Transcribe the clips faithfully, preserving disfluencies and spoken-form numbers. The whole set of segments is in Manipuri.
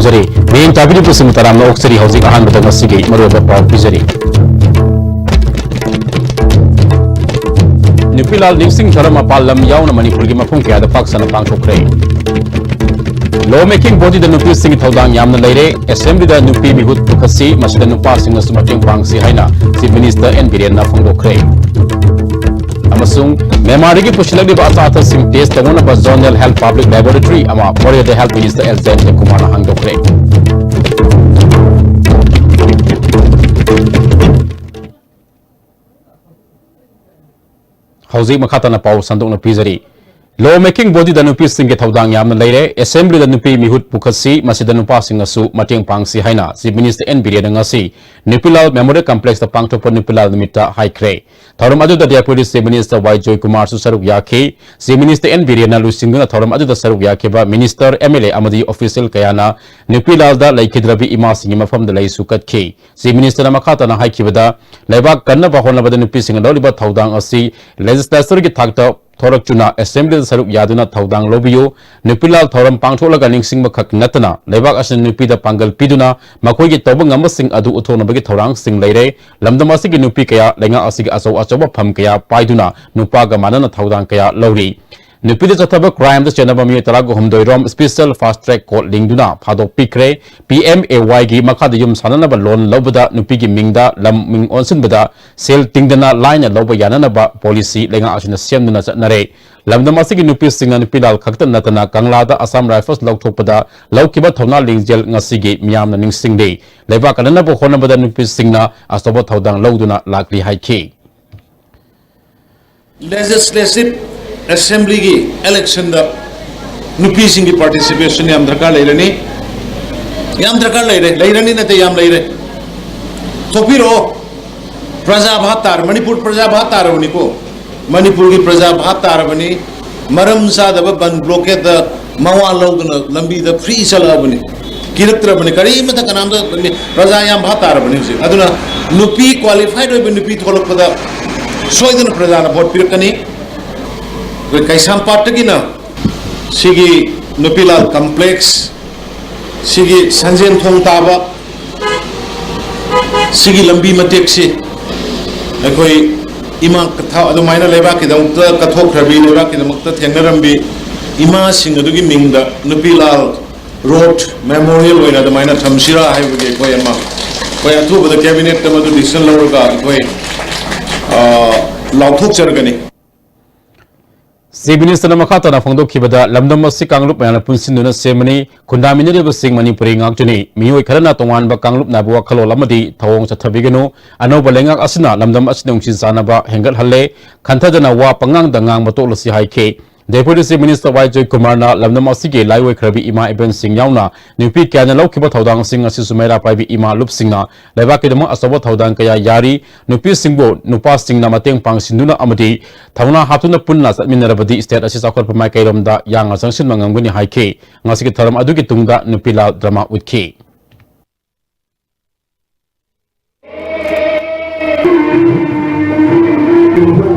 ꯃꯤꯠꯌꯦꯡ ꯇꯥꯕꯤꯔꯤꯕꯁꯤꯡꯕꯨ ꯇꯔꯥꯝꯅ ꯑꯣꯛꯆꯔꯤ꯫ ꯍꯧꯖꯤꯛ ꯑꯍꯥꯟꯕꯗ ꯉꯁꯤꯒꯤ ꯃꯔꯨꯑꯣꯏꯕ ꯄꯥꯎ ꯄꯤꯖꯔꯤ꯫ ꯅꯨꯄꯤꯂꯥꯜ ꯅꯤꯡꯁꯤꯡ ꯊꯧꯔꯝ ꯃꯄꯥꯟ ꯂꯝ ꯌꯥꯎꯅ ꯃꯅꯤꯄꯨꯔꯒꯤ ꯃꯐꯝ ꯀꯌꯥꯗ ꯄꯥꯛ ꯁꯟꯅ ꯄꯥꯡꯊꯣꯛꯈ꯭ꯔꯦ꯫ Law making bodyꯗ ꯅꯨꯄꯤꯁꯤꯡꯒꯤ ꯊꯧꯗꯥꯡ ꯌꯥꯝꯅ ꯂꯩꯔꯦ꯫ Assemblyꯗ ꯅꯨꯄꯤ ꯃꯤꯍꯨꯠ ꯄꯨꯈꯠꯁꯤ, ꯃꯁꯤꯗ ꯅꯨꯄꯥꯁꯤꯡꯅꯁꯨ ꯃꯇꯦꯡ ꯄꯥꯡꯁꯤ ꯍꯥꯏꯅ Chief Minister ꯑꯦꯟ ꯕꯤꯔꯦꯟꯅ ꯐꯣꯡꯗꯣꯛꯈ꯭ꯔꯦ꯫ ꯑꯃꯁꯨꯡ ꯃ꯭ꯌꯥꯟꯃꯥꯔꯗꯒꯤ ꯄꯨꯁꯤꯜꯂꯛꯂꯤꯕ ꯑꯆꯥ ꯑꯊꯛꯁꯤꯡ test ꯇꯧꯅꯅꯕ Zonal Health Public Laboratory ꯑꯃ ꯃꯣꯔꯦꯗ Health Minister ꯑꯦꯁ ꯖꯌꯟꯇ ꯀꯨꯃꯥꯔꯅ ꯍꯥꯡꯗꯣꯛꯈ꯭ꯔꯦ꯫ ꯍꯧꯖꯤꯛ ꯃꯈꯥ ꯇꯥꯅ ꯄꯥꯎ ꯁꯟꯗꯣꯛꯅ ꯄꯤꯖꯔꯤ꯫ Law making bodyꯗ ꯅꯨꯄꯤꯁꯤꯡꯒꯤ ꯊꯧꯗꯥꯡ ꯌꯥꯝꯅ ꯂꯩꯔꯦ꯫ Assemblyꯗ ꯅꯨꯄꯤ ꯃꯤꯍꯨꯠ ꯄꯨꯈꯠꯁꯤ, ꯃꯁꯤꯗ ꯅꯨꯄꯥꯁꯤꯡꯅꯁꯨ ꯃꯇꯦꯡ ꯄꯥꯡꯁꯤ ꯍꯥꯏꯅ Chief Minister ꯑꯦꯟ ꯕꯤꯔꯦꯟꯅ ꯉꯁꯤ ꯅꯨꯄꯤꯂꯥꯜ Memorial Complexꯇ ꯄꯥꯡꯊꯣꯛꯄ ꯅꯨꯄꯤꯂꯥꯜ ꯅꯨꯃꯤꯠꯇ ꯍꯥꯏꯈ꯭ꯔꯦ꯫ ꯊꯧꯔꯝ ꯑꯗꯨꯗ Deputy Chief Minister ꯋꯥꯏ ꯖꯣꯏꯀꯨꯃꯥꯔꯁꯨ ꯁꯔꯨꯛ ꯌꯥꯈꯤ꯫ Chief Minister ꯑꯦꯟ ꯕꯤꯔꯦꯟꯅ ꯂꯨꯆꯤꯡꯗꯨꯅ ꯊꯧꯔꯝ ꯑꯗꯨꯗ ꯁꯔꯨꯛ ꯌꯥꯈꯤꯕ minister, M L A ꯑꯃꯗꯤ official ꯀꯌꯥꯅ ꯅꯨꯄꯤꯂꯥꯜꯗ ꯂꯩꯈꯤꯗ꯭ꯔꯕꯤ ꯏꯃꯥꯁꯤꯡꯒꯤ ꯃꯐꯝꯗ ꯂꯩꯁꯨ ꯀꯠꯈꯤ꯫ Chief Ministerꯅ ꯃꯈꯥ ꯇꯥꯅ ꯍꯥꯏꯈꯤꯕꯗ, ꯂꯩꯕꯥꯛ ꯀꯟꯅꯕ ꯍꯣꯠꯅꯕꯗ ꯅꯨꯄꯤꯁꯤꯡꯅ ꯂꯧꯔꯤꯕ ꯊꯧꯗꯥꯡ ꯑꯁꯤ legislatureꯒꯤ ꯊꯥꯛꯇ ꯊꯣꯔꯛꯇꯨꯅ Assemblyꯗ ꯁꯔꯨꯛ ꯌꯥꯗꯨꯅ ꯊꯧꯗꯥꯡ ꯂꯧꯕꯤꯌꯨ꯫ ꯅꯨꯄꯤꯂꯥꯜ ꯊꯧꯔꯝ ꯄꯥꯡꯊꯣꯛꯂꯒ ꯅꯤꯡꯁꯤꯡꯕ ꯈꯛ ꯅꯠꯇꯅ ꯂꯩꯕꯥꯛ ꯑꯁꯤꯅ ꯅꯨꯄꯤꯗ ꯄꯥꯡꯒꯜ ꯄꯤꯗꯨꯅ ꯃꯈꯣꯏꯒꯤ ꯇꯧꯕ ꯉꯝꯕꯁꯤꯡ ꯑꯗꯨ ꯎꯠꯊꯣꯛꯅꯕꯒꯤ ꯊꯧꯔꯥꯡꯁꯤꯡ ꯂꯩꯔꯦ꯫ ꯂꯝꯗꯝ ꯑꯁꯤꯒꯤ ꯅꯨꯄꯤ ꯀꯌꯥ ꯂꯩꯉꯥꯛ ꯑꯁꯤꯒꯤ ꯑꯆꯧ ꯑꯆꯧꯕ ꯐꯝ ꯀꯌꯥ ꯄꯥꯏꯗꯨꯅ ꯅꯨꯄꯥꯒ ꯃꯥꯟꯅꯅ ꯊꯧꯗꯥꯡ ꯀꯌꯥ ꯂꯧꯔꯤ꯫ ꯅꯨꯄꯤꯗ ꯆꯠꯊꯕ crimeꯗ ꯆꯦꯟꯅꯕ ꯃꯤꯑꯣꯏ ꯇꯔꯥꯒ ꯍꯨꯝꯗꯣꯏ ꯔꯣꯝ special fast track court ꯂꯤꯡꯗꯨꯅ ꯐꯥꯗꯣꯛꯄꯤꯈ꯭ꯔꯦ꯫ ꯄꯤ ꯑꯦꯝ ꯑꯦ ꯋꯥꯏꯒꯤ ꯃꯈꯥꯗ ꯌꯨꯝ ꯁꯥꯅꯅꯕ loan ꯂꯧꯕꯗ ꯅꯨꯄꯤꯒꯤ ꯃꯤꯡꯗ ꯂꯝ ꯃꯤꯡ ꯑꯣꯟꯁꯤꯟꯕꯗ ꯁꯦꯜ ꯇꯤꯡꯗꯅ ꯂꯥꯏꯅ ꯂꯧꯕ ꯌꯥꯅꯅꯕ policy ꯂꯩꯉꯥꯛ ꯑꯁꯤꯅ ꯁꯦꯝꯗꯨꯅ ꯆꯠꯅꯔꯦ꯫ ꯂꯝꯗꯝ ꯑꯁꯤꯒꯤ ꯅꯨꯄꯤꯁꯤꯡꯅ ꯅꯨꯄꯤꯂꯥꯜ ꯈꯛꯇ ꯅꯠꯇꯅ ꯀꯪꯂꯥꯗ Assam Rifles ꯂꯧꯊꯣꯛꯄꯗ ꯂꯧꯈꯤꯕ ꯊꯧꯅꯥ ꯂꯤꯡꯖꯦꯜ ꯉꯁꯤꯒꯤ ꯃꯤꯌꯥꯝꯅ ꯅꯤꯡꯁꯤꯡꯂꯤ꯫ ꯂꯩꯕꯥꯛ ꯀꯟꯅꯅꯕ ꯍꯣꯠꯅꯕꯗ ꯅꯨꯄꯤꯁꯤꯡꯅ ꯑꯆꯧꯕ ꯊꯧꯗꯥꯡ ꯂꯧꯗꯨꯅ ꯂꯥꯛꯂꯤ ꯍꯥꯏꯈꯤ꯫ Legislative Assemblyꯒꯤ electionꯗ ꯅꯨꯄꯤꯁꯤꯡꯒꯤ participation ꯌꯥꯝ ꯗꯔꯀꯥꯔ ꯂꯩꯔꯅꯤ꯫ ꯌꯥꯝ ꯗꯔꯀꯥꯔ ꯂꯩꯔꯦ꯫ ꯂꯩꯔꯅꯤ ꯅꯠꯇꯦ, ꯌꯥꯝ ꯂꯩꯔꯦ꯫ ꯊꯣꯛꯄꯤꯔꯛꯑꯣ꯫ ꯄ꯭ꯔꯖꯥ ꯚꯥꯞ ꯇꯥꯔ-, ꯃꯅꯤꯄꯨꯔ ꯄ꯭ꯔꯖꯥ ꯚꯥꯞ ꯇꯥꯔꯕꯅꯤꯀꯣ꯫ ꯃꯅꯤꯄꯨꯔꯒꯤ ꯄ꯭ꯔꯖꯥ ꯚꯥꯞ ꯇꯥꯔꯕꯅꯤ꯫ ꯃꯔꯝ ꯆꯥꯗꯕ ꯕꯟ blockade ꯃꯋꯥ ꯂꯧꯗꯅ ꯂꯝꯕꯤꯗ free ꯆꯠꯂꯛꯑꯕꯅꯤ꯫ ꯀꯤꯔꯛꯇ꯭ꯔꯕꯅꯤ꯫ ꯀꯔꯤꯃꯇ ꯀꯅꯥꯝꯇ ꯂꯝꯕꯤ-, ꯄ꯭ꯔꯖꯥ ꯌꯥꯝ ꯚꯥꯞ ꯇꯥꯔꯕꯅꯤ ꯍꯧꯖꯤꯛ꯫ ꯑꯗꯨꯅ ꯅꯨꯄꯤ qualified ꯑꯣꯏꯕ ꯅꯨꯄꯤ ꯊꯣꯛꯂꯛꯄꯗ ꯁꯣꯏꯗꯅ ꯄ꯭ꯔꯖꯥꯅ vote ꯄꯤꯔꯛꯀꯅꯤ꯫ ꯑꯩꯈꯣꯏ ꯀꯩꯁꯥꯝꯄꯥꯠꯇꯒꯤꯅ ꯁꯤꯒꯤ ꯅꯨꯄꯤꯂꯥꯜ complex ꯁꯤꯒꯤ ꯁꯟꯖꯦꯟ ꯊꯣꯡ ꯇꯥꯕ ꯁꯤꯒꯤ ꯂꯝꯕꯤ ꯃꯇꯦꯛꯁꯤ ꯑꯩꯈꯣꯏ ꯏꯃꯥ ꯀꯊ-, ꯑꯗꯨꯃꯥꯏꯅ ꯂꯩꯕꯥꯛꯀꯤꯗꯃꯛꯇ ꯀꯠꯊꯣꯛꯈ꯭ꯔꯕꯤ, ꯂꯩꯕꯥꯛꯀꯤꯗꯃꯛꯇ ꯊꯦꯡꯅꯔꯝꯕꯤ ꯏꯃꯥꯁꯤꯡ ꯑꯗꯨꯒꯤ ꯃꯤꯡꯗ ꯅꯨꯄꯤꯂꯥꯜ ꯔꯣꯗ ꯃꯦꯃꯣꯔꯤꯌꯦꯜ ꯑꯣꯏꯅ ꯑꯗꯨꯃꯥꯏꯅ ꯊꯝꯁꯤꯔꯥ ꯍꯥꯏꯕꯒꯤ ꯑꯩꯈꯣꯏ ꯑꯃ, ꯑꯩꯈꯣꯏ ꯑꯊꯨꯕꯗ ꯀꯦꯕꯤꯅꯦꯠꯇ ꯃꯗꯨ ꯗꯤꯁꯤꯖꯟ ꯂꯧꯔꯒ ꯑꯩꯈꯣꯏ, ꯑ, ꯂꯥꯎꯊꯣꯛꯆꯔꯒꯅꯤ꯫ ꯆꯤꯐ ꯃꯤꯅꯤꯁꯇꯔꯅ ꯃꯈꯥ ꯇꯥꯅ ꯐꯣꯡꯗꯣꯛꯈꯤꯕꯗ, ꯂꯝꯗꯝ ꯑꯁꯤ ꯀꯥꯡꯂꯨꯞ ꯃꯌꯥꯝꯅ ꯄꯨꯟꯁꯤꯟꯗꯨꯅ ꯁꯦꯝꯕꯅꯤ꯫ ꯈꯨꯟꯗꯥꯃꯤꯟꯅꯔꯤꯕꯁꯤꯡ ꯃꯅꯤꯄꯨꯔꯤ ꯉꯥꯛꯇꯅꯤ꯫ ꯃꯤꯑꯣꯏ ꯈꯔꯅ ꯇꯣꯉꯥꯟꯕ ꯀꯥꯡꯂꯨꯞ ꯅꯥꯏꯕ ꯋꯥꯈꯜꯂꯣꯟ ꯑꯃꯗꯤ ꯊꯧꯑꯣꯡ ꯆꯠꯊꯕꯤꯒꯅꯨ꯫ ꯑꯅꯧꯕ ꯂꯩꯉꯥꯛ ꯑꯁꯤꯅ ꯂꯝꯗꯝ ꯑꯁꯤ ꯅꯨꯡꯁꯤ ꯆꯥꯟꯅꯕ ꯍꯦꯟꯒꯠꯍꯜꯂꯦ꯫ ꯈꯟꯊꯗꯅ ꯋꯥ ꯄꯉꯥꯡꯗ ꯉꯥꯡꯕ ꯇꯣꯛꯂꯁꯤ ꯍꯥꯏꯈꯤ꯫ ꯗꯦꯄ꯭ꯌꯨꯇꯤ ꯆꯤꯐ ꯃꯤꯅꯤꯁꯇꯔ ꯋꯥꯏ ꯖꯣꯏꯀꯨꯃꯥꯔꯅ ꯂꯝꯗꯝ ꯑꯁꯤꯒꯤ ꯂꯥꯏꯑꯣꯏꯈ꯭ꯔꯕꯤ ꯏꯃꯥ ꯏꯕꯦꯟꯁꯤꯡ ꯌꯥꯎꯅ ꯅꯨꯄꯤ ꯀꯌꯥꯅ ꯂꯧꯈꯤꯕ ꯊꯧꯗꯥꯡꯁꯤꯡ ꯑꯁꯤꯁꯨ ꯃꯩꯔꯥ ꯄꯥꯏꯕꯤ ꯏꯃꯥ ꯂꯨꯞꯁꯤꯡꯅ ꯂꯩꯕꯥꯛꯀꯤꯗꯃꯛ ꯑꯆꯧꯕ ꯊꯧꯗꯥꯡ ꯀꯌꯥ ꯌꯥꯔꯤ꯫ ꯅꯨꯄꯤꯁꯤꯡꯕꯨ ꯅꯨꯄꯥꯁꯤꯡꯅ ꯃꯇꯦꯡ ꯄꯥꯡꯁꯤꯟꯗꯨꯅ ꯑꯃꯗꯤ ꯊꯧꯅꯥ ꯍꯥꯞꯇꯨꯅ ꯄꯨꯟꯅ ꯆꯠꯃꯤꯟꯅꯔꯕꯗꯤ ꯁ꯭ꯇꯦꯠ ꯑꯁꯤ ꯆꯥꯎꯈꯠꯄ ꯃꯥꯏꯀꯩꯔꯣꯝꯗ ꯌꯥꯡꯅ ꯆꯪꯁꯤꯟꯕ ꯉꯝꯒꯅꯤ ꯍꯥꯏꯈꯤ꯫ ꯉꯁꯤꯒꯤ ꯊꯧꯔꯝ ꯑꯗꯨꯒꯤ ꯇꯨꯡꯗ ꯅꯨꯄꯤꯂꯥꯜ ꯗ꯭ꯔꯃꯥ ꯎꯠꯈꯤ꯫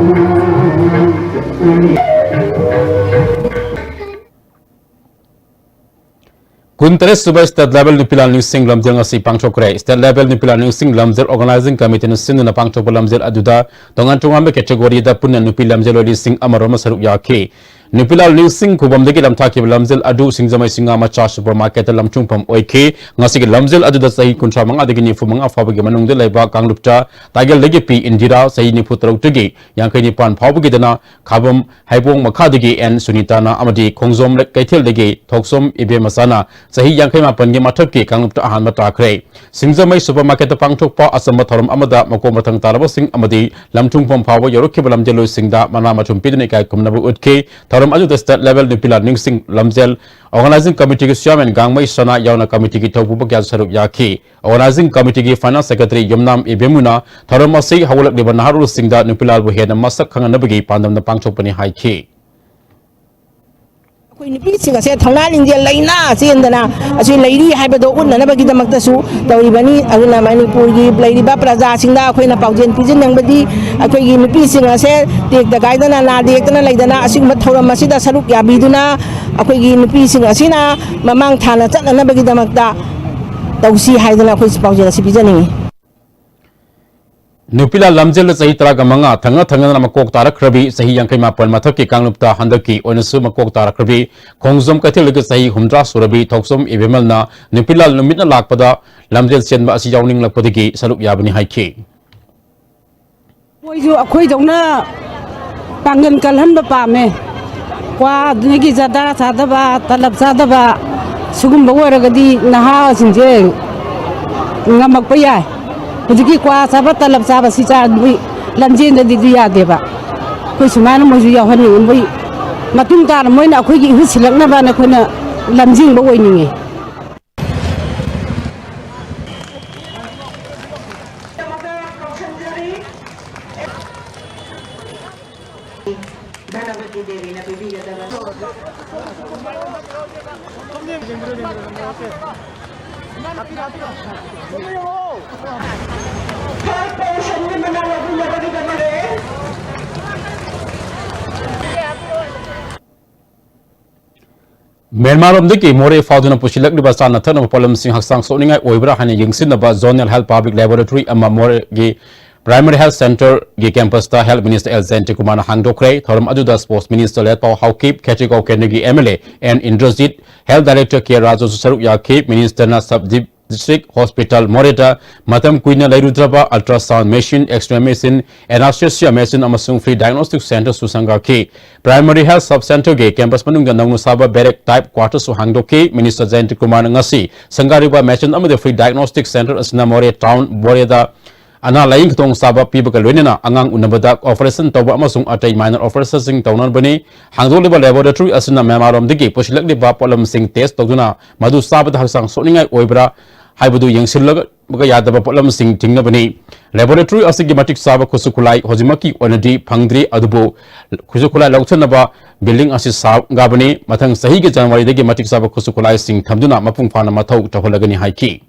ꯀꯨꯟꯇꯔꯦꯠ ꯁꯨꯕ ꯁ꯭ꯇꯦꯠ ꯂꯦꯚꯦꯜ ꯅꯨꯄꯤꯂꯥꯜ ꯅꯤꯡꯁꯤꯡ ꯂꯝꯖꯦꯜ ꯉꯁꯤ ꯄꯥꯡꯊꯣꯛꯈ꯭ꯔꯦ꯫ ꯁ꯭ꯇꯦꯠ ꯂꯦꯚꯦꯜ ꯅꯨꯄꯤꯂꯥꯜ ꯅꯤꯡꯁꯤꯡ ꯂꯝꯖꯦꯜ ꯑꯣꯔꯒꯅꯥꯏꯖꯤꯡ ꯀꯃꯤꯇꯤꯅ ꯁꯤꯟꯗꯨꯅ ꯄꯥꯡꯊꯣꯛꯄ ꯂꯝꯖꯦꯜ ꯑꯗꯨꯗ ꯇꯣꯉꯥꯟ ꯇꯣꯉꯥꯟꯕ ꯀꯦꯇꯦꯒꯣꯔꯤꯗ ꯄꯨꯟꯅ ꯅꯨꯄꯤ ꯂꯝꯖꯦꯜꯂꯣꯏ ꯂꯤꯁꯤꯡ ꯑꯃ ꯔꯣꯝꯅ ꯁꯔꯨꯛ ꯌꯥꯈꯤ꯫ ꯅꯨꯄꯤꯂꯥꯜ ꯅꯤꯡꯁꯤꯡ ꯈꯨꯕꯝꯗꯒꯤ ꯂꯝꯊꯥꯈꯤꯕ ꯂꯝꯖꯦꯜ ꯑꯗꯨ ꯁꯤꯡꯖꯃꯩ ꯁꯤꯡꯉꯥ ꯃꯆꯥ ꯁꯨꯄꯔ ꯃꯥꯔꯀꯦꯠꯇ ꯂꯝꯊꯨꯡꯐꯝ ꯑꯣꯏꯈꯤ꯫ ꯉꯁꯤꯒꯤ ꯂꯝꯖꯦꯜ ꯑꯗꯨꯗ ꯆꯍꯤ ꯀꯨꯟꯊ꯭ꯔꯥ ꯃꯉꯥꯗꯒꯤ ꯅꯤꯐꯨ ꯃꯉꯥ ꯐꯥꯎꯕꯒꯤ ꯃꯅꯨꯡꯗ ꯂꯩꯕ ꯀꯥꯡꯂꯨꯞꯇ ꯇꯥꯏꯒꯦꯜꯗꯒꯤ ꯄꯤ ꯏꯟꯗꯤꯔꯥ, ꯆꯍꯤ ꯅꯤꯐꯨ ꯇꯔꯨꯛꯇꯒꯤ ꯌꯥꯡꯈꯩ ꯅꯤꯄꯥꯟ ꯐꯥꯎꯕꯒꯤꯗꯅ ꯈꯥꯕꯝ ꯍꯩꯕꯣꯡ ꯃꯈꯥꯗꯒꯤ ꯑꯦꯟ ꯁꯨꯅꯤꯇꯥꯅ ꯑꯃꯗꯤ ꯈꯣꯡꯖꯣꯝ ꯀꯩꯊꯦꯜꯗꯒꯤ ꯊꯣꯛꯆꯣꯝ ꯏꯕꯦꯝꯃꯆꯥꯅ ꯆꯍꯤ ꯌꯥꯡꯈꯩ ꯃꯥꯄꯟꯒꯤ ꯃꯊꯛꯀꯤ ꯀꯥꯡꯂꯨꯞꯇ ꯑꯍꯥꯟꯕ ꯇꯥꯈ꯭ꯔꯦ꯫ ꯁꯤꯡꯖꯃꯩ ꯁꯨꯄꯔ ꯃꯥꯔꯀꯦꯠꯇ ꯄꯥꯡꯊꯣꯛꯄ ꯑꯆꯝꯕ ꯊꯧꯔꯝ ꯑꯃꯗ ꯃꯀꯣꯛ ꯃꯊꯪ ꯇꯥꯔꯕꯁꯤꯡ ꯑꯃꯗꯤ ꯂꯝꯊꯨꯡꯐꯝ ꯐꯥꯎꯕ ꯌꯧꯔꯛꯈꯤꯕ ꯂꯝꯖꯦꯜꯂꯣꯏꯁꯤꯡꯗ ꯃꯅꯥ ꯃꯊꯨꯝ ꯄꯤꯗꯨꯅ ꯏꯀꯥꯏ ꯈꯨꯝꯅꯕ ꯎꯠꯈꯤ꯫ ꯊꯧꯔꯝ ꯑꯗꯨꯗ ꯁ꯭ꯇꯦꯠ ꯂꯦꯚꯦꯜ ꯅꯨꯄꯤꯂꯥꯜ ꯅꯤꯡꯁꯤꯡ ꯂꯝꯖꯦꯜ ꯑꯣꯔꯒꯅꯥꯏꯖꯤꯡ ꯀꯃꯤꯇꯤꯒꯤ ꯆꯤꯌꯥꯔꯃꯦꯟ ꯒꯥꯡꯃꯩ ꯁꯅꯥ ꯌꯥꯎꯅ ꯀꯃꯤꯇꯤꯒꯤ ꯊꯧꯄꯨꯕ ꯀꯌꯥ ꯁꯔꯨꯛ ꯌꯥꯈꯤ꯫ ꯑꯣꯔꯒꯅꯥꯏꯖꯤꯡ ꯀꯃꯤꯇꯤꯒꯤ ꯐꯥꯏꯅꯥꯟꯁ ꯁꯦꯀ꯭ꯔꯦꯇꯔꯤ ꯌꯨꯝꯅꯥꯝ ꯏꯕꯦꯝꯃꯨꯅ ꯊꯧꯔꯝ ꯑꯁꯤ ꯍꯧꯒꯠꯂꯛꯂꯤꯕ ꯅꯍꯥꯔꯣꯜꯁꯤꯡꯗ ꯅꯨꯄꯤꯂꯥꯜꯕꯨ ꯍꯦꯟꯅ ꯃꯁꯛ ꯈꯪꯍꯟꯅꯕꯒꯤ ꯄꯥꯟꯗꯝꯗ ꯄꯥꯡꯊꯣꯛꯄꯅꯤ ꯍꯥꯏꯈꯤ꯫ ꯑꯩꯈꯣꯏ ꯅꯨꯄꯤꯁꯤꯡ ꯑꯁꯦ ꯊꯧꯅꯥ ꯂꯤꯡꯖꯦꯜ ꯂꯩꯅ ꯆꯦꯟꯗꯅ ꯑꯁꯤ ꯂꯩꯔꯤ ꯍꯥꯏꯕꯗꯣ ꯎꯠꯅꯅꯕꯒꯤꯗꯃꯛꯇꯁꯨ ꯇꯧꯔꯤꯕꯅꯤ꯫ ꯑꯗꯨꯅ ꯃꯅꯤꯄꯨꯔꯒꯤ ꯂꯩꯔꯤꯕ ꯄ꯭ꯔꯖꯥꯁꯤꯡꯗ ꯑꯩꯈꯣꯏꯅ ꯄꯥꯎꯖꯦꯜ ꯄꯤꯖꯅꯤꯡꯕꯗꯤ ꯑꯩꯈꯣꯏꯒꯤ ꯅꯨꯄꯤꯁꯤꯡ ꯑꯁꯦ ꯇꯦꯛꯇ ꯀꯥꯏꯗꯅ ꯅꯥꯗ ꯌꯦꯛꯇꯅ ꯂꯩꯗꯅ ꯑꯁꯤꯒꯨꯝꯕ ꯊꯧꯔꯝ ꯑꯁꯤꯗ ꯁꯔꯨꯛ ꯌꯥꯕꯤꯗꯨꯅ ꯑꯩꯈꯣꯏꯒꯤ ꯅꯨꯄꯤꯁꯤꯡ ꯑꯁꯤꯅ ꯃꯃꯥꯡ ꯊꯥꯅ ꯆꯠꯅꯅꯕꯒꯤꯗꯃꯛꯇ ꯇꯧꯁꯤ ꯍꯥꯏꯗꯅ ꯑꯩꯈꯣꯏ ꯄꯥꯎꯖꯦꯜ ꯑꯁꯤ ꯄꯤꯖꯅꯤꯡꯏ꯫ ꯅꯨꯄꯤꯂꯥꯜ ꯂꯝꯖꯦꯜꯗ ꯆꯍꯤ ꯇꯔꯥꯒ ꯃꯉꯥ ꯊꯪꯅ ꯊꯪꯅꯅ ꯃꯀꯣꯛ ꯇꯥꯔꯛꯈ꯭ꯔꯕꯤ, ꯆꯍꯤ ꯌꯥꯡꯈꯩ ꯃꯥꯄꯟ ꯃꯊꯛꯀꯤ ꯀꯥꯡꯂꯨꯞꯇ ꯍꯟꯗꯛꯀꯤ ꯑꯣꯏꯅꯁꯨ ꯃꯀꯣꯛ ꯇꯥꯔꯛꯈ꯭ꯔꯕꯤ ꯈꯣꯡꯖꯣꯝ ꯀꯩꯊꯦꯜꯗꯒꯤ ꯆꯍꯤ ꯍꯨꯝꯗ꯭ꯔꯥ ꯁꯨꯔꯕꯤ ꯊꯣꯛꯆꯣꯝ ꯏꯕꯦꯝꯃꯜꯅ ꯅꯨꯄꯤꯂꯥꯜ ꯅꯨꯃꯤꯠꯅ ꯂꯥꯛꯄꯗ ꯂꯝꯖꯦꯜ ꯆꯦꯟꯕ ꯑꯁꯤ ꯌꯥꯎꯅꯤꯡꯂꯛꯄꯗꯒꯤ ꯁꯔꯨꯛ ꯌꯥꯕꯅꯤ ꯍꯥꯏꯈꯤ꯫ ꯃꯣꯏꯁꯨ ꯑꯩꯈꯣꯏꯗꯧꯅ ꯄꯥꯡꯒꯜ ꯀꯜꯍꯟꯕ ꯄꯥꯝꯃꯦ꯫ ꯀ꯭ꯋꯥꯗꯒꯤ ꯖꯔꯗꯥ ꯆꯥꯗꯕ, ꯇꯂꯞ ꯆꯥꯗꯕ, ꯁꯤꯒꯨꯝꯕ ꯑꯣꯏꯔꯒꯗꯤ ꯅꯍꯥꯁꯤꯡꯁꯦ ꯉꯝꯃꯛꯄ ꯌꯥꯏ꯫ ꯍꯧꯖꯤꯛꯀꯤ ꯀ꯭ꯋꯥ ꯆꯥꯕ, ꯇꯂꯞ ꯆꯥꯕ ꯁꯤ ꯆꯥꯔꯗꯤ ꯂꯝꯖꯦꯟꯗꯗꯤ ꯌꯥꯗꯦꯕ꯫ ꯑꯩꯈꯣꯏ ꯁꯨꯃꯥꯏꯅ ꯃꯣꯏꯁꯨ ꯌꯥꯎꯍꯟꯅꯤꯡꯉꯤ꯫ ꯃꯣꯏ ꯃꯇꯨꯡ ꯇꯥꯅ ꯃꯣꯏꯅ ꯑꯩꯈꯣꯏꯒꯤ ꯏꯍꯨꯠ ꯁꯤꯜꯂꯛꯅꯕꯅ ꯑꯩꯈꯣꯏꯅ ꯂꯝꯖꯤꯡꯕ ꯑꯣꯏꯅꯤꯡꯉꯤ꯫ ꯙꯅꯕꯇꯤ ꯗꯦꯕꯤꯅ ꯄꯤꯕꯤꯒꯗꯕ꯫ Third positionꯒꯤ ꯃꯅꯥ ꯂꯧꯕꯤꯅꯕꯒꯤꯗꯃꯛ ꯃ꯭ꯌꯥꯟꯃꯥꯔꯔꯣꯝꯗꯒꯤ ꯃꯣꯔꯦ ꯐꯥꯎꯗꯨꯅ ꯄꯨꯁꯤꯜꯂꯛꯂꯤꯕ ꯆꯥꯅ ꯊꯛꯅꯕ ꯄꯣꯠꯂꯝꯁꯤꯡ ꯍꯛꯆꯥꯡ ꯁꯣꯛꯅꯤꯡꯉꯥꯏ ꯑꯣꯏꯕ꯭ꯔꯥ ꯍꯥꯏꯅ ꯌꯦꯡꯁꯤꯟꯅꯕ Zonal Health Public Laboratory ꯑꯃ ꯃꯣꯔꯦꯒꯤ Primary Health Centreꯒꯤ campusꯇ Health Minister ꯑꯦꯜ ꯖꯌꯟꯇꯀꯨꯃꯥꯔꯅ ꯍꯥꯡꯗꯣꯛꯈ꯭ꯔꯦ꯫ ꯊꯧꯔꯝ ꯑꯗꯨꯗ Sports Minister ꯂꯦꯠꯄꯥꯎ ꯍꯥꯎꯀꯤꯞ, ꯈꯦꯇ꯭ꯔꯤꯒꯥꯎ ꯀꯦꯟꯗ꯭ꯔꯒꯤ M L A N Indrajit, Health Director K ꯔꯥꯖꯨꯁꯨ ꯁꯔꯨꯛ ꯌꯥꯈꯤ꯫ Ministerꯅ Sub District Hospital ꯃꯣꯔꯦꯗ ꯃꯇꯝ ꯀꯨꯏꯅ ꯂꯩꯔꯨꯗ꯭ꯔꯕ ultrasound machine, X-ray machine, anesthesia machine ꯑꯃꯁꯨꯡ Free Diagnostic Centreꯁꯨ ꯁꯪꯒꯥꯈꯤ꯫ Primary Health Sub Centreꯒꯤ campus ꯃꯅꯨꯡꯗ ꯅꯧꯅ ꯁꯥꯕ Barrack Type Quarterꯁꯨ ꯍꯥꯡꯗꯣꯛꯈꯤ꯫ Minister ꯖꯌꯟꯇꯀꯨꯃꯥꯔꯅ ꯉꯁꯤ ꯁꯪꯒꯥꯔꯤꯕ machine ꯑꯃꯗꯤ Free Diagnostic Centre ꯑꯁꯤꯅ ꯃꯣꯔꯦ Town, ꯃꯣꯔꯦꯗ ꯑꯅꯥ ꯂꯥꯌꯦꯡ ꯈꯨꯗꯣꯡꯆꯥꯕ ꯄꯤꯕꯒ ꯂꯣꯏꯅꯅ ꯑꯉꯥꯡ ꯎꯅꯕꯗ operation ꯇꯧꯕ ꯑꯃꯁꯨꯡ ꯑꯇꯩ minor operationꯁꯤꯡ ꯇꯧꯅꯕꯅꯤ꯫ ꯍꯥꯡꯗꯣꯛꯂꯤꯕ laboratory ꯑꯁꯤꯅ ꯃ꯭ꯌꯥꯟꯃꯥꯔꯔꯣꯝꯗꯒꯤ ꯄꯨꯁꯤꯜꯂꯛꯂꯤꯕ ꯄꯣꯠꯂꯝꯁꯤꯡ test ꯇꯧꯗꯨꯅ ꯃꯗꯨ ꯆꯥꯕꯗ ꯍꯛꯆꯥꯡ ꯁꯣꯛꯅꯤꯡꯉꯥꯏ ꯑꯣꯏꯕ꯭ꯔꯥ ꯍꯥꯏꯕꯗꯨ ꯌꯦꯡꯁꯤꯜꯂꯒ ꯌꯥꯗꯕ ꯄꯣꯠꯂꯝꯁꯤꯡ ꯊꯤꯡꯅꯕꯅꯤ꯫ Laboratory ꯑꯁꯤꯒꯤ ꯃꯇꯤꯛ ꯆꯥꯕ ꯈꯨꯠꯁꯨ ꯈꯨꯠꯂꯥꯏ ꯍꯧꯖꯤꯛꯃꯛꯀꯤ ꯑꯣꯏꯅꯗꯤ ꯐꯪꯗ꯭ꯔꯤ, ꯑꯗꯨꯕꯨ ꯈꯨꯠꯁꯨ ꯈꯨꯠꯂꯥꯏ ꯂꯧꯊꯅꯕ building ꯑꯁꯤ ꯁꯥꯒꯕꯅꯤ꯫ ꯃꯊꯪ ꯆꯍꯤꯒꯤ ꯖꯅꯋꯥꯔꯤꯗꯒꯤ ꯃꯇꯤꯛ ꯆꯥꯕ ꯈꯨꯠꯁꯨ ꯈꯨꯠꯂꯥꯏꯁꯤꯡ ꯊꯝꯗꯨꯅ ꯃꯄꯨꯡ ꯐꯥꯅ ꯃꯊꯧ ꯇꯧꯍꯜꯂꯒꯅꯤ ꯍꯥꯏꯈꯤ꯫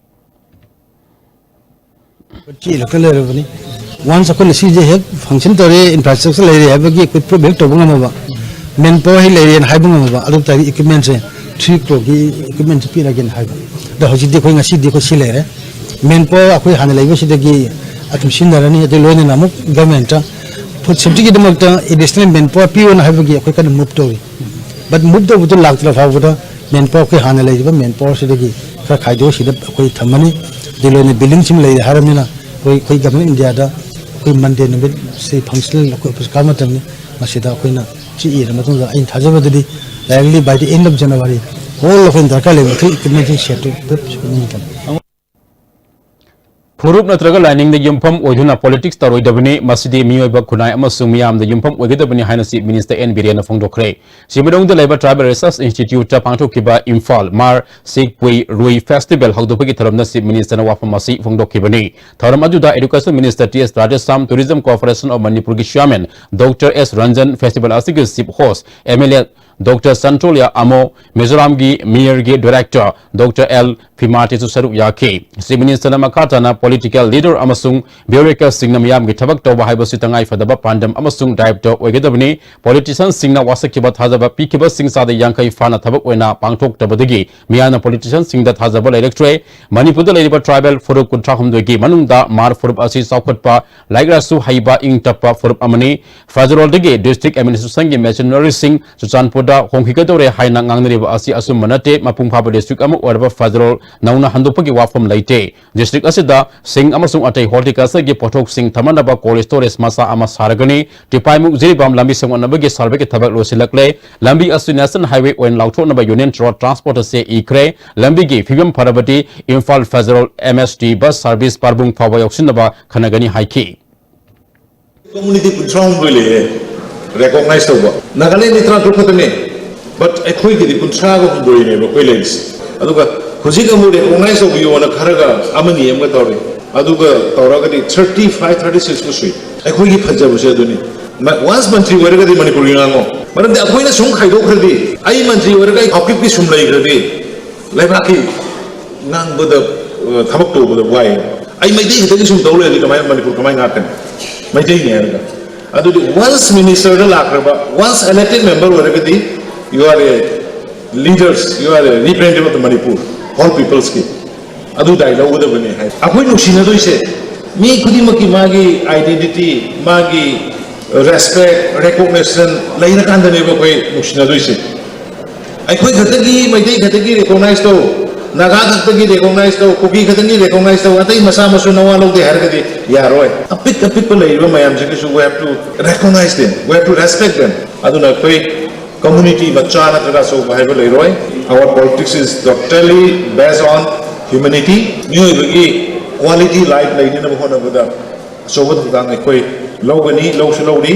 ꯆꯦꯜꯂꯛꯇ ꯂꯩꯔꯕꯅꯤ꯫ Once ꯑꯩꯈꯣꯏꯅ ꯁꯤꯁꯦ ꯍꯦꯛ function ꯇꯧꯔꯦ, infrastructure ꯂꯩꯔꯦ ꯍꯥꯏꯕꯒꯤ ꯑꯩꯈꯣꯏ prove ꯍꯦꯛ ꯇꯧꯕ ꯉꯝꯃꯕ꯫ ꯃꯦꯟ ꯄꯥꯋꯔ ꯍꯦꯛ ꯂꯩꯔꯦꯅ ꯍꯥꯏꯕ ꯉꯝꯃꯕ, ꯑꯗꯨ ꯇꯥꯔꯗꯤ ꯏꯀ꯭ꯋꯤꯞꯃꯦꯟꯁꯦ ꯊ꯭ꯔꯤ ꯀ꯭ꯔꯣꯔꯒꯤ ꯏꯀ꯭ꯋꯤꯞꯃꯦꯟꯁꯦ ꯄꯤꯔꯒꯦꯅ ꯍꯥꯏꯕ꯫ ꯑꯗꯣ ꯍꯧꯖꯤꯛꯇꯤ ꯑꯩꯈꯣꯏ ꯉꯁꯤꯗꯤ ꯑꯩꯈꯣꯏ ꯁꯤ ꯂꯩꯔꯦ꯫ ꯃꯦꯟ ꯄꯥꯋꯔ ꯑꯩꯈꯣꯏ ꯍꯥꯟꯅ ꯂꯩꯕꯁꯤꯗꯒꯤ ꯑꯗꯨꯝ ꯁꯤꯖꯤꯟꯅꯔꯅꯤ꯫ ꯑꯗꯨ ꯂꯣꯏꯅꯅ ꯑꯃꯨꯛ ꯒꯚꯔꯟꯃꯦꯟꯠꯇ ꯐꯨꯗ ꯁꯦꯐꯇꯤꯒꯤꯗꯃꯛꯇ ꯑꯦꯗꯤꯁꯅꯦꯜ ꯃꯦꯟ ꯄꯥꯋꯔ ꯄꯤꯌꯣꯅ ꯍꯥꯏꯕꯒꯤ ꯑꯩꯈꯣꯏ ꯀꯟꯅ ꯃꯨꯚ ꯇꯧꯔꯤ꯫ ꯕꯠ ꯃꯨꯚ ꯇꯧꯕꯗꯨ ꯂꯥꯛꯇ꯭ꯔ ꯐꯥꯎꯕꯗ ꯃꯦꯟ ꯄꯥꯋꯔ ꯑꯩꯈꯣꯏ ꯍꯥꯟꯅ ꯂꯩꯔꯤꯕ ꯃꯦꯟ ꯄꯥꯋꯔꯁꯤꯗꯒꯤ ꯈꯔ ꯈꯥꯏꯗꯣꯛꯑ ꯁꯤꯗ ꯑꯩꯈꯣꯏ ꯊꯝꯃꯅꯤ꯫ ꯑꯗꯨ ꯂꯣꯏꯅ ꯕꯤꯜꯗꯤꯡꯁꯤꯃ ꯂꯩꯔꯦ ꯍꯥꯏꯔꯕꯅꯤꯅ ꯑꯩꯈꯣꯏ, ꯑꯩꯈꯣꯏ ꯒꯚꯔꯟꯃꯦꯟ ꯑꯣꯐ ꯏꯟꯗꯤꯌꯥꯗ ꯑꯩꯈꯣꯏ ꯃꯟꯗꯦ ꯅꯨꯃꯤꯠ ꯁꯤ ꯐꯪꯁꯅꯦꯜ ꯑꯩꯈꯣꯏ ꯑꯣꯐꯤꯁ ꯀꯥꯕ ꯃꯇꯝꯅꯤ꯫ ꯃꯁꯤꯗ ꯑꯩꯈꯣꯏꯅ ꯆꯦ ꯏꯔ ꯃꯇꯨꯡꯗ ꯑꯩꯅ ꯊꯥꯖꯕꯗꯗꯤ likely by the end of January ꯍꯣꯜ ꯑꯩꯈꯣꯏꯅ ꯗꯔꯀꯥꯔ ꯂꯩꯕ ꯃꯈꯩ ꯏꯀ꯭ꯋꯤꯞꯃꯦꯟꯁꯤꯡ ꯁꯦꯠꯇꯨ ꯄꯨꯂꯞ ꯁꯨꯒꯅꯤ ꯃꯇꯝ꯫ ꯐꯨꯔꯨꯞ ꯅꯠꯇ꯭ꯔꯒ ꯂꯥꯏꯅꯤꯡꯗ ꯌꯨꯝꯐꯝ ꯑꯣꯏꯗꯨꯅ ꯄꯣꯂꯤꯇꯤꯛꯁ ꯇꯧꯔꯣꯏꯗꯕꯅꯤ, ꯃꯁꯤꯗꯤ ꯃꯤꯑꯣꯏꯕ ꯈꯨꯟꯅꯥꯏ ꯑꯃꯁꯨꯡ ꯃꯤꯌꯥꯝꯗ ꯌꯨꯝꯐꯝ ꯑꯣꯏꯒꯗꯕꯅꯤ ꯍꯥꯏꯅ ꯆꯤꯐ ꯃꯤꯅꯤꯁꯇꯔ ꯑꯦꯟ ꯕꯤꯔꯦꯟꯅ ꯐꯣꯡꯗꯣꯛꯈ꯭ꯔꯦ꯫ ꯁꯤꯃꯤꯔꯣꯡꯗ ꯂꯩꯕ ꯇ꯭ꯔꯥꯏꯕꯦꯜ ꯔꯤꯁꯔꯁ ꯏꯟꯁꯇꯤꯇ꯭ꯌꯨꯠꯇ ꯄꯥꯡꯊꯣꯛꯈꯤꯕ ꯏꯝꯐꯥꯜ ꯃꯥꯔ ꯁꯤꯛꯄꯨꯏ ꯔꯨꯏ ꯐꯦꯁꯇꯤꯚꯦꯜ ꯍꯧꯗꯣꯛꯄꯒꯤ ꯊꯧꯔꯝꯗ ꯆꯤꯐ ꯃꯤꯅꯤꯁꯇꯔꯅ ꯋꯥꯐꯝ ꯑꯁꯤ ꯐꯣꯡꯗꯣꯛꯈꯤꯕꯅꯤ꯫ ꯊꯧꯔꯝ ꯑꯗꯨꯗ education minister T S Radheshyam, tourism corporation of ꯃꯅꯤꯄꯨꯔꯒꯤ chairman doctor S Ranjan, festival ꯑꯁꯤꯒꯤ chief host M L A doctor Santoliya ꯑꯃꯣ, ꯃꯤꯖꯣꯔꯥꯝꯒꯤ ꯃꯦꯌꯔꯒꯤ ꯗꯥꯏꯔꯦꯛꯇꯔ ꯗꯣꯛꯇꯔ ꯑꯦꯜ ꯐꯤꯃꯥꯇꯤꯁꯨ ꯁꯔꯨꯛ ꯌꯥꯈꯤ꯫ ꯆꯤꯐ ꯃꯤꯅꯤꯁꯇꯔꯅ ꯃꯈꯥ ꯇꯥꯅ ꯄꯣꯂꯤꯇꯤꯀꯦꯜ ꯂꯤꯗꯔ ꯑꯃꯁꯨꯡ ꯕ꯭ꯌꯨꯔꯣꯀ꯭ꯔꯦꯠꯁꯤꯡꯅ ꯃꯤꯌꯥꯝꯒꯤ ꯊꯕꯛ ꯇꯧꯕ ꯍꯥꯏꯕꯁꯤ ꯇꯉꯥꯏ ꯐꯗꯕ ꯄꯥꯟꯗꯝ ꯑꯃꯁꯨꯡ ꯗꯥꯌꯤꯠꯇ ꯑꯣꯏꯒꯗꯕꯅꯤ꯫ ꯄꯣꯂꯤꯇꯤꯁꯤꯌꯟꯁꯤꯡꯅ ꯋꯥꯁꯛꯈꯤꯕ ꯊꯥꯖꯕ ꯄꯤꯈꯤꯕꯁꯤꯡ ꯆꯥꯗ ꯌꯥꯡꯈꯩ ꯐꯥꯅ ꯊꯕꯛ ꯑꯣꯏꯅ ꯄꯥꯡꯊꯣꯛꯇꯕꯗꯒꯤ ꯃꯤꯌꯥꯝꯅ ꯄꯣꯂꯤꯇꯤꯁꯤꯌꯟꯁꯤꯡꯗ ꯊꯥꯖꯕ ꯂꯩꯔꯛꯇ꯭ꯔꯦ꯫ ꯃꯅꯤꯄꯨꯔꯗ ꯂꯩꯔꯤꯕ ꯇ꯭ꯔꯥꯏꯕꯦꯜ ꯐꯨꯔꯨꯞ ꯀꯨꯟꯊ꯭ꯔꯥ ꯍꯨꯝꯗꯣꯏꯒꯤ ꯃꯅꯨꯡꯗ ꯃꯥꯔ ꯐꯨꯔꯨꯞ ꯑꯁꯤ ꯆꯥꯎꯈꯠꯄ, ꯂꯥꯏꯔꯤꯛ ꯂꯥꯏꯁꯨ ꯍꯩꯕ, ꯏꯪ ꯇꯞꯄ ꯐꯨꯔꯨꯞ ꯑꯃꯅꯤ꯫ ꯐꯦꯗꯔꯦꯜꯗꯒꯤ ꯗꯤꯁꯇ꯭ꯔꯤꯛ ꯑꯦꯗꯃꯤꯅꯤꯁꯇ꯭ꯔꯦꯁꯟꯒꯤ ꯃꯦꯁꯤꯅꯔꯤꯁꯤꯡ ꯆꯨꯔꯆꯥꯟꯄꯨꯔꯗ ꯍꯣꯡꯈꯤꯒꯗꯧꯔꯦ ꯍꯥꯏꯅ ꯉꯥꯡꯅꯔꯤꯕ ꯑꯁꯤ ꯑꯆꯨꯝꯕ ꯅꯠꯇꯦ꯫ ꯃꯄꯨꯡ ꯐꯥꯕ ꯗꯤꯁꯇ꯭ꯔꯤꯛ ꯑꯃ ꯑꯣꯏꯔꯕ ꯐꯦꯗꯔꯦꯜ ꯅꯧꯅ ꯍꯟꯗꯣꯛꯄꯒꯤ ꯋꯥꯐꯝ ꯂꯩꯇꯦ꯫ ꯗꯤꯁꯇ꯭ꯔꯤꯛ ꯑꯁꯤꯗ ꯁꯤꯡ ꯑꯃꯁꯨꯡ ꯑꯇꯩ ꯍꯣꯔꯇꯤꯀꯜꯆꯔꯒꯤ ꯄꯣꯠꯊꯣꯛꯁꯤꯡ ꯊꯝꯅꯅꯕ ꯀꯣꯜꯗ ꯁ꯭ꯇꯣꯔꯦꯖ ꯃꯆꯥ ꯑꯃ ꯁꯥꯔꯒꯅꯤ꯫ ꯇꯤꯄꯥꯏꯃꯨꯛ ꯖꯤꯔꯤꯕꯥꯝ ꯂꯝꯕꯤ ꯁꯦꯝꯒꯠꯅꯕꯒꯤ ꯁꯔꯚꯦꯒꯤ ꯊꯕꯛ ꯂꯣꯏꯁꯤꯜꯂꯛꯂꯦ꯫ ꯂꯝꯕꯤ ꯑꯁꯤ ꯅꯦꯁꯅꯦꯜ ꯍꯥꯏꯋꯦ ꯑꯣꯏꯅ ꯂꯥꯎꯊꯣꯛꯅꯕ ꯌꯨꯅꯤꯌꯟ ꯔꯣꯗ ꯇ꯭ꯔꯥꯟꯁꯄꯣꯔꯠ ꯑꯁꯤ ꯏꯈ꯭ꯔꯦ꯫ ꯂꯝꯕꯤꯒꯤ ꯐꯤꯕꯝ ꯐꯔꯕꯗꯤ ꯏꯝꯐꯥꯜ ꯐꯦꯗꯔꯦꯜ ꯑꯦꯝ ꯑꯦꯁ ꯇꯤ ꯕꯁ ꯁꯔꯚꯤꯁ ꯄꯥꯔꯕꯨꯡ ꯐꯥꯎꯕ ꯌꯧꯁꯤꯟꯅꯕ ꯈꯟꯅꯒꯅꯤ ꯍꯥꯏꯈꯤ꯫ ꯀꯝꯃꯨꯅꯤꯇꯤ ꯀꯨꯟꯊ꯭ꯔꯥ ꯍꯨꯝꯗꯣꯏ ꯂꯩꯌꯦ ꯔꯦꯀꯣꯒꯅꯥꯏꯖ ꯇꯧꯕ꯫ ꯅꯥꯒꯥꯂꯦꯟꯗꯤ ꯇꯔꯥ ꯇꯔꯨꯛ ꯈꯛꯇꯅꯦ, ꯕꯠ ꯑꯩꯈꯣꯏꯒꯤꯗꯤ ꯀꯨꯟꯊ꯭ꯔꯥꯒ ꯍꯨꯝꯗꯣꯏꯅꯦꯕ ꯑꯩꯈꯣꯏ ꯂꯩꯔꯤꯁꯦ꯫ ꯑꯗꯨꯒ ꯍꯧꯖꯤꯛ ꯑꯃꯨꯛ ꯔꯦꯀꯣꯒꯅꯥꯏꯖ ꯇꯧꯕꯤꯌꯣꯅ ꯈꯔꯒ ꯑꯃꯅꯤ ꯑꯃꯒ ꯇꯧꯔꯤ꯫ ꯑꯗꯨꯒ ꯇꯧꯔꯒꯗꯤ ꯊꯥꯔꯇꯤ ꯐꯥꯏꯚ, ꯊꯥꯔꯇꯤ ꯁꯤꯛꯁ ꯁꯨꯏ꯫ ꯑꯩꯈꯣꯏꯒꯤ ꯐꯖꯕꯁꯦ ꯑꯗꯨꯅꯤ꯫ ꯃ-, ꯋꯥꯟꯁ ꯃꯟꯇ꯭ꯔꯤ ꯑꯣꯏꯔꯒꯗꯤ ꯃꯅꯤꯄꯨꯔꯒꯤ ꯉꯥꯡꯉꯣ꯫ ꯃꯔꯝꯗꯤ ꯑꯩꯈꯣꯏꯅ ꯁꯨꯝ ꯈꯥꯏꯗꯣꯛꯈ꯭ꯔꯗꯤ, ꯑꯩ ꯃꯟꯇ꯭ꯔꯤ ꯑꯣꯏꯔꯒ ꯑꯩ ꯍꯥꯎꯀꯤꯞꯀꯤ ꯁꯨꯝ ꯂꯩꯈ꯭ꯔꯗꯤ, ꯂꯩꯕꯥꯛꯀꯤ ꯉꯥꯡꯕꯗ, ꯑ, ꯊꯕꯛ ꯇꯧꯕꯗ ꯋꯥꯏ꯫ ꯑꯩ ꯃꯩꯇꯩ ꯈꯛꯇꯒꯤ ꯁꯨꯝ ꯇꯧ ꯂꯩꯔꯗꯤ ꯀꯃꯥꯏꯅ ꯃꯅꯤꯄꯨꯔ ꯀꯃꯥꯏꯅ ꯉꯥꯛꯀꯅꯤ? ꯃꯩꯇꯩꯅꯤ ꯍꯥꯏꯔꯒ꯫ ꯑꯗꯨꯗꯤ once minister ꯗ ꯂꯥꯛꯈ꯭ꯔꯕ, once elected member ꯑꯣꯏꯔꯒꯗꯤ, you are a leaders, you are a representative of the Manipur, all people's ꯀꯤ ꯑꯗꯨ ꯗꯥꯏ ꯂꯧꯒꯗꯕꯅꯤ ꯍꯥꯏ꯫ ꯑꯩꯈꯣꯏ ꯅꯨꯡꯁꯤꯅꯗꯣꯏꯁꯦ ꯃꯤ ꯈꯨꯗꯤꯡꯃꯛꯀꯤ ꯃꯥꯒꯤ identity, ꯃꯥꯒꯤ respect, recognition ꯂꯩꯔꯀꯥꯟꯗꯅꯦꯕ ꯑꯩꯈꯣꯏ ꯅꯨꯡꯁꯤꯅꯗꯣꯏꯁꯦ꯫ ꯑꯩꯈꯣꯏ ꯈꯛꯇꯒꯤ, ꯃꯩꯇꯩ ꯈꯛꯇꯒꯤ recognize ꯇꯧ, ꯅꯥꯒꯥ ꯈꯛꯇꯒꯤ recognize ꯇꯧ, ꯀꯨꯀꯤ ꯈꯛꯇꯒꯤ recognize ꯇꯧ, ꯑꯇꯩ ꯃꯆꯥ ꯃꯁꯨ ꯅꯋꯥ ꯂꯧꯗꯦ ꯍꯥꯏꯔꯒꯗꯤ ꯌꯥꯔꯣꯏ꯫ ꯑꯄꯤꯛ ꯑꯄꯤꯛꯄ ꯂꯩꯔꯤꯕ ꯃꯌꯥꯝꯁꯤꯒꯤꯁꯨ we have to recognize them, we have to respect them. ꯑꯗꯨꯅ ꯑꯩꯈꯣꯏ community ꯃꯆꯥ ꯅꯠꯇ꯭ꯔꯒ ꯑꯆꯧꯕ ꯍꯥꯏꯕ ꯂꯩꯔꯣꯏ꯫ Our politics is totally based on humanity. ꯃꯤꯑꯣꯏꯕꯒꯤ quality life ꯂꯩꯅꯅꯕ ꯍꯣꯠꯅꯕꯗ ꯑꯆꯧꯕ ꯊꯧꯗꯥꯡ ꯑꯩꯈꯣꯏ ꯂꯧꯒꯅꯤ, ꯂꯧꯁꯨ ꯂꯧꯔꯤ꯫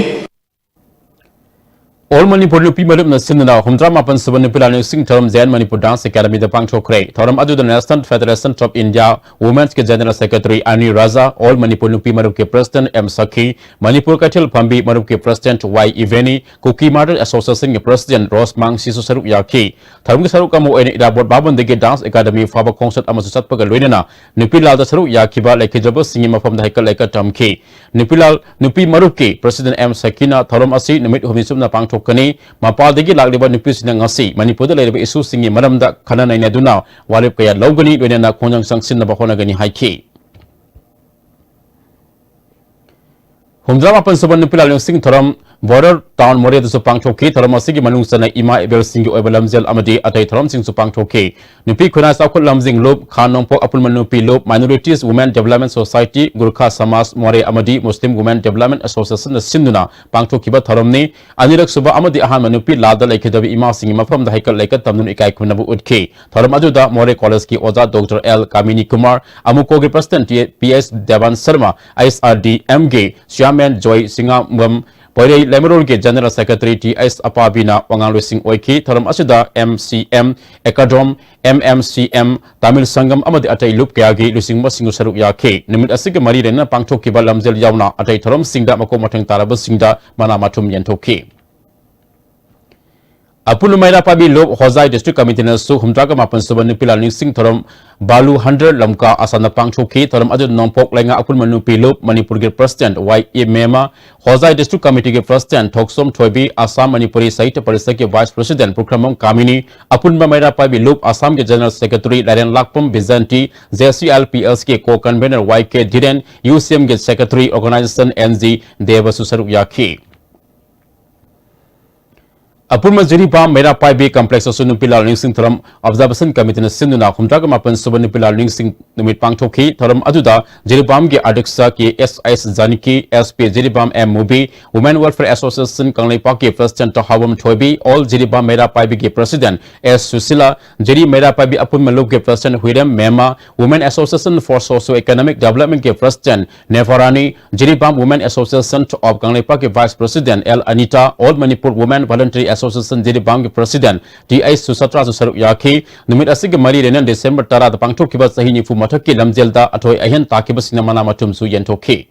All Manipur ꯅꯨꯄꯤ ꯃꯔꯨꯞꯅ ꯁꯤꯟꯗꯨꯅ ꯍꯨꯝꯗ꯭ꯔꯥ ꯃꯥꯄꯟ ꯁꯨꯕ ꯅꯨꯄꯤ ꯂꯥꯂꯣꯡꯁꯤꯡ ꯊꯧꯔꯝ ꯖꯌꯟ ꯃꯅꯤꯄꯨꯔ ꯗꯥꯟꯁ ꯑꯦꯀꯥꯗꯃꯤꯗ ꯄꯥꯡꯊꯣꯛꯈ꯭ꯔꯦ꯫ ꯊꯧꯔꯝ ꯑꯗꯨꯗ National Federation of India Women's ꯀꯤ General Secretary ꯑꯅꯤ ꯔꯥꯖꯥ, All Manipur ꯅꯨꯄꯤ ꯃꯔꯨꯞꯀꯤ President ꯑꯦꯝ ꯁꯈꯤ, ꯃꯅꯤꯄꯨꯔ ꯀꯩꯊꯦꯜ ꯐꯝꯕꯤ ꯃꯔꯨꯞꯀꯤ President ꯋꯥꯏ ꯏꯚꯦꯅꯤ, ꯀꯨꯀꯤ Martyr Association ꯒꯤ President ꯔꯣꯁ ꯃꯥꯡꯁꯤꯁꯨ ꯁꯔꯨꯛ ꯌꯥꯈꯤ꯫ ꯊꯧꯔꯝꯒꯤ ꯁꯔꯨꯛ ꯑꯃ ꯑꯣꯏꯅ ꯏꯔꯥꯕꯣꯠ ꯚꯕꯟꯗꯒꯤ ꯗꯥꯟꯁ ꯑꯦꯀꯥꯗꯃꯤ ꯐꯥꯎꯕ ꯈꯣꯡꯆꯠ ꯑꯃꯁꯨ ꯆꯠꯄꯒ ꯂꯣꯏꯅꯅ ꯅꯨꯄꯤ ꯂꯥꯜꯗ ꯁꯔꯨꯛ ꯌꯥꯈꯤꯕ ꯂꯩꯈꯤꯗ꯭ꯔꯕꯁꯤꯡꯒꯤ ꯃꯐꯝꯗ ꯍꯩꯀꯠ ꯂꯩꯀꯠ ꯇꯝꯈꯤ꯫ ꯅꯨꯄꯤ ꯂꯥꯜ, ꯅꯨꯄꯤ ꯃꯔꯨꯞꯀꯤ President ꯑꯦꯝ ꯁꯈꯤꯅ ꯊꯧꯔꯝ ꯑꯁꯤ ꯅꯨꯃꯤꯠ ꯍꯨꯝꯅꯤ ꯆꯨꯞꯅ ꯄꯥꯡꯊꯣꯛꯀꯅꯤ꯫ ꯃꯄꯥꯟꯗꯒꯤ ꯂꯥꯛꯂꯤꯕ ꯅꯨꯄꯤꯁꯤꯡꯅ ꯉꯁꯤ ꯃꯅꯤꯄꯨꯔꯗ ꯂꯩꯔꯤꯕ ꯏꯁꯨꯁꯤꯡꯒꯤ ꯃꯔꯝꯗ ꯈꯟꯅ ꯅꯩꯅꯗꯨꯅ ꯋꯥꯔꯦꯞ ꯀꯌꯥ ꯂꯧꯒꯅꯤ, ꯂꯣꯏꯅꯅ ꯈꯣꯡꯖꯪ ꯆꯪꯁꯤꯟꯅꯕ ꯍꯣꯠꯅꯒꯅꯤ ꯍꯥꯏꯈꯤ꯫ ꯍꯨꯝꯗ꯭ꯔꯥ ꯃꯥꯄꯟ ꯁꯨꯕ ꯅꯨꯄꯤ ꯂꯥꯂꯣꯡꯁꯤꯡ ꯊꯧꯔꯝ ꯕꯣꯔꯗꯔ ꯇꯥꯎꯟ ꯃꯣꯔꯦꯗꯁꯨ ꯄꯥꯡꯊꯣꯛꯈꯤ꯫ ꯊꯧꯔꯝ ꯑꯁꯤꯒꯤ ꯃꯅꯨꯡ ꯆꯟꯅ ꯏꯃꯥ ꯏꯕꯦꯜꯁꯤꯡꯒꯤ ꯑꯣꯏꯕ ꯂꯝꯖꯦꯜ ꯑꯃꯗꯤ ꯑꯇꯩ ꯊꯧꯔꯝꯁꯤꯡꯁꯨ ꯄꯥꯡꯊꯣꯛꯈꯤ꯫ ꯅꯨꯄꯤ ꯈꯨꯟꯅꯥꯏ ꯆꯥꯎꯈꯠ ꯂꯝꯖꯤꯡ ꯂꯨꯞ, ꯈꯥ ꯅꯣꯡꯄꯣꯛ ꯑꯄꯨꯟꯕ ꯅꯨꯄꯤ ꯂꯨꯞ, Minorities Women Development Society, ꯒꯨꯔꯈꯥ ꯁꯃꯥꯖ ꯃꯣꯔꯦ ꯑꯃꯗꯤ Muslim Women Development Association ꯅ ꯁꯤꯟꯗꯨꯅ ꯄꯥꯡꯊꯣꯛꯈꯤꯕ ꯊꯧꯔꯝꯅꯤ꯫ ꯑꯅꯤꯔꯛ ꯁꯨꯕ ꯑꯃꯗꯤ ꯑꯍꯥꯟꯕ ꯅꯨꯄꯤ ꯂꯥꯜꯗ ꯂꯩꯈꯤꯗꯕ ꯏꯃꯥꯁꯤꯡꯒꯤ ꯃꯐꯝꯗ ꯍꯩꯀꯠ ꯂꯩꯀꯠ ꯇꯝꯗꯨꯅ ꯏꯀꯥꯏ ꯈꯨꯝꯅꯕ ꯎꯠꯈꯤ꯫ ꯊꯧꯔꯝ ꯑꯗꯨꯗ ꯃꯣꯔꯦ ꯀꯣꯂꯦꯖꯀꯤ ꯑꯣꯖꯥ ꯗꯣꯛꯇꯔ ꯑꯦꯜ ꯀꯥꯃꯤꯅꯤ ꯀꯨꯃꯥꯔ, ꯑꯃꯨꯀꯣꯒꯤ President P S Devan Sharma, H R D ꯑꯦꯝꯒꯤ Chairman ꯖꯣꯏ ꯁꯤꯡꯉꯥꯝꯕꯝ, ꯄꯣꯏꯔꯩ ꯂꯩꯃꯔꯣꯜꯒꯤ General Secretary ꯇꯤ ꯑꯩꯆ ꯑꯄꯥꯕꯤꯅ ꯋꯥꯉꯥꯡꯂꯣꯏꯁꯤꯡ ꯑꯣꯏꯈꯤ꯫ ꯊꯧꯔꯝ ꯑꯁꯤꯗ M C M, Ekadrom, M M C M, Tamil Sangam ꯑꯃꯗꯤ ꯑꯇꯩ ꯂꯨꯞ ꯀꯌꯥꯒꯤ ꯂꯨꯆꯤꯡꯕꯁꯤꯡꯁꯨ ꯁꯔꯨꯛ ꯌꯥꯈꯤ꯫ ꯅꯨꯃꯤꯠ ꯑꯁꯤꯒ ꯃꯔꯤ ꯂꯩꯅꯅ ꯄꯥꯡꯊꯣꯛꯈꯤꯕ ꯂꯝꯖꯦꯜ ꯌꯥꯎꯅ ꯑꯇꯩ ꯊꯧꯔꯝꯁꯤꯡꯗ ꯃꯀꯣꯛ ꯃꯊꯪ ꯇꯥꯔꯕꯁꯤꯡꯗ ꯃꯅꯥ ꯃꯊꯨꯝ ꯌꯦꯟꯊꯣꯛꯈꯤ꯫ ꯑꯄꯨꯟꯕ ꯃꯩꯔꯥ ꯄꯥꯏꯕꯤ ꯂꯨꯞ ꯍꯣꯖꯥꯏ District Committeeꯅꯁꯨ ꯍꯨꯝꯗ꯭ꯔꯥꯒ ꯃꯥꯄꯟ ꯁꯨꯕ ꯅꯨꯄꯤ ꯂꯥꯜ ꯅꯤꯡꯁꯤꯡ ꯊꯧꯔꯝ ꯕꯥꯂꯨ ꯍꯟꯗ꯭ꯔ ꯂꯝꯀꯥ ꯑꯁꯥꯝꯅ ꯄꯥꯡꯊꯣꯛꯈꯤ꯫ ꯊꯧꯔꯝ ꯑꯗꯨꯗ ꯅꯣꯡꯄꯣꯛ ꯂꯩꯉꯥꯛ ꯑꯄꯨꯟꯕ ꯅꯨꯄꯤ ꯂꯨꯞ ꯃꯅꯤꯄꯨꯔꯒꯤ President ꯋꯥꯏ ꯑꯦ ꯃꯦꯃꯥ, ꯍꯣꯖꯥꯏ District Committeeꯒꯤ President ꯊꯣꯛꯁꯣꯝ ꯊꯣꯏꯕꯤ, ꯑꯁꯥꯝ ꯃꯅꯤꯄꯨꯔꯤ ꯁꯥꯍꯤꯇ꯭ꯌ ꯄꯔꯤꯁꯠꯀꯤ Vice President ꯄꯨꯈ꯭ꯔꯝꯕꯝ ꯀꯥꯃꯤꯅꯤ, ꯑꯄꯨꯟꯕ ꯃꯩꯔꯥ ꯄꯥꯏꯕꯤ ꯂꯨꯞ ꯑꯁꯥꯝꯒꯤ General Secretary ꯂꯥꯏꯔꯦꯟ ꯂꯥꯛꯄꯝ ꯕꯤꯖꯟꯇꯤ, JCLPSꯀꯤ Co-Convener ꯋꯥꯏ ꯀꯦ ꯙꯤꯔꯦꯟ, UCMꯒꯤ Secretary Organisation ꯑꯦꯟ ꯖꯤ ꯗꯦꯕꯁꯨ ꯁꯔꯨꯛ ꯌꯥꯈꯤ꯫ ꯑꯄꯨꯟꯕ ꯖꯤꯔꯤꯕꯥꯝ ꯃꯩꯔꯥ ꯄꯥꯏꯕꯤ complexꯇꯁꯨ ꯅꯨꯄꯤ ꯂꯥꯜ ꯅꯤꯡꯁꯤꯡ ꯊꯧꯔꯝ Observation Committeeꯅ ꯁꯤꯟꯗꯨꯅ ꯍꯨꯝꯗ꯭ꯔꯥꯒ ꯃꯥꯄꯟ ꯁꯨꯕ ꯅꯨꯄꯤ ꯂꯥꯜ ꯅꯤꯡꯁꯤꯡ ꯅꯨꯃꯤꯠ ꯄꯥꯡꯊꯣꯛꯈꯤ꯫ ꯊꯧꯔꯝ ꯑꯗꯨꯗ ꯖꯤꯔꯤꯕꯥꯝꯒꯤ ꯑꯗ꯭ꯌꯛꯁ ꯀꯦ ꯑꯦꯁ ꯑꯦꯁ ꯖꯥꯅꯀꯤ, SP ꯖꯤꯔꯤꯕꯥꯝ ꯑꯦꯝ ꯃꯨꯕꯤ, Women Welfare Association ꯀꯪꯂꯩꯄꯥꯛꯀꯤ President ꯇꯍꯥꯎꯕꯝ ꯊꯣꯏꯕꯤ, All ꯖꯤꯔꯤꯕꯥꯝ ꯃꯩꯔꯥ ꯄꯥꯏꯕꯤꯒꯤ President ꯑꯦꯁ ꯁꯨꯁꯤꯂꯥ, ꯖꯤꯔꯤ ꯃꯩꯔꯥ ꯄꯥꯏꯕꯤ ꯑꯄꯨꯟꯕ ꯂꯨꯞꯀꯤ President Huirem Mema, Women Association for Socio Economic Developmentꯀꯤ President ꯅꯦꯐꯥꯔꯥꯅꯤ, ꯖꯤꯔꯤꯕꯥꯝ Women Association of ꯀꯪꯂꯩꯄꯥꯛꯀꯤ Vice President L Anita, All Manipur Women Voluntary Association ꯖꯤꯔꯤꯕꯥꯝꯒꯤ President ꯇꯤ ꯑꯩꯆ ꯁꯨꯁꯇ꯭ꯔꯥꯁꯨ ꯁꯔꯨꯛ ꯌꯥꯈꯤ꯫ ꯅꯨꯃꯤꯠ ꯑꯁꯤꯒꯤ ꯃꯔꯤ ꯂꯩꯅꯅ December ꯇꯔꯥꯗ ꯄꯥꯡꯊꯣꯛꯈꯤꯕ ꯆꯍꯤ ꯅꯤꯐꯨ ꯃꯊꯛꯀꯤ ꯂꯝꯖꯦꯜꯗ ꯑꯊꯣꯏ ꯑꯍꯦꯟ ꯇꯥꯈꯤꯕꯁꯤꯡꯅ ꯃꯅꯥ ꯃꯊꯨꯝꯁꯨ ꯌꯦꯟꯊꯣꯛꯈꯤ꯫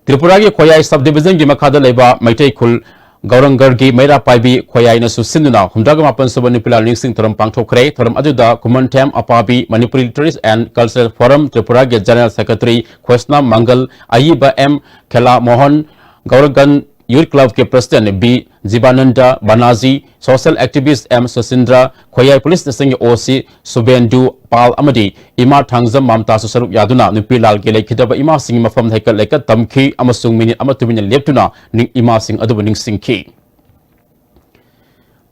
ꯇ꯭ꯔꯤꯄꯨꯔꯥꯒꯤ ꯈꯣꯌꯥꯏ Sub Divisionꯒꯤ ꯃꯈꯥꯗ ꯂꯩꯕ ꯃꯩꯇꯩ ꯈꯨꯜ ꯒꯧꯔꯪꯒꯔꯒꯤ ꯃꯩꯔꯥ ꯄꯥꯏꯕꯤ ꯈꯣꯌꯥꯏꯅꯁꯨ ꯁꯤꯟꯗꯨꯅ ꯍꯨꯝꯗ꯭ꯔꯥꯒ ꯃꯥꯄꯟ ꯁꯨꯕ ꯅꯨꯄꯤ ꯂꯥꯜ ꯅꯤꯡꯁꯤꯡ ꯊꯧꯔꯝ ꯄꯥꯡꯊꯣꯛꯈ꯭ꯔꯦ꯫ ꯊꯧꯔꯝ ꯑꯗꯨꯗ ꯈꯨꯃꯟꯊꯦꯝ ꯑꯄꯥꯕꯤ, Manipuri Literature and Cultural Forum ꯇ꯭ꯔꯤꯄꯨꯔꯥꯒꯤ General Secretary Krishna Mangal, ꯑꯏꯕ ꯑꯦꯝ ꯈꯦꯂꯥ ꯃꯣꯍꯟ, ꯒꯧꯔꯒꯟ Youth Clubꯀꯤ President B Jibananda Banerjee, Social Activist M Sushindra, Khoyai Police Stationꯒꯤ OC ꯁꯨꯕꯦꯟꯗꯨ ꯄꯥꯜ ꯑꯃꯗꯤ ꯏꯃꯥ ꯊꯥꯡꯖꯝ ꯃꯝꯇꯥꯁꯨ ꯁꯔꯨꯛ ꯌꯥꯗꯨꯅ ꯅꯨꯄꯤ ꯂꯥꯜꯒꯤ ꯂꯩꯈꯤꯗꯕ ꯏꯃꯥꯁꯤꯡꯒꯤ ꯃꯐꯝꯗ ꯍꯩꯀꯠ ꯂꯩꯀꯠ ꯇꯝꯈꯤ ꯑꯃꯁꯨꯡ ꯃꯤꯅꯤꯠ ꯑꯃ ꯇꯨꯃꯤꯟꯅ ꯂꯦꯞꯇꯨꯅ ꯅꯤꯡ-, ꯏꯃꯥꯁꯤꯡ ꯑꯗꯨꯕꯨ ꯅꯤꯡꯁꯤꯡꯈꯤ꯫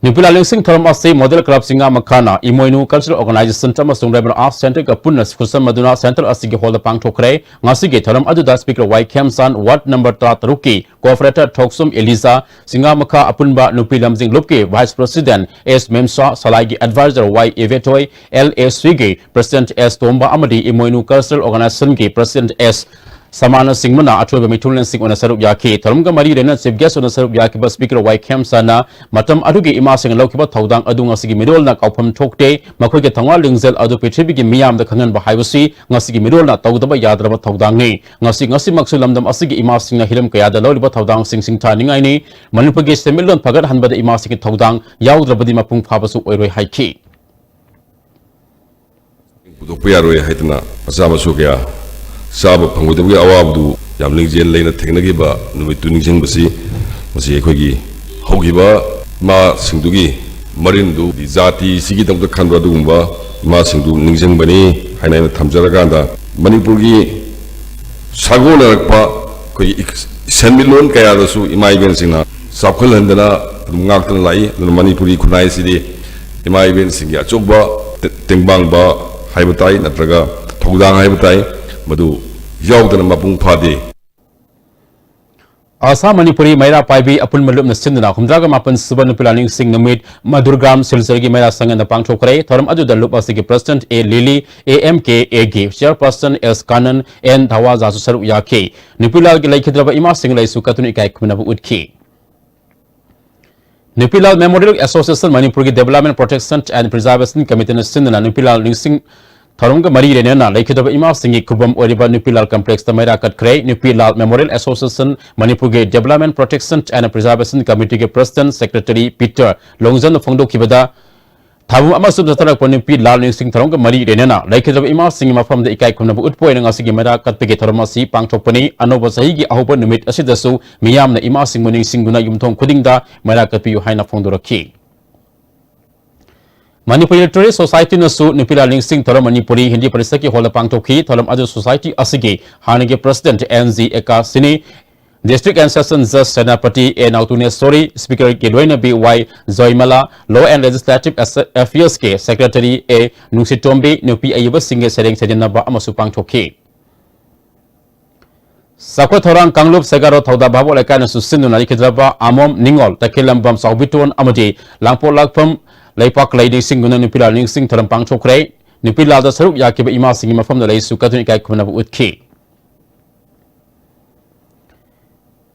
ꯅꯨꯄꯤ ꯂꯥꯜ ꯅꯤꯡꯁꯤꯡ ꯊꯧꯔꯝ ꯑꯁꯤ Model Club ꯁꯤꯡꯉꯥꯃꯈꯥꯅ ꯏꯃꯣꯏꯅꯨ Cultural Organization ꯑꯃꯁꯨꯡ Rebel Arts Centreꯒ ꯄꯨꯟꯅ ꯈꯨꯠꯁꯝꯅꯗꯨꯅ Centre ꯑꯁꯤꯒꯤ hallꯗ ꯄꯥꯡꯊꯣꯛꯈ꯭ꯔꯦ꯫ ꯉꯁꯤꯒꯤ ꯊꯧꯔꯝ ꯑꯗꯨꯗ Speaker ꯋꯥꯏ ꯈꯦꯝꯆꯥꯟ, Ward number ꯇꯔꯥꯇꯔꯨꯛꯀꯤ Corporator ꯊꯣꯛꯁꯨꯝ ꯑꯦꯂꯤꯖꯥ, ꯁꯤꯡꯉꯥꯃꯈꯥ ꯑꯄꯨꯟꯕ ꯅꯨꯄꯤ ꯂꯝꯖꯤꯡ ꯂꯨꯞꯀꯤ Vice President ꯑꯦꯁ ꯃꯦꯝꯁꯥ, ꯁꯂꯥꯏꯒꯤ Advisor ꯋꯥꯏ ꯏꯕꯦꯊꯣꯏ, LACꯒꯤ President ꯑꯦꯁ ꯇꯣꯝꯕ ꯑꯃꯗꯤ ꯏꯃꯣꯏꯅꯨ Cultural Organizationꯒꯤ President ꯑꯦꯁ ꯁꯃꯥꯖꯅꯆꯤꯡꯕꯅ ꯑꯊꯣꯏꯕ ꯃꯤꯊꯨꯡꯂꯦꯟꯁꯤꯡ ꯑꯣꯏꯅ ꯁꯔꯨꯛ ꯌꯥꯈꯤ꯫ ꯊꯧꯔꯝꯒ ꯃꯔꯤ ꯂꯩꯅꯅ Chief Guest ꯑꯣꯏꯅ ꯁꯔꯨꯛ ꯌꯥꯈꯤꯕ Speaker ꯋꯥꯏ ꯈꯦꯝꯆꯥꯟꯅ ꯃꯇꯝ ꯑꯗꯨꯒꯤ ꯏꯃꯥꯁꯤꯡꯅ ꯂꯧꯈꯤꯕ ꯊꯧꯗꯥꯡ ꯑꯗꯨ ꯉꯁꯤꯒꯤ ꯃꯤꯔꯣꯜꯅ ꯀꯥꯎꯐꯝ ꯊꯣꯛꯇꯦ, ꯃꯈꯣꯏꯒꯤ ꯊꯧꯅꯥ ꯂꯤꯡꯖꯦꯜ ꯑꯗꯨ ꯄ꯭ꯔꯤꯊꯤꯕꯤꯒꯤ ꯃꯤꯌꯥꯝꯗ ꯈꯪꯍꯟꯕ ꯍꯥꯏꯕꯁꯤ ꯉꯁꯤꯒꯤ ꯃꯤꯔꯣꯜꯅ ꯇꯧꯗꯕ ꯌꯥꯗ꯭ꯔꯕ ꯊꯧꯗꯥꯡꯅꯤ꯫ ꯉꯁꯤ, ꯉꯁꯤꯃꯛꯁꯨ ꯂꯝꯗꯝ ꯑꯁꯤꯒꯤ ꯏꯃꯥꯁꯤꯡꯅ ꯍꯤꯔꯝ ꯀꯌꯥꯗ ꯂꯧꯔꯤꯕ ꯊꯧꯗꯥꯡꯁꯤꯡ ꯁꯤꯡꯊꯥꯅꯤꯡꯉꯥꯏꯅꯤ꯫ ꯃꯅꯤꯄꯨꯔꯒꯤ ꯁꯦꯟꯃꯤꯠꯂꯣꯟ ꯐꯒꯠꯍꯟꯕꯗ ꯏꯃꯥꯁꯤꯡꯒꯤ ꯊꯧꯗꯥꯡ ꯌꯥꯎꯗ꯭ꯔꯕꯗꯤ ꯃꯄꯨꯡ ꯐꯥꯕꯁꯨ ꯑꯣꯏꯔꯣꯏ ꯍꯥꯏꯈꯤ꯫ ꯄꯨꯊꯣꯛꯄ ꯌꯥꯔꯣꯏ ꯍꯥꯏꯗꯅ ꯃꯆꯥ ꯃꯁꯨ ꯀꯌꯥ ꯆꯥꯕ ꯐꯪꯉꯣꯏꯗꯕꯒꯤ ꯑꯋꯥꯕꯗꯨ ꯌꯥꯝ ꯂꯤꯡꯖꯦꯜ ꯂꯩꯅ ꯊꯦꯡꯅꯈꯤꯕ ꯅꯨꯃꯤꯠꯇꯨ ꯅꯤꯡꯁꯤꯡꯕꯁꯤ, ꯃꯁꯤ ꯑꯩꯈꯣꯏꯒꯤ ꯍꯧꯈꯤꯕ ꯏꯃꯥꯁꯤꯡꯗꯨꯒꯤ ꯃꯔꯤꯟꯗꯨ, ꯖꯥꯇꯤꯁꯤꯒꯤꯗꯃꯛꯇ ꯈꯟꯕ ꯑꯗꯨꯒꯨꯝꯕ ꯏꯃꯥꯁꯤꯡꯗꯨ ꯅꯤꯡꯁꯤꯡꯕꯅꯤ ꯍꯥꯏꯅ ꯑꯩꯅ ꯊꯝꯖꯔꯀꯥꯟꯗ, ꯃꯅꯤꯄꯨꯔꯒꯤ ꯁꯥꯒꯣꯟꯅꯔꯛꯄ ꯑꯩꯈꯣꯏꯒꯤ ꯏꯛ-, ꯁꯦꯟꯃꯤꯠꯂꯣꯟ ꯀꯌꯥꯗꯁꯨ ꯏꯃꯥ ꯏꯕꯦꯟꯁꯤꯡꯅ ꯆꯥꯎꯈꯠꯍꯟꯗꯅ ꯑꯗꯨꯝ ꯉꯥꯛꯇꯨꯅ ꯂꯥꯛꯏ꯫ ꯑꯗꯨꯅ ꯃꯅꯤꯄꯨꯔꯤ ꯈꯨꯟꯅꯥꯏꯁꯤꯗꯤ ꯏꯃꯥ ꯏꯕꯦꯟꯁꯤꯡꯒꯤ ꯑꯆꯧꯕ ꯇꯦ-, ꯇꯦꯡꯕꯥꯡꯕ ꯍꯥꯏꯕ ꯇꯥꯏ, ꯅꯠꯇ꯭ꯔꯒ ꯊꯧꯗꯥꯡ ꯍꯥꯏꯕ ꯇꯥꯏ, ꯃꯗꯨ ꯌꯥꯎꯗꯅ ꯃꯄꯨꯡ ꯐꯥꯗꯦ꯫ ꯑꯁꯥ ꯃꯅꯤꯄꯨꯔꯤ ꯃꯩꯔꯥ ꯄꯥꯏꯕꯤ ꯑꯄꯨꯟꯕ ꯂꯨꯞꯅ ꯁꯤꯟꯗꯨꯅ ꯍꯨꯝꯗ꯭ꯔꯥꯒ ꯃꯥꯄꯟ ꯁꯨꯕ ꯅꯨꯄꯤ ꯂꯥꯜꯅꯤꯡꯁꯤꯡ ꯅꯨꯃꯤꯠ ꯃꯙꯨꯔꯒ꯭ꯔꯥꯝ ꯁꯤꯜꯆꯔꯒꯤ ꯃꯩꯔꯥ ꯁꯪꯉꯅ ꯄꯥꯡꯊꯣꯛꯈ꯭ꯔꯦ꯫ ꯊꯧꯔꯝ ꯑꯗꯨꯗ ꯂꯨꯞ ꯑꯁꯤꯒꯤ President A lily, A M ꯀꯦ ꯑꯦꯒꯤ Chairperson ꯑꯦꯁ ꯀꯥꯅꯟ, ꯑꯦꯟ ꯙꯋꯥꯖꯥꯁꯨ ꯁꯔꯨꯛ ꯌꯥꯈꯤ꯫ ꯅꯨꯄꯤ ꯂꯥꯜꯒꯤ ꯂꯩꯈꯤꯗ꯭ꯔꯕ ꯏꯃꯥꯁꯤꯡ ꯂꯩꯁꯨ ꯀꯠꯇꯨꯅ ꯏꯀꯥꯏ ꯈꯨꯝꯅꯕ ꯎꯠꯈꯤ꯫ ꯅꯨꯄꯤꯂꯥꯜ Memorial Association ꯃꯅꯤꯄꯨꯔꯒꯤ Development Protection and Preservation Committeeꯅ ꯁꯤꯟꯗꯨꯅ ꯅꯨꯄꯤꯂꯥꯜ ꯅꯤꯡꯁꯤꯡ ꯊꯧꯔꯝꯒ ꯃꯔꯤ ꯂꯩꯅꯅ ꯂꯩꯈꯤꯗ꯭ꯔꯕ ꯏꯃꯥꯁꯤꯡꯒꯤ ꯈꯨꯕꯝ ꯑꯣꯏꯔꯤꯕ ꯅꯨꯄꯤꯂꯥꯜ complexꯇ ꯃꯩꯔꯥ ꯀꯠꯈ꯭ꯔꯦ꯫ ꯅꯨꯄꯤꯂꯥꯜ Memorial Association ꯃꯅꯤꯄꯨꯔꯒꯤ Development Protection and Preservation Committeeꯒꯤ President Secretary ꯄꯤꯇꯔ ꯂꯣꯡꯖꯟꯅ ꯐꯣꯡꯗꯣꯛꯈꯤꯕꯗ, ꯊꯥꯕꯨꯝ ꯑꯃꯁꯨꯡ ꯆꯠꯊꯔꯛꯄ ꯅꯨꯄꯤ ꯂꯥꯜ ꯅꯤꯡꯁꯤꯡ ꯊꯧꯔꯝꯒ ꯃꯔꯤ ꯂꯩꯅꯅ ꯂꯩꯈꯤꯗ꯭ꯔꯕ ꯏꯃꯥꯁꯤꯡꯒꯤ ꯃꯐꯝꯗ ꯏꯀꯥꯏ ꯈꯨꯝꯅꯕ ꯎꯠꯄ ꯑꯣꯏꯅ ꯉꯁꯤꯒꯤ ꯃꯩꯔꯥ ꯀꯠꯄꯒꯤ ꯊꯧꯔꯝ ꯑꯁꯤ ꯄꯥꯡꯊꯣꯛꯄꯅꯤ꯫ ꯑꯅꯧꯕ ꯆꯍꯤꯒꯤ ꯑꯍꯧꯕ ꯅꯨꯃꯤꯠ ꯑꯁꯤꯗꯁꯨ ꯃꯤꯌꯥꯝꯅ ꯏꯃꯥꯁꯤꯡꯕꯨ ꯅꯤꯡꯁꯤꯡꯗꯨꯅ ꯌꯨꯝꯊꯣꯡ ꯈꯨꯗꯤꯡꯗ ꯃꯩꯔꯥ ꯀꯠꯄꯤꯌꯨ ꯍꯥꯏꯅ ꯐꯣꯡꯗꯣꯔꯛꯈꯤ꯫ ꯃꯅꯤꯄꯨꯔ Literary Societyꯅꯁꯨ ꯅꯨꯄꯤ ꯂꯥꯜ ꯅꯤꯡꯁꯤꯡ ꯊꯧꯔꯝ ꯃꯅꯤꯄꯨꯔꯤ ꯍꯤꯟꯗꯤ ꯄꯔꯤꯁꯠꯀꯤ ꯍꯣꯜꯗ ꯄꯥꯡꯊꯣꯛꯈꯤ꯫ ꯊꯧꯔꯝ ꯑꯗꯨ society ꯑꯁꯤꯒꯤ ꯍꯥꯟꯅꯒꯤ President ꯑꯦꯟ ꯖꯤ ꯑꯦꯀꯥꯁꯤꯅꯤ, District and Session Judge Senapati A ꯅꯥꯎꯇꯨꯅꯦꯁꯣꯔꯤ, Speakerꯒꯤ ꯂꯣꯏꯅꯕꯤ Y ꯖꯣꯏꯃꯂꯥ, Law and Legislative Affairsꯀꯤ Secretary ꯑꯦ ꯅꯨꯡꯁꯤꯇꯣꯝꯕꯤ, ꯅꯨꯄꯤ ꯑꯏꯕꯁꯤꯡꯒꯤ ꯁꯩꯔꯦꯡ ꯁꯩꯗꯦꯟꯅꯕ ꯑꯃꯁꯨ ꯄꯥꯡꯊꯣꯛꯈꯤ꯫ ꯆꯥꯎꯈꯠ ꯊꯧꯔꯥꯡ ꯀꯥꯡꯂꯨꯞ ꯁꯦꯒꯥꯔꯣ ꯊꯧꯗꯥ ꯚꯥꯕꯣꯛ ꯂꯩꯀꯥꯏꯅꯁꯨ ꯁꯤꯟꯗꯨꯅ ꯂꯩꯈꯤꯗ꯭ꯔꯕ ꯑꯃꯣꯝ ꯅꯤꯉꯣꯜ, ꯇꯈꯦꯜꯂꯝꯕꯝ ꯆꯥꯎꯕꯤꯇꯣꯟ ꯑꯃꯗꯤ ꯂꯥꯡꯄꯣꯛ ꯂꯥꯛꯐꯝ ꯂꯩꯄꯥꯛ ꯂꯩ ꯅꯤꯡꯁꯤꯡꯗꯨꯅ ꯅꯨꯄꯤ ꯂꯥꯜ ꯅꯤꯡꯁꯤꯡ ꯊꯧꯔꯝ ꯄꯥꯡꯊꯣꯛꯈ꯭ꯔꯦ꯫ ꯅꯨꯄꯤ ꯂꯥꯜꯗ ꯁꯔꯨꯛ ꯌꯥꯈꯤꯕ ꯏꯃꯥꯁꯤꯡꯒꯤ ꯃꯐꯝꯗ ꯂꯩꯁꯨ ꯀꯠꯇꯨꯅ ꯏꯀꯥꯏ ꯈꯨꯝꯅꯕ ꯎꯠꯈꯤ꯫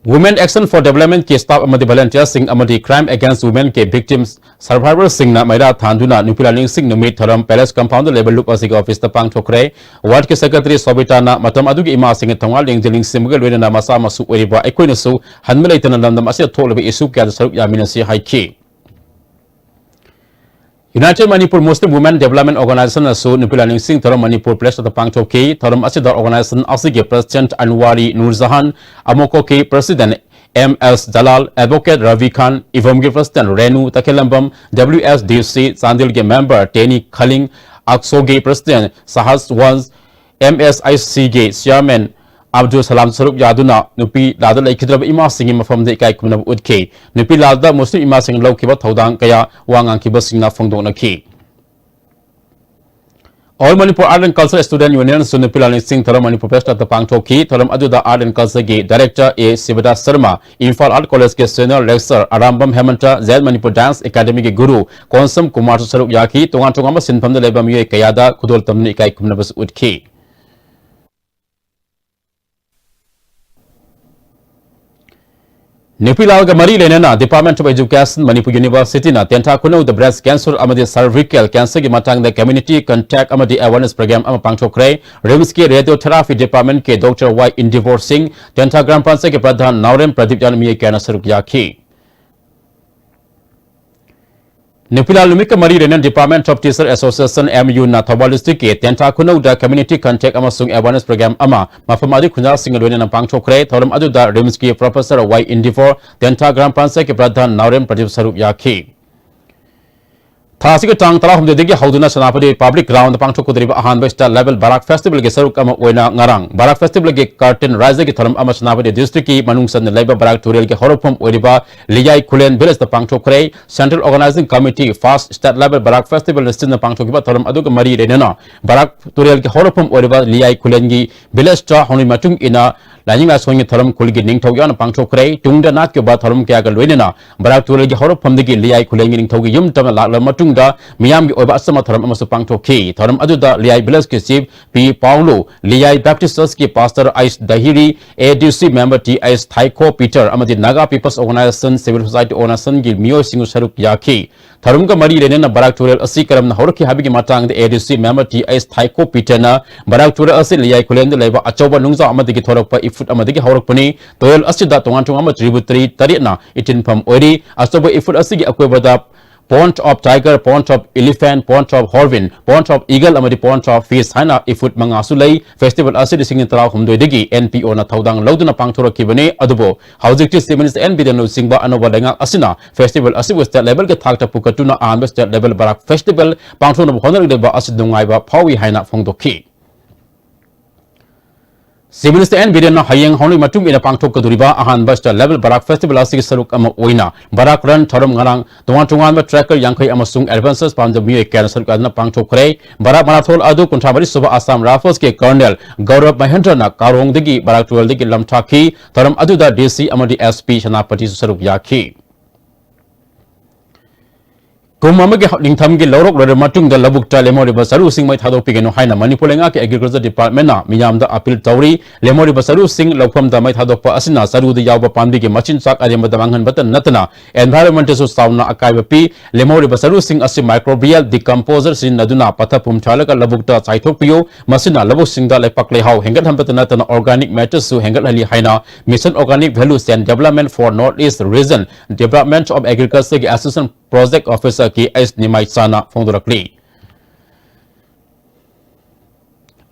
Women Action for Development ꯀꯤ staff ꯑꯃꯗꯤ volunteer ꯁꯤꯡ ꯑꯃꯗꯤ Crime Against Women ꯀꯤ victims survivor ꯁꯤꯡꯅ ꯃꯩꯔꯥ ꯊꯥꯟꯗꯨꯅ ꯅꯨꯄꯤ ꯂꯥꯜꯍꯧꯁꯤꯡ ꯅꯨꯃꯤꯠ ꯊꯧꯔꯝ Palace Compound ꯗ ꯂꯩꯕ ꯂꯨꯞ ꯑꯁꯤꯒꯤ office ꯇ ꯄꯥꯡꯊꯣꯛꯈ꯭ꯔꯦ꯫ Ward ꯀꯤ secretary ꯁꯣꯕꯤꯇꯥꯅ ꯃꯇꯝ ꯑꯗꯨꯒꯤ ꯏꯃꯥꯁꯤꯡꯒꯤ ꯊꯧꯅꯥ ꯂꯤꯡꯖꯦꯜ ꯂꯤꯡꯁꯤꯟꯕꯒ ꯂꯣꯏꯅꯅ ꯃꯆꯥ ꯃꯁꯨ ꯑꯣꯏꯔꯤꯕ ꯑꯩꯈꯣꯏꯅꯁꯨ ꯍꯟꯕ ꯂꯩꯇꯅ ꯂꯝꯗꯝ ꯑꯁꯤꯗ ꯊꯣꯛꯂꯤꯕ issue ꯀꯌꯥꯗ ꯁꯔꯨꯛ ꯌꯥꯃꯤꯟꯅꯁꯤ ꯍꯥꯏꯈꯤ꯫ United Manipur Muslim Women Development Organization ꯅꯁꯨ ꯅꯨꯄꯤ ꯂꯥꯜꯍꯧꯁꯤꯡ ꯊꯧꯔꯝ ꯃꯅꯤꯄꯨꯔ Palace ꯇ ꯄꯥꯡꯊꯣꯛꯈꯤ꯫ ꯊꯧꯔꯝ ꯑꯁꯤꯗ organization ꯑꯁꯤꯒꯤ president ꯑꯟꯋꯥꯔꯤ ꯅꯨꯔꯖꯍꯥꯟ, ꯑꯃꯣꯀꯣꯀꯤ president M S Jalal, advocate Rabi Khan, ꯏꯚꯝꯒꯤ president Renu Takhellambam, W S D C ꯆꯥꯟꯗꯤꯜꯒꯤ member ꯇꯦꯅꯤ ꯈꯂꯤꯡ, ꯑꯛꯁꯣꯒꯤ president ꯁꯍꯖ ꯋꯟꯁ, M S I C ꯒꯤ chairman ꯑꯕꯗꯨꯜ ꯁꯂꯥꯝ ꯁꯔꯨꯛ ꯌꯥꯗꯨꯅ ꯅꯨꯄꯤ ꯂꯥꯜꯗ ꯂꯩꯈꯤꯗ꯭ꯔꯕ ꯏꯃꯥꯁꯤꯡꯒꯤ ꯃꯐꯝꯗ ꯏꯀꯥꯏ ꯈꯨꯝꯅꯕ ꯎꯠꯈꯤ꯫ ꯅꯨꯄꯤ ꯂꯥꯜꯗ ꯃꯨꯁꯂꯤꯝ ꯏꯃꯥꯁꯤꯡꯅ ꯂꯧꯈꯤꯕ ꯊꯧꯗꯥꯡ ꯀꯌꯥ ꯋꯥ ꯉꯥꯡꯈꯤꯕꯁꯤꯡꯅ ꯐꯣꯡꯗꯣꯛꯅꯈꯤ꯫ All Manipur Art and Culture Student Union ꯁꯨ ꯅꯨꯄꯤ ꯂꯥꯜꯍꯧꯁꯤꯡ ꯊꯧꯔꯝ ꯃꯅꯤꯄꯨꯔ Press Club ꯇ ꯄꯥꯡꯊꯣꯛꯈꯤ꯫ ꯊꯧꯔꯝ ꯑꯗꯨꯗ Art and Culture ꯒꯤ director ꯑꯦ ꯁꯤꯕꯗꯥꯁ ꯁꯔꯃ, ꯏꯝꯐꯥꯜ Art College ꯀꯤ senior lecturer ꯑꯔꯥꯝꯕꯝ ꯍꯦꯃꯟꯇ, ꯖꯌꯟ ꯃꯅꯤꯄꯨꯔ Dance Academy ꯒꯤ ꯒꯨꯔꯨ ꯀꯣꯟꯁꯝ ꯀꯨꯃꯥꯔꯁꯨ ꯁꯔꯨꯛ ꯌꯥꯈꯤ꯫ ꯇꯣꯉꯥꯟ ꯇꯣꯉꯥꯟꯕ ꯁꯤꯟꯐꯝꯗ ꯂꯩꯕ ꯃꯤꯑꯣꯏ ꯀꯌꯥꯗ ꯈꯨꯗꯣꯜ ꯇꯝꯗꯨꯅ ꯏꯀꯥꯏ ꯈꯨꯝꯅꯕꯁꯨ ꯎꯠꯈꯤ꯫ ꯅꯨꯄꯤ ꯂꯥꯜꯒ ꯃꯔꯤ ꯂꯩꯅꯅ Department of Education, Manipur University ꯅ ꯇꯦꯟꯊꯥ ꯈꯨꯅꯧꯗ breast cancer ꯑꯃꯗꯤ cervical cancer ꯒꯤ ꯃꯇꯥꯡꯗ community contact ꯑꯃꯗꯤ awareness program ꯑꯃ ꯄꯥꯡꯊꯣꯛꯈ꯭ꯔꯦ꯫ RIMS ꯀꯤ radiotherapy department ꯀꯤ Doctor ꯋꯥꯏ ꯏꯟꯗꯤꯕꯣꯔ ꯁꯤꯡ, ꯇꯦꯟꯊꯥ ꯒ꯭ꯔꯥꯝ ꯄꯟꯆꯥꯌꯠꯀꯤ ꯄ꯭ꯔꯙꯥꯟ ꯅꯥꯎꯔꯦꯝ ꯄ꯭ꯔꯗꯤꯞ ꯌꯥꯎꯅ ꯃꯤꯑꯣꯏ ꯀꯌꯥꯅ ꯁꯔꯨꯛ ꯌꯥꯈꯤ꯫ ꯅꯨꯄꯤ ꯂꯥꯜ ꯅꯨꯃꯤꯠꯀ ꯃꯔꯤ ꯂꯩꯅꯅ Department of Teacher Association, M U ꯅ ꯊꯧꯕꯥꯜ district ꯀꯤ ꯇꯦꯟꯊꯥ ꯈꯨꯅꯧꯗ community contact ꯑꯃꯁꯨꯡ awareness program ꯑꯃ ꯃꯐꯝ ꯑꯗꯨꯒꯤ ꯈꯨꯟꯖꯥꯁꯤꯡꯒ ꯂꯣꯏꯅꯅ ꯄꯥꯡꯊꯣꯛꯈ꯭ꯔꯦ꯫ ꯊꯧꯔꯝ ꯑꯗꯨꯗ RIMS ꯀꯤ professor ꯋꯥꯏ ꯏꯟꯗꯤꯕꯣꯔ, ꯇꯦꯟꯊꯥ ꯒ꯭ꯔꯥꯝ ꯄꯟꯆꯥꯌꯠꯀꯤ ꯄ꯭ꯔꯙꯥꯟ ꯅꯥꯎꯔꯦꯝ ꯄ꯭ꯔꯗꯤꯞ ꯁꯔꯨꯛ ꯌꯥꯈꯤ꯫ ꯊꯥ ꯑꯁꯤꯒꯤ ꯇꯥꯡ ꯇꯔꯥꯍꯨꯝꯗꯣꯏꯗꯒꯤ ꯍꯧꯗꯨꯅ ꯁꯦꯅꯥꯄꯇꯤ Public Ground ꯗ ꯄꯥꯡꯊꯣꯛꯀꯗꯧꯔꯤꯕ ꯑꯍꯥꯟꯕ State Level ꯕꯔꯥꯛ Festival ꯒꯤ ꯁꯔꯨꯛ ꯑꯃ ꯑꯣꯏꯅ ꯉꯔꯥꯡ ꯕꯔꯥꯛ Festival ꯒꯤ curtain raiser ꯒꯤ ꯊꯧꯔꯝ ꯑꯃ ꯁꯦꯅꯥꯄꯇꯤ district ꯀꯤ ꯃꯅꯨꯡ ꯆꯟꯅ ꯂꯩꯕ ꯕꯔꯥꯛ ꯇꯨꯔꯦꯜꯒꯤ ꯍꯧꯔꯛꯐꯝ ꯑꯣꯏꯔꯤꯕ ꯂꯤꯌꯥꯏ ꯈꯨꯂꯦꯟ village ꯇ ꯄꯥꯡꯊꯣꯛꯈ꯭ꯔꯦ꯫ Central Organizing Committee First State Level ꯕꯔꯥꯛ Festival ꯅ ꯁꯤꯟꯅ ꯄꯥꯡꯊꯣꯛꯈꯤꯕ ꯊꯧꯔꯝ ꯑꯗꯨꯒ ꯃꯔꯤ ꯂꯩꯅꯅ ꯕꯔꯥꯛ ꯇꯨꯔꯦꯜꯒꯤ ꯍꯧꯔꯛꯐꯝ ꯑꯣꯏꯔꯤꯕ ꯂꯤꯌꯥꯏ ꯈꯨꯂꯦꯟꯒꯤ village ꯇ ꯍꯧꯅꯕꯤ ꯃꯇꯨꯡ ꯏꯟꯅ ꯂꯥꯏꯅꯤꯡ ꯂꯥꯏꯁꯣꯟꯒꯤ ꯊꯧꯔꯝ ꯈꯨꯜꯒꯤ ꯅꯤꯡꯊꯧ ꯌꯥꯎꯅ ꯄꯥꯡꯊꯣꯛꯈ꯭ꯔꯦ꯫ ꯇꯨꯡꯗ ꯅꯥꯠꯀꯤ ꯑꯣꯏꯕ ꯊꯧꯔꯝ ꯀꯌꯥꯒ ꯂꯣꯏꯅꯅ ꯕꯔꯥꯛ ꯇꯨꯔꯦꯜꯒꯤ ꯍꯧꯔꯛꯐꯝꯗꯒꯤ ꯂꯤꯌꯥꯏ ꯈꯨꯂꯦꯟꯒꯤ ꯅꯤꯡꯊꯧꯒꯤ ꯌꯨꯝ ꯇꯝꯅ ꯂꯥꯛꯂꯕ ꯃꯇꯨꯡꯗ ꯃꯤꯌꯥꯝꯒꯤ ꯑꯣꯏꯕ ꯑꯆꯝꯕ ꯊꯧꯔꯝ ꯑꯃꯁꯨ ꯄꯥꯡꯊꯣꯛꯈꯤ꯫ ꯊꯧꯔꯝ ꯑꯗꯨꯗ ꯂꯤꯌꯥꯏ ꯚꯤꯂꯦꯖꯀꯤ chief P Paolu, Liyai Baptist ꯆꯔꯆꯀꯤ pastor H Dahiri, A D C member T H Thaikho Peter ꯑꯃꯗꯤ Naga peoples organisation, civil society ꯑꯣꯔꯒꯅꯥꯏꯖꯦꯁꯟꯒꯤ ꯃꯤꯑꯣꯏꯁꯤꯡꯁꯨ ꯁꯔꯨꯛ ꯌꯥꯈꯤ꯫ ꯊꯧꯔꯝꯒ ꯃꯔꯤ ꯂꯩꯅꯅ ꯕꯔꯥꯛ ꯇꯨꯔꯦꯜ ꯑꯁꯤ ꯀꯔꯝꯅ ꯍꯧꯔꯛꯈꯤ ꯍꯥꯏꯕꯒꯤ ꯃꯇꯥꯡꯗ ꯑꯦ D C member T H ꯊꯥꯏꯈꯣ ꯄꯤꯇꯔꯅ ꯕꯔꯥꯛ ꯇꯨꯔꯦꯜ ꯑꯁꯤ ꯂꯤꯌꯥꯏ ꯈꯨꯂꯦꯟꯗ ꯂꯩꯕ ꯑꯆꯧꯕ ꯅꯨꯡꯖꯥꯎ ꯑꯃꯗꯒꯤ ꯊꯣꯔꯛꯄ ꯏꯐꯨꯠ ꯑꯃꯗꯒꯤ ꯍꯧꯔꯛꯄꯅꯤ꯫ ꯇꯨꯔꯦꯜ ꯑꯁꯤꯗ ꯇꯣꯉꯥꯟ ꯇꯣꯉꯥꯟꯕ tributary ꯇꯔꯦꯠꯅ ꯏꯇꯤꯟꯐꯝ ꯑꯣꯏꯔꯤ꯫ ꯑꯆꯧꯕ ꯏꯐꯨꯠ ꯑꯁꯤꯒꯤ ꯑꯀꯣꯏꯕꯗ Pond of Tiger, Pond of Elephant, Pond of Hornbill, Pond of Eagle ꯑꯃꯗꯤ Pond of Fish ꯍꯥꯏꯅ ꯏꯐꯨꯠ ꯃꯉꯥꯁꯨ ꯂꯩ꯫ ꯐꯦꯁꯇꯤꯚꯦꯜ ꯑꯁꯤ ꯂꯤꯁꯤꯡ ꯇꯔꯥꯍꯨꯝꯗꯣꯏꯗꯒꯤ ꯑꯦꯟ ꯄꯤ ꯑꯣꯅ ꯊꯧꯗꯥꯡ ꯂꯧꯗꯨꯅ ꯄꯥꯡꯊꯣꯔꯛꯈꯤꯕꯅꯤ꯫ ꯑꯗꯨꯕꯨ ꯍꯧꯖꯤꯛꯇꯤ ꯆꯤꯐ ꯃꯤꯅꯤꯁꯇꯔ ꯑꯦꯟ ꯕꯤꯔꯦꯟꯅ ꯂꯨꯆꯤꯡꯕ ꯑꯅꯧꯕ ꯂꯩꯉꯥꯛ ꯑꯁꯤꯅ ꯐꯦꯁꯇꯤꯚꯦꯜ ꯑꯁꯤꯕꯨ ꯁ꯭ꯇꯦꯠ ꯂꯦꯚꯦꯜꯒꯤ ꯊꯥꯛꯇ ꯄꯨꯈꯠꯇꯨꯅ ꯑꯍꯥꯟꯕ ꯁ꯭ꯇꯦꯠ ꯂꯦꯚꯦꯜ ꯕꯔꯥꯛ ꯐꯦꯁꯇꯤꯚꯦꯜ ꯄꯥꯡꯊꯣꯛꯅꯕ ꯍꯣꯠꯅꯔꯛꯂꯤꯕ ꯑꯁꯤ ꯅꯨꯡꯉꯥꯏꯕ ꯐꯥꯎꯏ ꯍꯥꯏꯅ ꯐꯣꯡꯗꯣꯛꯈꯤ꯫ ꯆꯤꯐ ꯃꯤꯅꯤꯁꯇꯔ ꯑꯦꯟ ꯕꯤꯔꯦꯟꯅ ꯍꯌꯦꯡ ꯍꯧꯅꯕꯒꯤ ꯃꯇꯨꯡ ꯏꯟꯅ ꯄꯥꯡꯊꯣꯛꯀꯗꯧꯔꯤꯕ ꯑꯍꯥꯟꯕ ꯁ꯭ꯇꯦꯠ ꯂꯦꯚꯦꯜ ꯕꯔꯥꯛ ꯐꯦꯁꯇꯤꯚꯦꯜ ꯑꯁꯤꯒꯤ ꯁꯔꯨꯛ ꯑꯃ ꯑꯣꯏꯅ ꯕꯔꯥꯛ ꯔꯟ ꯊꯧꯔꯝ ꯉꯔꯥꯡ ꯇꯣꯉꯥꯟ ꯇꯣꯉꯥꯟꯕ ꯇ꯭ꯔꯦꯀꯔ ꯌꯥꯡꯈꯩ ꯑꯃꯁꯨꯡ ꯑꯦꯗꯚꯦꯟꯆꯔꯁ ꯄꯥꯝꯖꯕ ꯃꯤꯑꯣꯏ ꯀꯌꯥꯅ ꯁꯔꯨꯛ ꯌꯥꯗꯨꯅ ꯄꯥꯡꯊꯣꯛꯈ꯭ꯔꯦ꯫ ꯕꯔꯥꯛ ꯃꯔꯥꯊꯣꯟ ꯑꯗꯨ ꯀꯨꯟꯊ꯭ꯔꯥ ꯃꯔꯤ ꯁꯨꯕ ꯑꯁꯥꯝ ꯔꯥꯏꯐꯜꯁꯀꯤ ꯀꯔꯅꯦꯜ ꯒꯧꯔꯕ ꯃꯍꯦꯟꯗ꯭ꯔꯅ ꯀꯥꯔꯣꯡꯗꯒꯤ ꯕꯔꯥꯛ ꯇꯨꯔꯦꯜꯗꯒꯤ ꯂꯝꯊꯥꯈꯤ꯫ ꯊꯧꯔꯝ ꯑꯗꯨꯗ ꯗꯤ ꯁꯤ ꯑꯃꯗꯤ ꯑꯦꯁ ꯄꯤ ꯁꯦꯅꯥꯄꯇꯤꯁꯨ ꯁꯔꯨꯛ ꯌꯥꯈꯤ꯫ ꯀꯨꯝ ꯑꯃꯒꯤ ꯅꯤꯡꯊꯝꯒꯤ ꯂꯧꯔꯣꯛ ꯂꯣꯏꯔꯕ ꯃꯇꯨꯡꯗ ꯂꯧꯕꯨꯛꯇ ꯂꯦꯝꯍꯧꯔꯤꯕ ꯆꯔꯨꯁꯤꯡ ꯃꯩ ꯊꯥꯗꯣꯛꯄꯤꯒꯅꯨ ꯍꯥꯏꯅ ꯃꯅꯤꯄꯨꯔ ꯂꯩꯉꯥꯛꯀꯤ ꯑꯦꯒ꯭ꯔꯤꯀꯜꯆꯔ ꯗꯤꯄꯥꯔꯠꯃꯦꯟꯅ ꯃꯤꯌꯥꯝꯗ ꯑꯄꯤꯜ ꯇꯧꯔꯤ꯫ ꯂꯦꯝꯍꯧꯔꯤꯕ ꯆꯔꯨꯁꯤꯡ ꯂꯧꯐꯝꯗ ꯃꯩ ꯊꯥꯗꯣꯛꯄ ꯑꯁꯤꯅ ꯆꯔꯨꯗ ꯌꯥꯎꯕ ꯄꯥꯝꯕꯤꯒꯤ ꯃꯆꯤꯟꯖꯥꯛ ꯑꯔꯦꯝꯕꯗ ꯃꯥꯡꯍꯟꯕꯇ ꯅꯠꯇꯅ environment ꯁꯨ ꯆꯥꯎꯅ ꯑꯀꯥꯏꯕ ꯄꯤ꯫ ꯂꯦꯝꯍꯧꯔꯤꯕ ꯆꯔꯨꯁꯤꯡ ꯑꯁꯤ microbial decomposer ꯁꯤꯖꯤꯟꯅꯗꯨꯅ ꯄꯠꯊ ꯄꯨꯝꯊꯍꯜꯂꯒ ꯂꯧꯕꯨꯛꯇ ꯆꯥꯏꯊꯣꯛꯄꯤꯌꯨ꯫ ꯃꯁꯤꯅ ꯂꯧꯕꯨꯛꯁꯤꯡꯗ ꯂꯩꯄꯥꯛ ꯂꯩꯍꯥꯎ ꯍꯦꯟꯒꯠꯍꯟꯕꯇ ꯅꯠꯇꯅ organic matter ꯁꯨ ꯍꯦꯟꯒꯠꯍꯜꯂꯤ ꯍꯥꯏꯅ Mission Organic Value Chain Development for North East Region, Department of Agriculture ꯒꯤ Assistant Project Officer ꯀꯦ ꯑꯦꯁ ꯅꯤꯃꯥꯏꯆꯥꯅ ꯐꯣꯡꯗꯣꯔꯛꯂꯤ꯫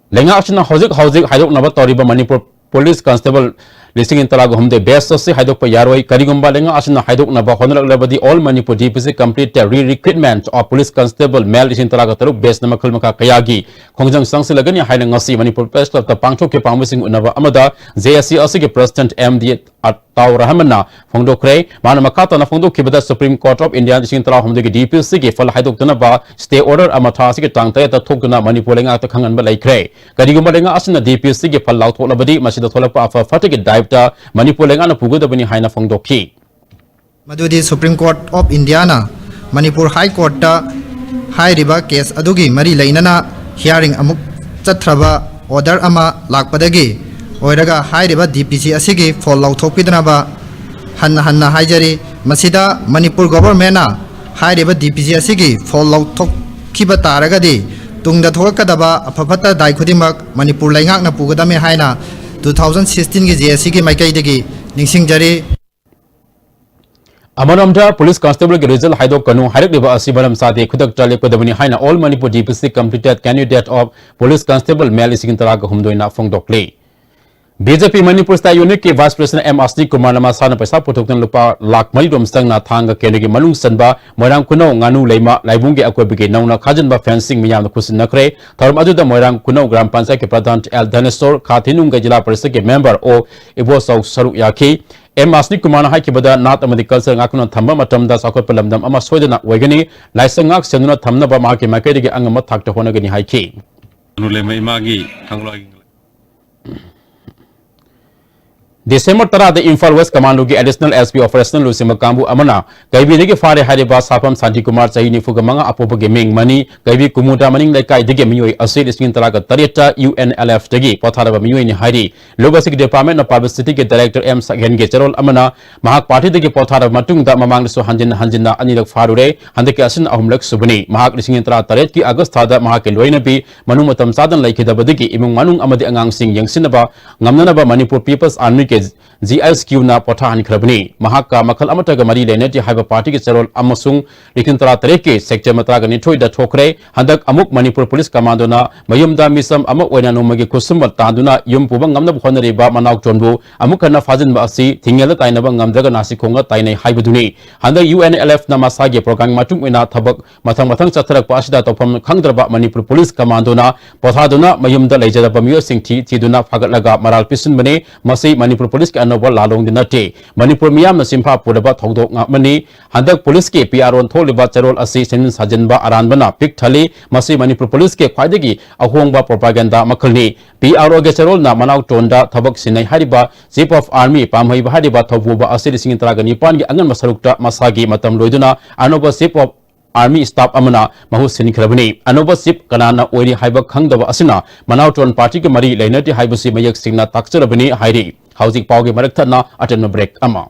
ꯂꯩꯉꯥꯛ ꯑꯁꯤꯅ ꯍꯧꯖꯤꯛ ꯍꯧꯖꯤꯛ ꯍꯥꯏꯗꯣꯛꯅꯕ ꯇꯧꯔꯤꯕ ꯃꯅꯤꯄꯨꯔ ꯄꯨꯂꯤꯁ ꯀꯟꯁꯇꯦꯕꯜ ꯂꯤꯁꯤꯡ ꯑꯅꯤ ꯇꯔꯥꯒ ꯍꯨꯝꯗꯣꯏ batch ꯑꯁꯤ ꯍꯥꯏꯗꯣꯛꯄ ꯌꯥꯔꯣꯏ꯫ ꯀꯔꯤꯒꯨꯝꯕ ꯂꯩꯉꯥꯛ ꯑꯁꯤꯅ ꯍꯥꯏꯗꯣꯛꯅꯕ ꯍꯣꯠꯅꯔꯛꯂꯕꯗꯤ All Manipur D P C completed re-recruitment of police constable male ꯂꯤꯁꯤꯡ ꯇꯔꯥꯒ ꯇꯔꯨꯛ batchꯅ ꯃꯈꯜ ꯃꯈꯥ ꯀꯌꯥꯒꯤ ꯈꯣꯡꯖꯪ ꯆꯪꯁꯤꯜꯂꯒꯅꯤ ꯍꯥꯏꯅ ꯉꯁꯤ ꯃꯅꯤꯄꯨꯔ Press Clubꯇ ꯄꯥꯡꯊꯣꯛꯈꯤꯕ ꯄꯥꯎꯃꯤꯁꯤꯡ ꯎꯅꯕ ꯑꯃꯗ J A C ꯑꯁꯤꯒꯤ President M D ꯑꯇꯥꯎ ꯔꯍꯃꯟꯅ ꯐꯣꯡꯗꯣꯛꯈ꯭ꯔꯦ꯫ ꯃꯥꯅ ꯃꯈꯥ ꯇꯥꯅ ꯐꯣꯡꯗꯣꯛꯈꯤꯕꯗ Supreme Court of India ꯂꯤꯁꯤꯡ ꯇꯔꯥꯍꯨꯝꯗꯣꯏꯒꯤ D P Cꯒꯤ ꯐꯜ ꯍꯥꯏꯗꯣꯛꯇꯅꯕ stay order ꯑꯃ ꯊꯥ ꯑꯁꯤꯒꯤ ꯇꯥꯡ ꯇꯔꯦꯠꯇ ꯊꯣꯛꯇꯨꯅ ꯃꯅꯤꯄꯨꯔ ꯂꯩꯉꯥꯛꯇ ꯈꯪꯍꯟꯕ ꯂꯩꯈ꯭ꯔꯦ꯫ ꯀꯔꯤꯒꯨꯝꯕ ꯂꯩꯉꯥꯛ ꯑꯁꯤꯅ D P Cꯒꯤ ꯐꯜ ꯂꯥꯎꯊꯣꯛꯂꯕꯗꯤ ꯃꯁꯤꯗ ꯊꯣꯛꯂꯛꯄ ꯑꯐ ꯐꯠꯇꯒꯤ ꯗꯥꯏꯇ ꯃꯅꯤꯄꯨꯔ ꯂꯩꯉꯥꯛꯅ ꯄꯨꯒꯗꯕꯅꯤ ꯍꯥꯏꯅ ꯐꯣꯡꯗꯣꯛꯈꯤ꯫ ꯃꯗꯨꯗꯤ Supreme Court of Indiaꯅ Manipur High Courtꯇ ꯍꯥꯏꯔꯤꯕ case ꯑꯗꯨꯒꯤ ꯃꯔꯤ ꯂꯩꯅꯅ hearing ꯑꯃꯨꯛ ꯆꯠꯊ꯭ꯔꯕ order ꯑꯃ ꯂꯥꯛꯄꯗꯒꯤ ꯑꯣꯏꯔꯒ ꯍꯥꯏꯔꯤꯕ D P C ꯑꯁꯤꯒꯤ ꯐꯣꯜ ꯂꯧꯊꯣꯛꯄꯤꯗꯅꯕ ꯍꯟꯅ ꯍꯟꯅ ꯍꯥꯏꯖꯔꯤ꯫ ꯃꯁꯤꯗ ꯃꯅꯤꯄꯨꯔ governmentꯅ ꯍꯥꯏꯔꯤꯕ D P C ꯑꯁꯤꯒꯤ ꯐꯣꯜ ꯂꯧꯊꯣꯛꯈꯤꯕ ꯇꯥꯔꯒꯗꯤ ꯇꯨꯡꯗ ꯊꯣꯛꯂꯛꯀꯗꯕ ꯑꯐ ꯐꯠꯇ ꯗꯥꯏ ꯈꯨꯗꯤꯡꯃꯛ ꯃꯅꯤꯄꯨꯔ ꯂꯩꯉꯥꯛꯅ ꯄꯨꯒꯗꯕꯅꯤ ꯍꯥꯏꯅ two thousand sixteenꯒꯤ J A Cꯒꯤ ꯃꯥꯏꯀꯩꯗꯒꯤ ꯅꯤꯡꯁꯤꯡꯖꯔꯤ꯫ ꯑꯃꯔꯣꯝꯗ police constableꯒꯤ result ꯍꯥꯏꯗꯣꯛꯀꯅꯨ ꯍꯥꯏꯔꯛꯂꯤꯕ ꯑꯁꯤ ꯃꯔꯝ ꯆꯥꯗꯦ, ꯈꯨꯗꯛꯇ ꯂꯦꯞꯀꯗꯕꯅꯤ ꯍꯥꯏꯅ All Manipur D P C completed candidate of police constable male ꯂꯤꯁꯤꯡ ꯇꯔꯥꯒ ꯍꯨꯝꯗꯣꯏꯅ ꯐꯣꯡꯗꯣꯛꯂꯤ꯫ B J P Manipur State Unitꯀꯤ Vice President M Ashni Kumarꯅ ꯃꯁꯥꯅ ꯄꯩꯁꯥ ꯄꯨꯊꯣꯛꯇꯨꯅ ꯂꯨꯄꯥ ꯂꯥꯈ ꯃꯔꯤꯔꯣꯝ ꯆꯪꯅ ꯊꯥꯡꯒ ꯀꯦꯟꯗ꯭ꯔꯒꯤ ꯃꯅꯨꯡ ꯆꯟꯕ ꯃꯣꯏꯔꯥꯡ ꯈꯨꯅꯧ ꯉꯥꯅꯨ ꯂꯩꯃ ꯂꯥꯏꯕꯨꯡꯒꯤ ꯑꯀꯣꯏꯕꯒꯤ ꯅꯧꯅ ꯈꯥꯖꯤꯟꯕ fencing ꯃꯤꯌꯥꯝꯅ ꯈꯨꯠꯁꯤꯟꯅꯈ꯭ꯔꯦ꯫ ꯊꯧꯔꯝ ꯑꯗꯨꯗ ꯃꯣꯏꯔꯥꯡ ꯈꯨꯅꯧ ꯒ꯭ꯔꯥꯝ ꯄꯟꯆꯥꯌꯠꯀꯤ ꯄ꯭ꯔꯙꯥꯟ L ꯙꯅꯦꯁꯣꯔ, ꯈꯥ ꯊꯤꯅꯨꯡꯒꯩ ꯖꯤꯂꯥ ꯄꯔꯤꯁꯗꯀꯤ member O ꯏꯕꯣꯆꯧ ꯁꯔꯨꯛ ꯌꯥꯈꯤ꯫ M Ashni Kumarꯅ ꯍꯥꯏꯈꯤꯕꯗ, ꯅꯥꯠ ꯑꯃꯗꯤ culture ꯉꯥꯛꯇꯨꯅ ꯊꯝꯕ ꯃꯇꯝꯗ ꯆꯥꯎꯈꯠꯄ ꯂꯝꯗꯝ ꯑꯃ ꯁꯣꯏꯗꯅ ꯑꯣꯏꯒꯅꯤ꯫ ꯂꯥꯏꯁꯪ ꯉꯥꯛ ꯁꯦꯟꯗꯨꯅ ꯊꯝꯅꯕ ꯃꯍꯥꯛꯀꯤ ꯃꯥꯏꯀꯩꯗꯒꯤ ꯑꯉꯝꯕ ꯊꯥꯛꯇ ꯍꯣꯠꯅꯒꯅꯤ ꯍꯥꯏꯈꯤ꯫ ꯅꯨꯂꯦꯃ ꯏꯃꯥꯒꯤ ꯊꯥꯡꯒꯣꯜ ꯗꯤꯁꯦꯝꯕꯔ ꯇꯔꯥꯗ Imphal West Commandꯒꯤ Additional S P operational ꯂꯨꯆꯤꯡꯕ ꯀꯥꯡꯕꯨ ꯑꯃꯅ ꯀꯩꯕꯤꯗꯒꯤ ꯐꯥꯔꯦ ꯍꯥꯏꯔꯤꯕ ꯁꯥꯐꯝ ꯁꯥꯟꯇꯤꯀꯨꯃꯥꯔ, ꯆꯍꯤ ꯅꯤꯐꯨꯒ ꯃꯉꯥ, ꯑꯄꯣꯛꯄꯒꯤ ꯃꯤꯡ ꯃꯅꯤ, ꯀꯩꯕꯤ ꯀꯨꯃꯨꯗ ꯃꯅꯤꯡ ꯂꯩꯀꯥꯏꯗꯒꯤ ꯃꯤꯑꯣꯏ ꯑꯁꯤ ꯂꯤꯁꯤꯡ ꯇꯔꯥꯒ ꯇꯔꯦꯠꯇ U N L Fꯇꯒꯤ ꯄꯣꯊꯥꯔꯕ ꯃꯤꯑꯣꯏꯅꯤ ꯍꯥꯏꯔꯤ꯫ ꯂꯨꯞ ꯑꯁꯤꯒꯤ department of publicityꯒꯤ director M ꯁꯛꯍꯦꯟꯒꯤ ꯆꯦꯔꯣꯜ ꯑꯃꯅ ꯃꯍꯥꯛ partyꯗꯒꯤ ꯄꯣꯊꯥꯔꯕ ꯃꯇꯨꯡꯗ ꯃꯃꯥꯡꯗꯁꯨ ꯍꯟꯖꯤꯟ ꯍꯟꯖꯤꯟꯅ ꯑꯅꯤꯔꯛ ꯐꯥꯔꯨꯔꯦ꯫ ꯍꯟꯗꯛꯀꯤ ꯑꯁꯤꯅ ꯑꯍꯨꯝꯂꯛ ꯁꯨꯕꯅꯤ꯫ ꯃꯍꯥꯛ ꯂꯤꯁꯤꯡ ꯇꯔꯥ ꯇꯔꯦꯠꯀꯤ August ꯊꯥꯗ ꯃꯍꯥꯛꯀꯤ ꯂꯣꯏꯅꯕꯤ ꯃꯅꯨꯡ ꯃꯇꯝ ꯆꯥꯗꯅ ꯂꯩꯈꯤꯗꯕꯗꯒꯤ ꯏꯃꯨꯡ ꯃꯅꯨꯡ ꯑꯃꯗꯤ ꯑꯉꯥꯡꯁꯤꯡ ꯌꯦꯡꯁꯤꯟꯅꯕ ꯉꯝꯅꯅꯕ Manipur People's Armyꯒꯤ ꯖꯤ ꯑꯩꯆ ꯀ꯭ꯌꯨꯅ ꯄꯣꯊꯥꯍꯟꯈ꯭ꯔꯕꯅꯤ꯫ ꯃꯍꯥꯛꯀ ꯃꯈꯜ ꯑꯃꯠꯇꯒ ꯃꯔꯤ ꯂꯩꯅꯗꯦ ꯍꯥꯏꯕ ꯄꯥꯔꯇꯤꯒꯤ ꯆꯦꯔꯣꯜ ꯑꯃꯁꯨꯡ ꯂꯤꯁꯤꯡ ꯇꯔꯥꯇꯔꯦꯠꯀꯤ ꯁꯦꯛꯇꯦꯝꯕꯔ ꯇꯔꯥꯒ ꯅꯤꯊꯣꯏꯗ ꯊꯣꯛꯈ꯭ꯔꯦ꯫ ꯍꯟꯗꯛ ꯑꯃꯨꯛ ꯃꯅꯤꯄꯨꯔ ꯄꯨꯂꯤꯁ ꯀꯃꯥꯟꯗꯣꯅ ꯃꯌꯨꯝꯗ ꯃꯤꯆꯝ ꯑꯃ ꯑꯣꯏꯅ ꯅꯣꯡꯃꯒꯤ ꯈꯨꯠꯁꯨꯃꯟ ꯇꯥꯟꯗꯨꯅ ꯌꯨꯝ ꯄꯨꯕ ꯉꯝꯅꯕ ꯍꯣꯠꯅꯔꯤꯕ ꯃꯅꯥꯎꯆꯣꯟꯕꯨ ꯑꯃꯨꯛ ꯍꯟꯅ ꯐꯥꯖꯤꯟꯕ ꯑꯁꯤ ꯊꯤꯡꯉꯦꯜꯗ ꯇꯥꯏꯅꯕ ꯉꯝꯗ꯭ꯔꯒ ꯅꯥꯁꯤ ꯈꯣꯡꯒ ꯇꯥꯏꯅꯩ ꯍꯥꯏꯕꯗꯨꯅꯤ꯫ ꯍꯟꯗꯛ ꯌꯨ ꯑꯦꯟ ꯑꯦꯜ ꯑꯦꯐꯅ ꯃꯁꯥꯒꯤ ꯄ꯭ꯔꯣꯒ꯭ꯔꯥꯝꯒꯤ ꯃꯇꯨꯡ ꯏꯟꯅ ꯊꯕꯛ ꯃꯊꯪ ꯃꯊꯪ ꯆꯠꯊꯔꯛꯄ ꯑꯁꯤꯗ ꯇꯧꯐꯝ ꯈꯪꯗ꯭ꯔꯕ ꯃꯅꯤꯄꯨꯔ ꯄꯨꯂꯤꯁ ꯀꯃꯥꯟꯗꯣꯅ ꯄꯣꯊꯥꯗꯨꯅ ꯃꯌꯨꯝꯗ ꯂꯩꯖꯔꯕ ꯃꯤꯑꯣꯏꯁꯤꯡ ꯊꯤ ꯊꯤꯗꯨꯅ ꯐꯥꯒꯠꯂꯒ ꯃꯔꯥꯜ ꯄꯤꯁꯤꯟꯕꯅꯤ꯫ ꯃꯁꯤ ꯃꯅꯤꯄꯨꯔ ꯄꯨꯂꯤꯁꯀꯤ ꯑꯅꯧꯕ ꯂꯥꯂꯣꯡꯗꯤ ꯅꯠꯇꯦ꯫ ꯃꯅꯤꯄꯨꯔ ꯃꯤꯌꯥꯝꯅ ꯆꯤꯟꯐꯥ ꯄꯨꯔꯕ ꯊꯧꯗꯣꯛ ꯑꯃꯅꯤ꯫ ꯍꯟꯗꯛ ꯄꯨꯂꯤꯁꯀꯤ ꯄꯤ ꯑꯥꯔ ꯑꯣ ꯊꯣꯛꯂꯤꯕ ꯆꯦꯔꯣꯜ ꯑꯁꯤ ꯁꯦꯝꯖꯤꯟ ꯁꯥꯖꯤꯟꯕ ꯑꯔꯥꯟꯕꯅ ꯄꯤꯛ ꯊꯜꯂꯤ꯫ ꯃꯁꯤ ꯃꯅꯤꯄꯨꯔ ꯄꯨꯂꯤꯁꯀꯤ ꯈ꯭ꯋꯥꯏꯗꯒꯤ ꯑꯍꯣꯡꯕ ꯄ꯭ꯔꯣꯄꯥꯒꯦꯟꯗꯥ ꯃꯈꯜꯅꯤ꯫ ꯄꯤ ꯑꯥꯔ ꯑꯣꯒꯤ ꯆꯦꯔꯣꯜꯅ ꯃꯅꯥꯎꯆꯣꯟꯗ ꯊꯕꯛ ꯁꯤꯟꯅꯩ ꯍꯥꯏꯔꯤꯕ ꯆꯤꯐ ꯑꯣꯐ ꯑꯥꯔꯃꯤ ꯄꯥꯝꯍꯩꯕ ꯍꯥꯏꯔꯤꯕ ꯊꯧꯄꯨꯕ ꯑꯁꯤ ꯂꯤꯁꯤꯡ ꯇꯔꯥꯒ ꯅꯤꯄꯥꯟꯒꯤ ꯑꯉꯟꯕ ꯁꯔꯨꯛꯇ ꯃꯁꯥꯒꯤ ꯃꯇꯝ ꯂꯣꯏꯗꯨꯅ ꯑꯅꯧꯕ ꯆꯤꯐ ꯑꯣꯐ ꯑꯥꯔꯃꯤ ꯁ꯭ꯇꯥꯐ ꯑꯃꯅ ꯃꯍꯨꯠ ꯁꯤꯟꯈ꯭ꯔꯕꯅꯤ꯫ ꯑꯅꯧꯕ ꯆꯤꯐ ꯀꯅꯥꯅ ꯑꯣꯏꯔꯤ ꯍꯥꯏꯕ ꯈꯪꯗꯕ ꯑꯁꯤꯅ ꯃꯅꯥꯎꯆꯣꯟ ꯄꯥꯔꯇꯤꯒ ꯃꯔꯤ ꯂꯩꯅꯗꯦ ꯍꯥꯏꯕꯁꯤ ꯃꯌꯦꯛ ꯁꯦꯡꯅ ꯇꯥꯛꯆꯔꯕꯅꯤ ꯍꯥꯏꯔꯤ꯫ ꯍꯧꯖꯤꯛ ꯄꯥꯎꯒꯤ ꯃꯔꯛ ꯊꯠꯅ ꯑꯇꯦꯟꯕ ꯕ꯭ꯔꯦꯛ ꯑꯃ꯫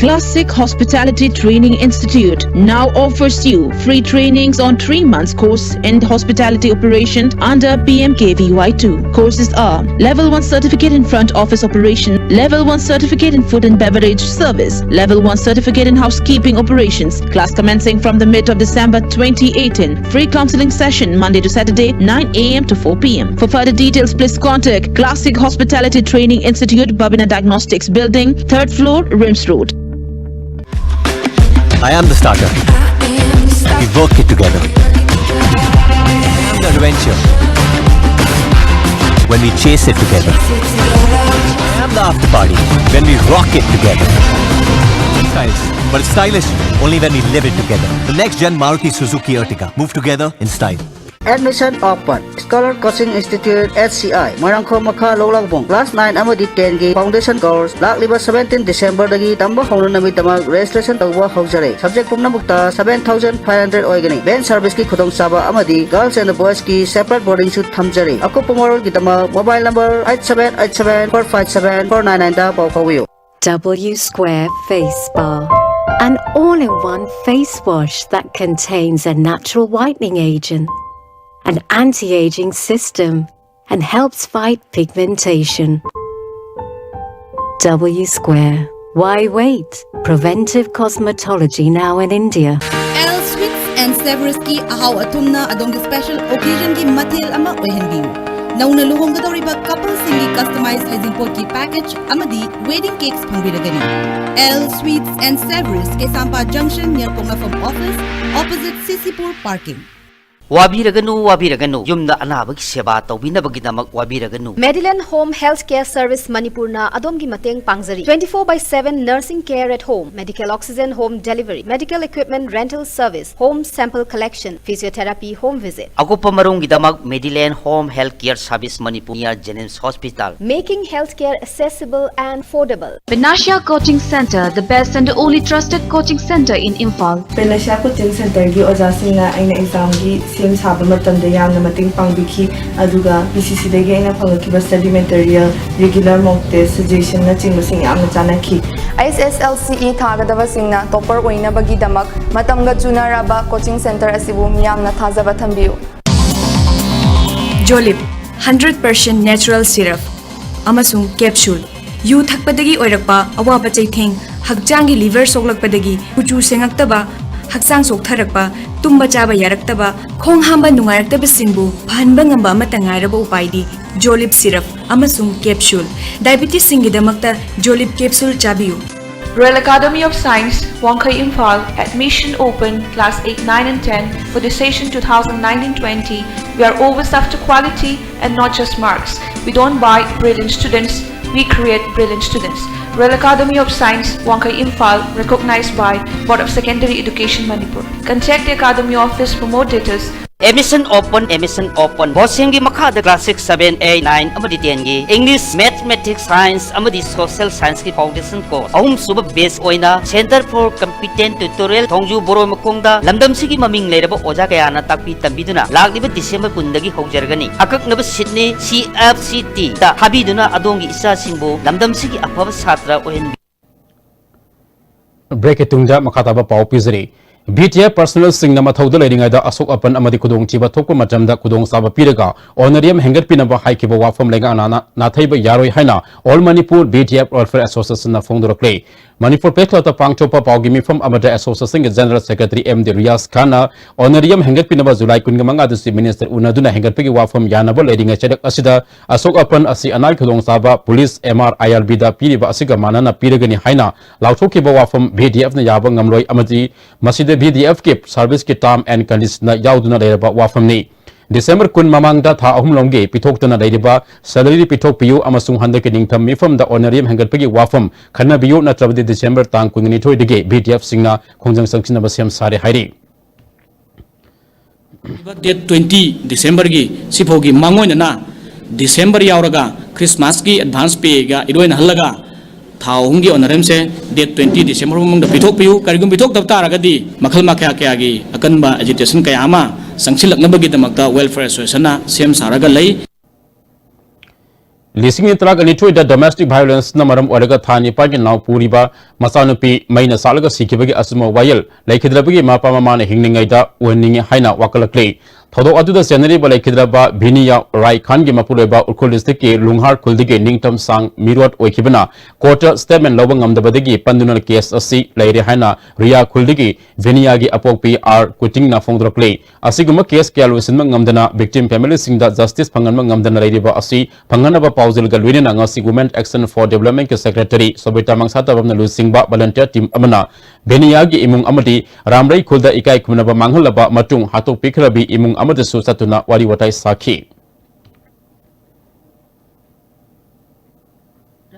Classic Hospitality Training Institute now offers you free trainings on three months course in hospitality operation under P M K V Y two. Courses are Level one Certificate in Front Office Operation, Level one Certificate in Food and Beverage Service, Level one Certificate in Housekeeping Operations. Class commencing from the mid of December twenty eighteen. Free counseling session Monday to Saturday, nine a m to four p m. For further details, please contact Classic Hospitality Training Institute, Babina Diagnostics Building, third floor, Rims Road. I am the starter. We work it together. I am the adventure. When we chase it together. I am the after party. When we rock it together. Styles, but it's stylish only when we live it together. The next gen Maruti Suzuki Ertiga. Move together in style. Admission open. Scholar Coaching Institute, H C I, Moirangkhom ꯃꯈꯥ ꯂꯧꯂꯥꯛꯕꯨꯡ꯫ Class nine ꯑꯃꯗꯤ ten ꯒꯤ foundation course ꯂꯥꯛꯂꯤꯕ seventeen December ꯗꯒꯤ ꯇꯝꯕ ꯍꯧꯅꯅꯕꯒꯤꯗꯃꯛ registration ꯇꯧꯕ ꯍꯧꯖꯔꯦ꯫ Subject ꯄꯨꯝꯅꯃꯛꯇ seven thousand five hundred ꯑꯣꯏꯒꯅꯤ꯫ Van service ꯀꯤ ꯈꯨꯗꯣꯡꯆꯥꯕ ꯑꯃꯗꯤ girls and boys ꯀꯤ separate boarding ꯁꯨ ꯊꯝꯖꯔꯤ꯫ ꯑꯀꯨꯞꯄ ꯃꯔꯣꯜꯒꯤꯗꯃꯛ mobile number eight seven eight seven four five seven four nine nine ꯗ ꯄꯥꯎ ꯐꯥꯎꯕꯤꯌꯨ꯫ W Square Face Spa, an all-in-one face wash that contains a natural whitening agent, an anti-aging system, and helps fight pigmentation. W Square. Why wait? Preventive cosmetology now in India. L Sweets and Savories ꯀꯤ ꯑꯍꯥꯎ ꯑꯊꯨꯝꯅ ꯑꯗꯣꯝꯒꯤ special occasion ꯒꯤ ꯃꯊꯦꯜ ꯑꯃ ꯑꯣꯏꯍꯟꯕꯤꯌꯨ꯫ ꯅꯧꯅ ꯂꯨꯍꯣꯡꯒꯗꯧꯔꯤꯕ couple ꯁꯤꯡꯒꯤ customize ꯍꯩꯖꯤꯡꯄꯣꯠꯀꯤ package ꯑꯃꯗꯤ wedding cakes ꯐꯪꯕꯤꯔꯒꯅꯤ꯫ L Sweets and Savories, Keishampat junction, ꯅꯤꯌꯔ ꯄꯣꯛꯅꯐꯝ office, opposite C C Pur parking. ꯋꯥꯕꯤꯔꯒꯅꯨ, ꯋꯥꯕꯤꯔꯒꯅꯨ꯫ ꯌꯨꯝꯗ ꯑꯅꯥꯕꯒꯤ ꯁꯦꯕꯥ ꯇꯧꯕꯤꯅꯕꯒꯤꯗꯃꯛ ꯋꯥꯕꯤꯔꯒꯅꯨ꯫ Medilane Home Health Care Service ꯃꯅꯤꯄꯨꯔꯅ ꯑꯗꯣꯝꯒꯤ ꯃꯇꯦꯡ ꯄꯥꯡꯖꯔꯤ꯫ Twenty four by seven nursing care at home, medical oxygen home delivery, medical equipment rental service, home sample collection, physiotherapy home visit. ꯑꯀꯨꯞꯄ ꯃꯔꯣꯜꯒꯤꯗꯃꯛ Medilane Home Health Care Service Manipur, near Jenims Hospital. Making healthcare accessible and affordable. Panacea Coaching Center, the best and only trusted coaching center in Imphal. Panacea Coaching Center ꯒꯤ ꯑꯣꯖꯥꯁꯤꯡꯅ ꯑꯩꯅ exam ꯒꯤ ꯁꯦꯝ ꯁꯥꯕ ꯃꯇꯝꯗ ꯌꯥꯝꯅ ꯃꯇꯦꯡ ꯄꯥꯡꯕꯤꯈꯤ, ꯑꯗꯨꯒ P C C ꯗꯒꯤ ꯑꯩꯅ ꯐꯪꯂꯛꯈꯤꯕ study material, regular mock test, suggestion ꯅꯆꯤꯡꯕꯁꯤꯡ ꯌꯥꯝꯅ ꯆꯥꯟꯅꯈꯤ꯫ H S L C E ꯊꯥꯒꯗꯕꯁꯤꯡꯅ topper ꯑꯣꯏꯅꯕꯒꯤꯗꯃꯛ ꯃꯇꯝꯒ ꯆꯨꯅꯔꯕ coaching center ꯑꯁꯤꯕꯨ ꯃꯤꯌꯥꯝꯅ ꯊꯥꯖꯕ ꯊꯝꯕꯤꯌꯨ꯫ Jolib, hundred percent natural syrup ꯑꯃꯁꯨꯡ capsule꯫ ꯌꯨ ꯊꯛꯄꯗꯒꯤ ꯑꯣꯏꯔꯛꯄ ꯑꯋꯥꯕ ꯆꯩꯊꯦꯡ, ꯍꯛꯆꯥꯡꯒꯤ liver ꯁꯣꯛꯂꯛꯄꯗꯒꯤ ꯀꯨꯆꯨ ꯁꯦꯡꯉꯛꯇꯕ, ꯍꯛꯆꯥꯡ ꯁꯣꯛꯊꯔꯛꯄ, ꯇꯨꯝꯕ ꯆꯥꯕ ꯌꯥꯔꯛꯇꯕ, ꯈꯣꯡ ꯍꯥꯝꯕ ꯅꯨꯡꯉꯥꯏꯔꯛꯇꯕꯁꯤꯡꯕꯨ ꯐꯍꯟꯕ ꯉꯝꯕ ꯑꯃꯠꯇ ꯉꯥꯏꯔꯕ ꯎꯄꯥꯏꯗꯤ Jolib syrup ꯑꯃꯁꯨꯡ capsule꯫ Diabetesꯁꯤꯡꯒꯤꯗꯃꯛꯇ Jolib capsule ꯆꯥꯕꯤꯌꯨ꯫ Royal Academy of Science, Wangkhei, Imphal. Admission open, class eight, nine and ten for the session two thousand nineteen twenty. We are always after quality and not just marks. We don't buy brilliant students, we create brilliant students. Royal Academy of Science, Wangkhei, Imphal, recognized by Board of Secondary Education, Manipur. Contact the Academy office for more details. Admission open, admission open. Board ꯁꯤꯡꯒꯤ ꯃꯈꯥꯗ class six, seven, eight, nine ꯑꯃꯗꯤ ten ꯒꯤ English, Mathematics, Science ꯑꯃꯗꯤ Social Science ꯀꯤ foundation course ꯑꯍꯨꯝꯁꯨꯕ batch ꯑꯣꯏꯅ Center for Competent Tutorial ꯊꯣꯡꯖꯨ ꯕꯣꯔꯣꯏ ꯃꯈꯣꯡꯗ ꯂꯝꯗꯝꯁꯤꯒꯤ ꯃꯃꯤꯡ ꯂꯩꯔꯕ ꯑꯣꯖꯥ ꯀꯌꯥꯅ ꯇꯥꯛꯄꯤ ꯇꯝꯕꯤꯗꯨꯅ ꯂꯥꯛꯂꯤꯕ December ꯀꯨꯟꯗꯒꯤ ꯍꯧꯖꯔꯒꯅꯤ꯫ ꯑꯀꯛꯅꯕ seat ꯅꯤ꯫ C F C T ꯗ ꯊꯥꯕꯤꯗꯨꯅ ꯑꯗꯣꯝꯒꯤ ꯏꯆꯥꯁꯤꯡꯕꯨ ꯂꯝꯗꯝꯁꯤꯒꯤ ꯑꯐꯕ ꯁꯥꯇ꯭ꯔ ꯑꯣꯏꯍꯟꯕꯤꯌꯨ꯫ Break ꯀꯤ ꯇꯨꯡꯗ ꯃꯈꯥ ꯇꯥꯕ ꯄꯥꯎ ꯄꯤꯖꯔꯤ꯫ B T F personnelꯁꯤꯡꯅ ꯃꯊꯧꯗ ꯂꯩꯔꯤꯉꯩꯗ ꯑꯁꯣꯛ ꯑꯄꯟ ꯑꯃꯗꯤ ꯈꯨꯗꯣꯡꯊꯤꯕ ꯊꯣꯛꯄ ꯃꯇꯝꯗ ꯈꯨꯗꯣꯡꯆꯥꯕ ꯄꯤꯔꯒ honorarium ꯍꯦꯟꯒꯠꯄꯤꯅꯕ ꯍꯥꯏꯈꯤꯕ ꯋꯥꯐꯝ ꯂꯩꯉꯥꯛꯅ ꯅꯥꯊꯩꯕ ꯌꯥꯔꯣꯏ ꯍꯥꯏꯅ All Manipur B T F Welfare Associationꯅ ꯐꯣꯡꯗꯣꯔꯛꯂꯤ꯫ Manipur Press Clubꯇ ꯄꯥꯡꯊꯣꯛꯄ ꯄꯥꯎꯒꯤ ꯃꯤꯐꯝ ꯑꯃꯗ associationꯒꯤ General Secretary M D Riyaz ꯈꯥꯟꯅ honorarium ꯍꯦꯟꯒꯠꯄꯤꯅꯕ July ꯀꯨꯟꯒ ꯃꯉꯥꯗ Chief Minister ꯎꯅꯗꯨꯅ ꯍꯦꯟꯒꯠꯄꯒꯤ ꯋꯥꯐꯝ ꯌꯥꯅꯕ ꯂꯩꯔꯤꯉꯩ ꯆꯩꯔꯛ ꯑꯁꯤꯗ ꯑꯁꯣꯛ ꯑꯄꯟ ꯑꯁꯤ ꯑꯅꯥꯏ ꯈꯨꯗꯣꯡꯆꯥꯕ police M R I R Bꯗ ꯄꯤꯔꯤꯕ ꯑꯁꯤꯒ ꯃꯥꯟꯅꯅ ꯄꯤꯔꯒꯅꯤ ꯍꯥꯏꯅ ꯂꯥꯎꯊꯣꯛꯈꯤꯕ ꯋꯥꯐꯝ B T Fꯅ ꯌꯥꯕ ꯉꯝꯂꯣꯏ ꯑꯃꯗꯤ ꯃꯁꯤꯗ B T Fꯀꯤ serviceꯀꯤ term and conditionꯗ ꯌꯥꯎꯗꯨꯅ ꯂꯩꯔꯕ ꯋꯥꯐꯝꯅꯤ꯫ December ꯀꯨꯟ ꯃꯃꯥꯡꯗ ꯊꯥ ꯑꯍꯨꯝ ꯂꯣꯝꯒꯤ ꯄꯤꯊꯣꯛꯇꯨꯅ ꯂꯩꯔꯤꯕ salary ꯄꯤꯊꯣꯛꯄꯤꯌꯨ ꯑꯃꯁꯨꯡ ꯍꯟꯗꯛꯀꯤ ꯅꯤꯡꯊꯝ ꯃꯤꯐꯝꯗ honorarium ꯍꯦꯟꯒꯠꯄꯒꯤ ꯋꯥꯐꯝ ꯈꯟꯅꯕꯤꯌꯨ, ꯅꯠꯇ꯭ꯔꯕꯗꯤ December ꯇꯥꯡ ꯀꯨꯟꯅꯤꯊꯣꯏꯗꯒꯤ B T Fꯁꯤꯡꯅ ꯈꯣꯡꯖꯪ ꯆꯪꯁꯤꯟꯅꯕ ꯁꯦꯝ ꯁꯥꯔꯦ ꯍꯥꯏꯔꯤ꯫ Date twenty Decemberꯒꯤ ꯁꯤꯐꯥꯎꯒꯤ ꯃꯥꯡꯑꯣꯏꯅꯅ December ꯌꯥꯎꯔꯒ Christmasꯀꯤ advance payꯒ ꯏꯔꯣꯏꯅꯍꯜꯂꯒ ꯊꯥ ꯑꯍꯨꯝꯒꯤ honorariumꯁꯦ date twenty December ꯃꯅꯨꯡꯗ ꯄꯤꯊꯣꯛꯄꯤꯌꯨ꯫ ꯀꯔꯤꯒꯨꯝꯕ ꯄꯤꯊꯣꯛꯇꯕ ꯇꯥꯔꯒꯗꯤ ꯃꯈꯜ ꯃꯈꯥ ꯀꯌꯥꯒꯤ ꯑꯀꯟꯕ agitation ꯀꯌꯥ ꯑꯃ ꯆꯪꯁꯤꯜꯂꯛꯅꯕꯒꯤꯗꯃꯛꯇ Welfare Associationꯅ ꯁꯦꯝ ꯁꯥꯔꯒ ꯂꯩ꯫ ꯂꯤꯁꯤꯡ ꯑꯅꯤ ꯇꯔꯥꯅꯤꯊꯣꯏꯗ domestic violenceꯅ ꯃꯔꯝ ꯑꯣꯏꯔꯒ ꯊꯥ ꯅꯤꯄꯥꯟꯒꯤ ꯅꯥꯎ ꯄꯨꯔꯤꯕ ꯃꯆꯥꯅꯨꯄꯤ ꯃꯩꯅ ꯆꯥꯛꯂꯒ ꯁꯤꯈꯤꯕꯒꯤ ꯑꯆꯨꯝꯕ ꯋꯥꯌꯦꯜ ꯂꯩꯈꯤꯗ꯭ꯔꯕꯒꯤ ꯃꯄꯥ ꯃꯃꯥꯅ ꯍꯤꯡꯂꯤꯉꯩꯗ ꯑꯣꯏꯍꯟꯅꯤꯡꯏ ꯍꯥꯏꯅ ꯋꯥꯀꯠꯂꯛꯂꯤ꯫ ꯊꯧꯗꯣꯛ ꯑꯗꯨꯗ ꯆꯦꯟꯅꯔꯤꯕ ꯂꯩꯈꯤꯗ꯭ꯔꯕ ꯚꯤꯅꯤꯌꯥ ꯔꯥꯏ ꯈꯥꯟꯒꯤ ꯃꯄꯨꯔꯣꯏꯕ ꯎꯈ꯭ꯔꯨꯜ districtꯀꯤ ꯂꯨꯡꯍꯥꯔ ꯈꯨꯜꯗꯒꯤ ꯅꯤꯡꯇꯝ ꯁꯥꯡ ꯃꯤꯔꯣꯠ ꯑꯣꯏꯈꯤꯕꯅ courtꯇ statement ꯂꯧꯕ ꯉꯝꯗꯕꯗꯒꯤ ꯄꯟꯗꯨꯅ case ꯑꯁꯤ ꯂꯩꯔꯦ ꯍꯥꯏꯅ ꯔꯤꯌꯥ ꯈꯨꯜꯗꯒꯤ ꯚꯤꯅꯤꯌꯥꯒꯤ ꯑꯄꯣꯛꯄꯤ ꯑꯥꯔ ꯀꯨꯇꯤꯡꯅ ꯐꯣꯡꯗꯣꯔꯛꯂꯤ꯫ ꯑꯁꯤꯒꯨꯝꯕ case ꯀꯌꯥ ꯂꯣꯏꯁꯤꯟꯕ ꯉꯝꯗꯅ victim familyꯁꯤꯡꯗ justice ꯐꯪꯍꯟꯕ ꯉꯝꯗꯅ ꯂꯩꯔꯤꯕ ꯑꯁꯤ ꯐꯪꯍꯟꯅꯕ ꯄꯥꯎꯖꯦꯜꯒ ꯂꯣꯏꯅꯅ ꯉꯁꯤ Women Action for Developmentꯀꯤ secretary ꯁꯣꯕꯤꯇꯥ ꯃꯪꯁꯥꯇꯕꯝꯅ ꯂꯨꯆꯤꯡꯕ volunteer team ꯑꯃꯅ ꯚꯦꯅꯤꯌꯥꯒꯤ ꯏꯃꯨꯡ ꯑꯃꯗꯤ ꯔꯥꯝꯔꯩ ꯈꯨꯜꯗ ꯏꯀꯥꯏ ꯈꯨꯝꯅꯕ ꯃꯥꯡꯍꯜꯂꯕ ꯃꯇꯨꯡ ꯍꯥꯠꯇꯣꯛꯄꯤꯈ꯭ꯔꯕꯤ ꯏꯃꯨꯡ ꯑꯃꯗꯁꯨ ꯆꯠꯇꯨꯅ ꯋꯥꯔꯤ ꯋꯥꯇꯥꯏ ꯁꯥꯈꯤ꯫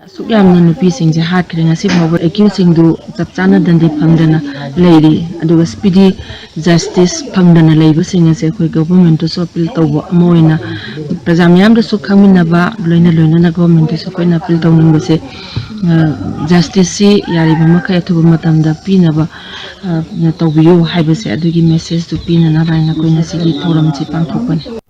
ꯑꯁꯨꯛ ꯌꯥꯝꯅ ꯅꯨꯄꯤꯁꯤꯡꯁꯦ ꯍꯥꯠꯈ꯭ꯔꯦ꯫ ꯉꯁꯤ ꯐꯥꯎꯕ ꯑꯦꯀ꯭ꯌꯨꯁꯁꯤꯡꯗꯨ ꯆꯞ ꯆꯥꯅ ꯗꯟꯗꯤ ꯐꯪꯗꯅ ꯂꯩꯔꯤ꯫ ꯑꯗꯨꯒ speedy justice ꯐꯪꯗꯅ ꯂꯩꯕꯁꯤꯡ ꯑꯁꯦ ꯑꯩꯈꯣꯏ ꯒꯣꯚꯔꯟꯃꯦꯟꯠꯇꯁꯨ ꯑꯄꯤꯜ ꯇꯧꯕ ꯑꯃ ꯑꯣꯏꯅ ꯄ꯭ꯔꯖꯥ ꯃꯤꯌꯥꯝꯗꯁꯨ ꯈꯪꯃꯤꯟꯅꯕ, ꯂꯣꯏꯅ ꯂꯣꯏꯅꯅ ꯒꯣꯚꯔꯟꯃꯦꯟꯠꯇꯁꯨ ꯑꯩꯈꯣꯏꯅ ꯑꯄꯤꯜ ꯇꯧꯅꯤꯡꯕꯁꯦ, ꯖꯁꯇꯤꯁꯁꯤ ꯌꯥꯔꯤꯕ ꯃꯈꯩ ꯑꯊꯨꯕ ꯃꯇꯝꯗ ꯄꯤꯅꯕ ꯇꯧꯕꯤꯌꯨ ꯍꯥꯏꯕꯁꯦ, ꯑꯗꯨꯒꯤ ꯃꯦꯁꯦꯖꯇꯨ ꯄꯤꯅꯅꯕ ꯍꯥꯏꯅ ꯑꯩꯈꯣꯏ ꯉꯁꯤꯒꯤ ꯊꯧꯔꯝꯁꯤ ꯄꯥꯡꯊꯣꯛꯄꯅꯤ꯫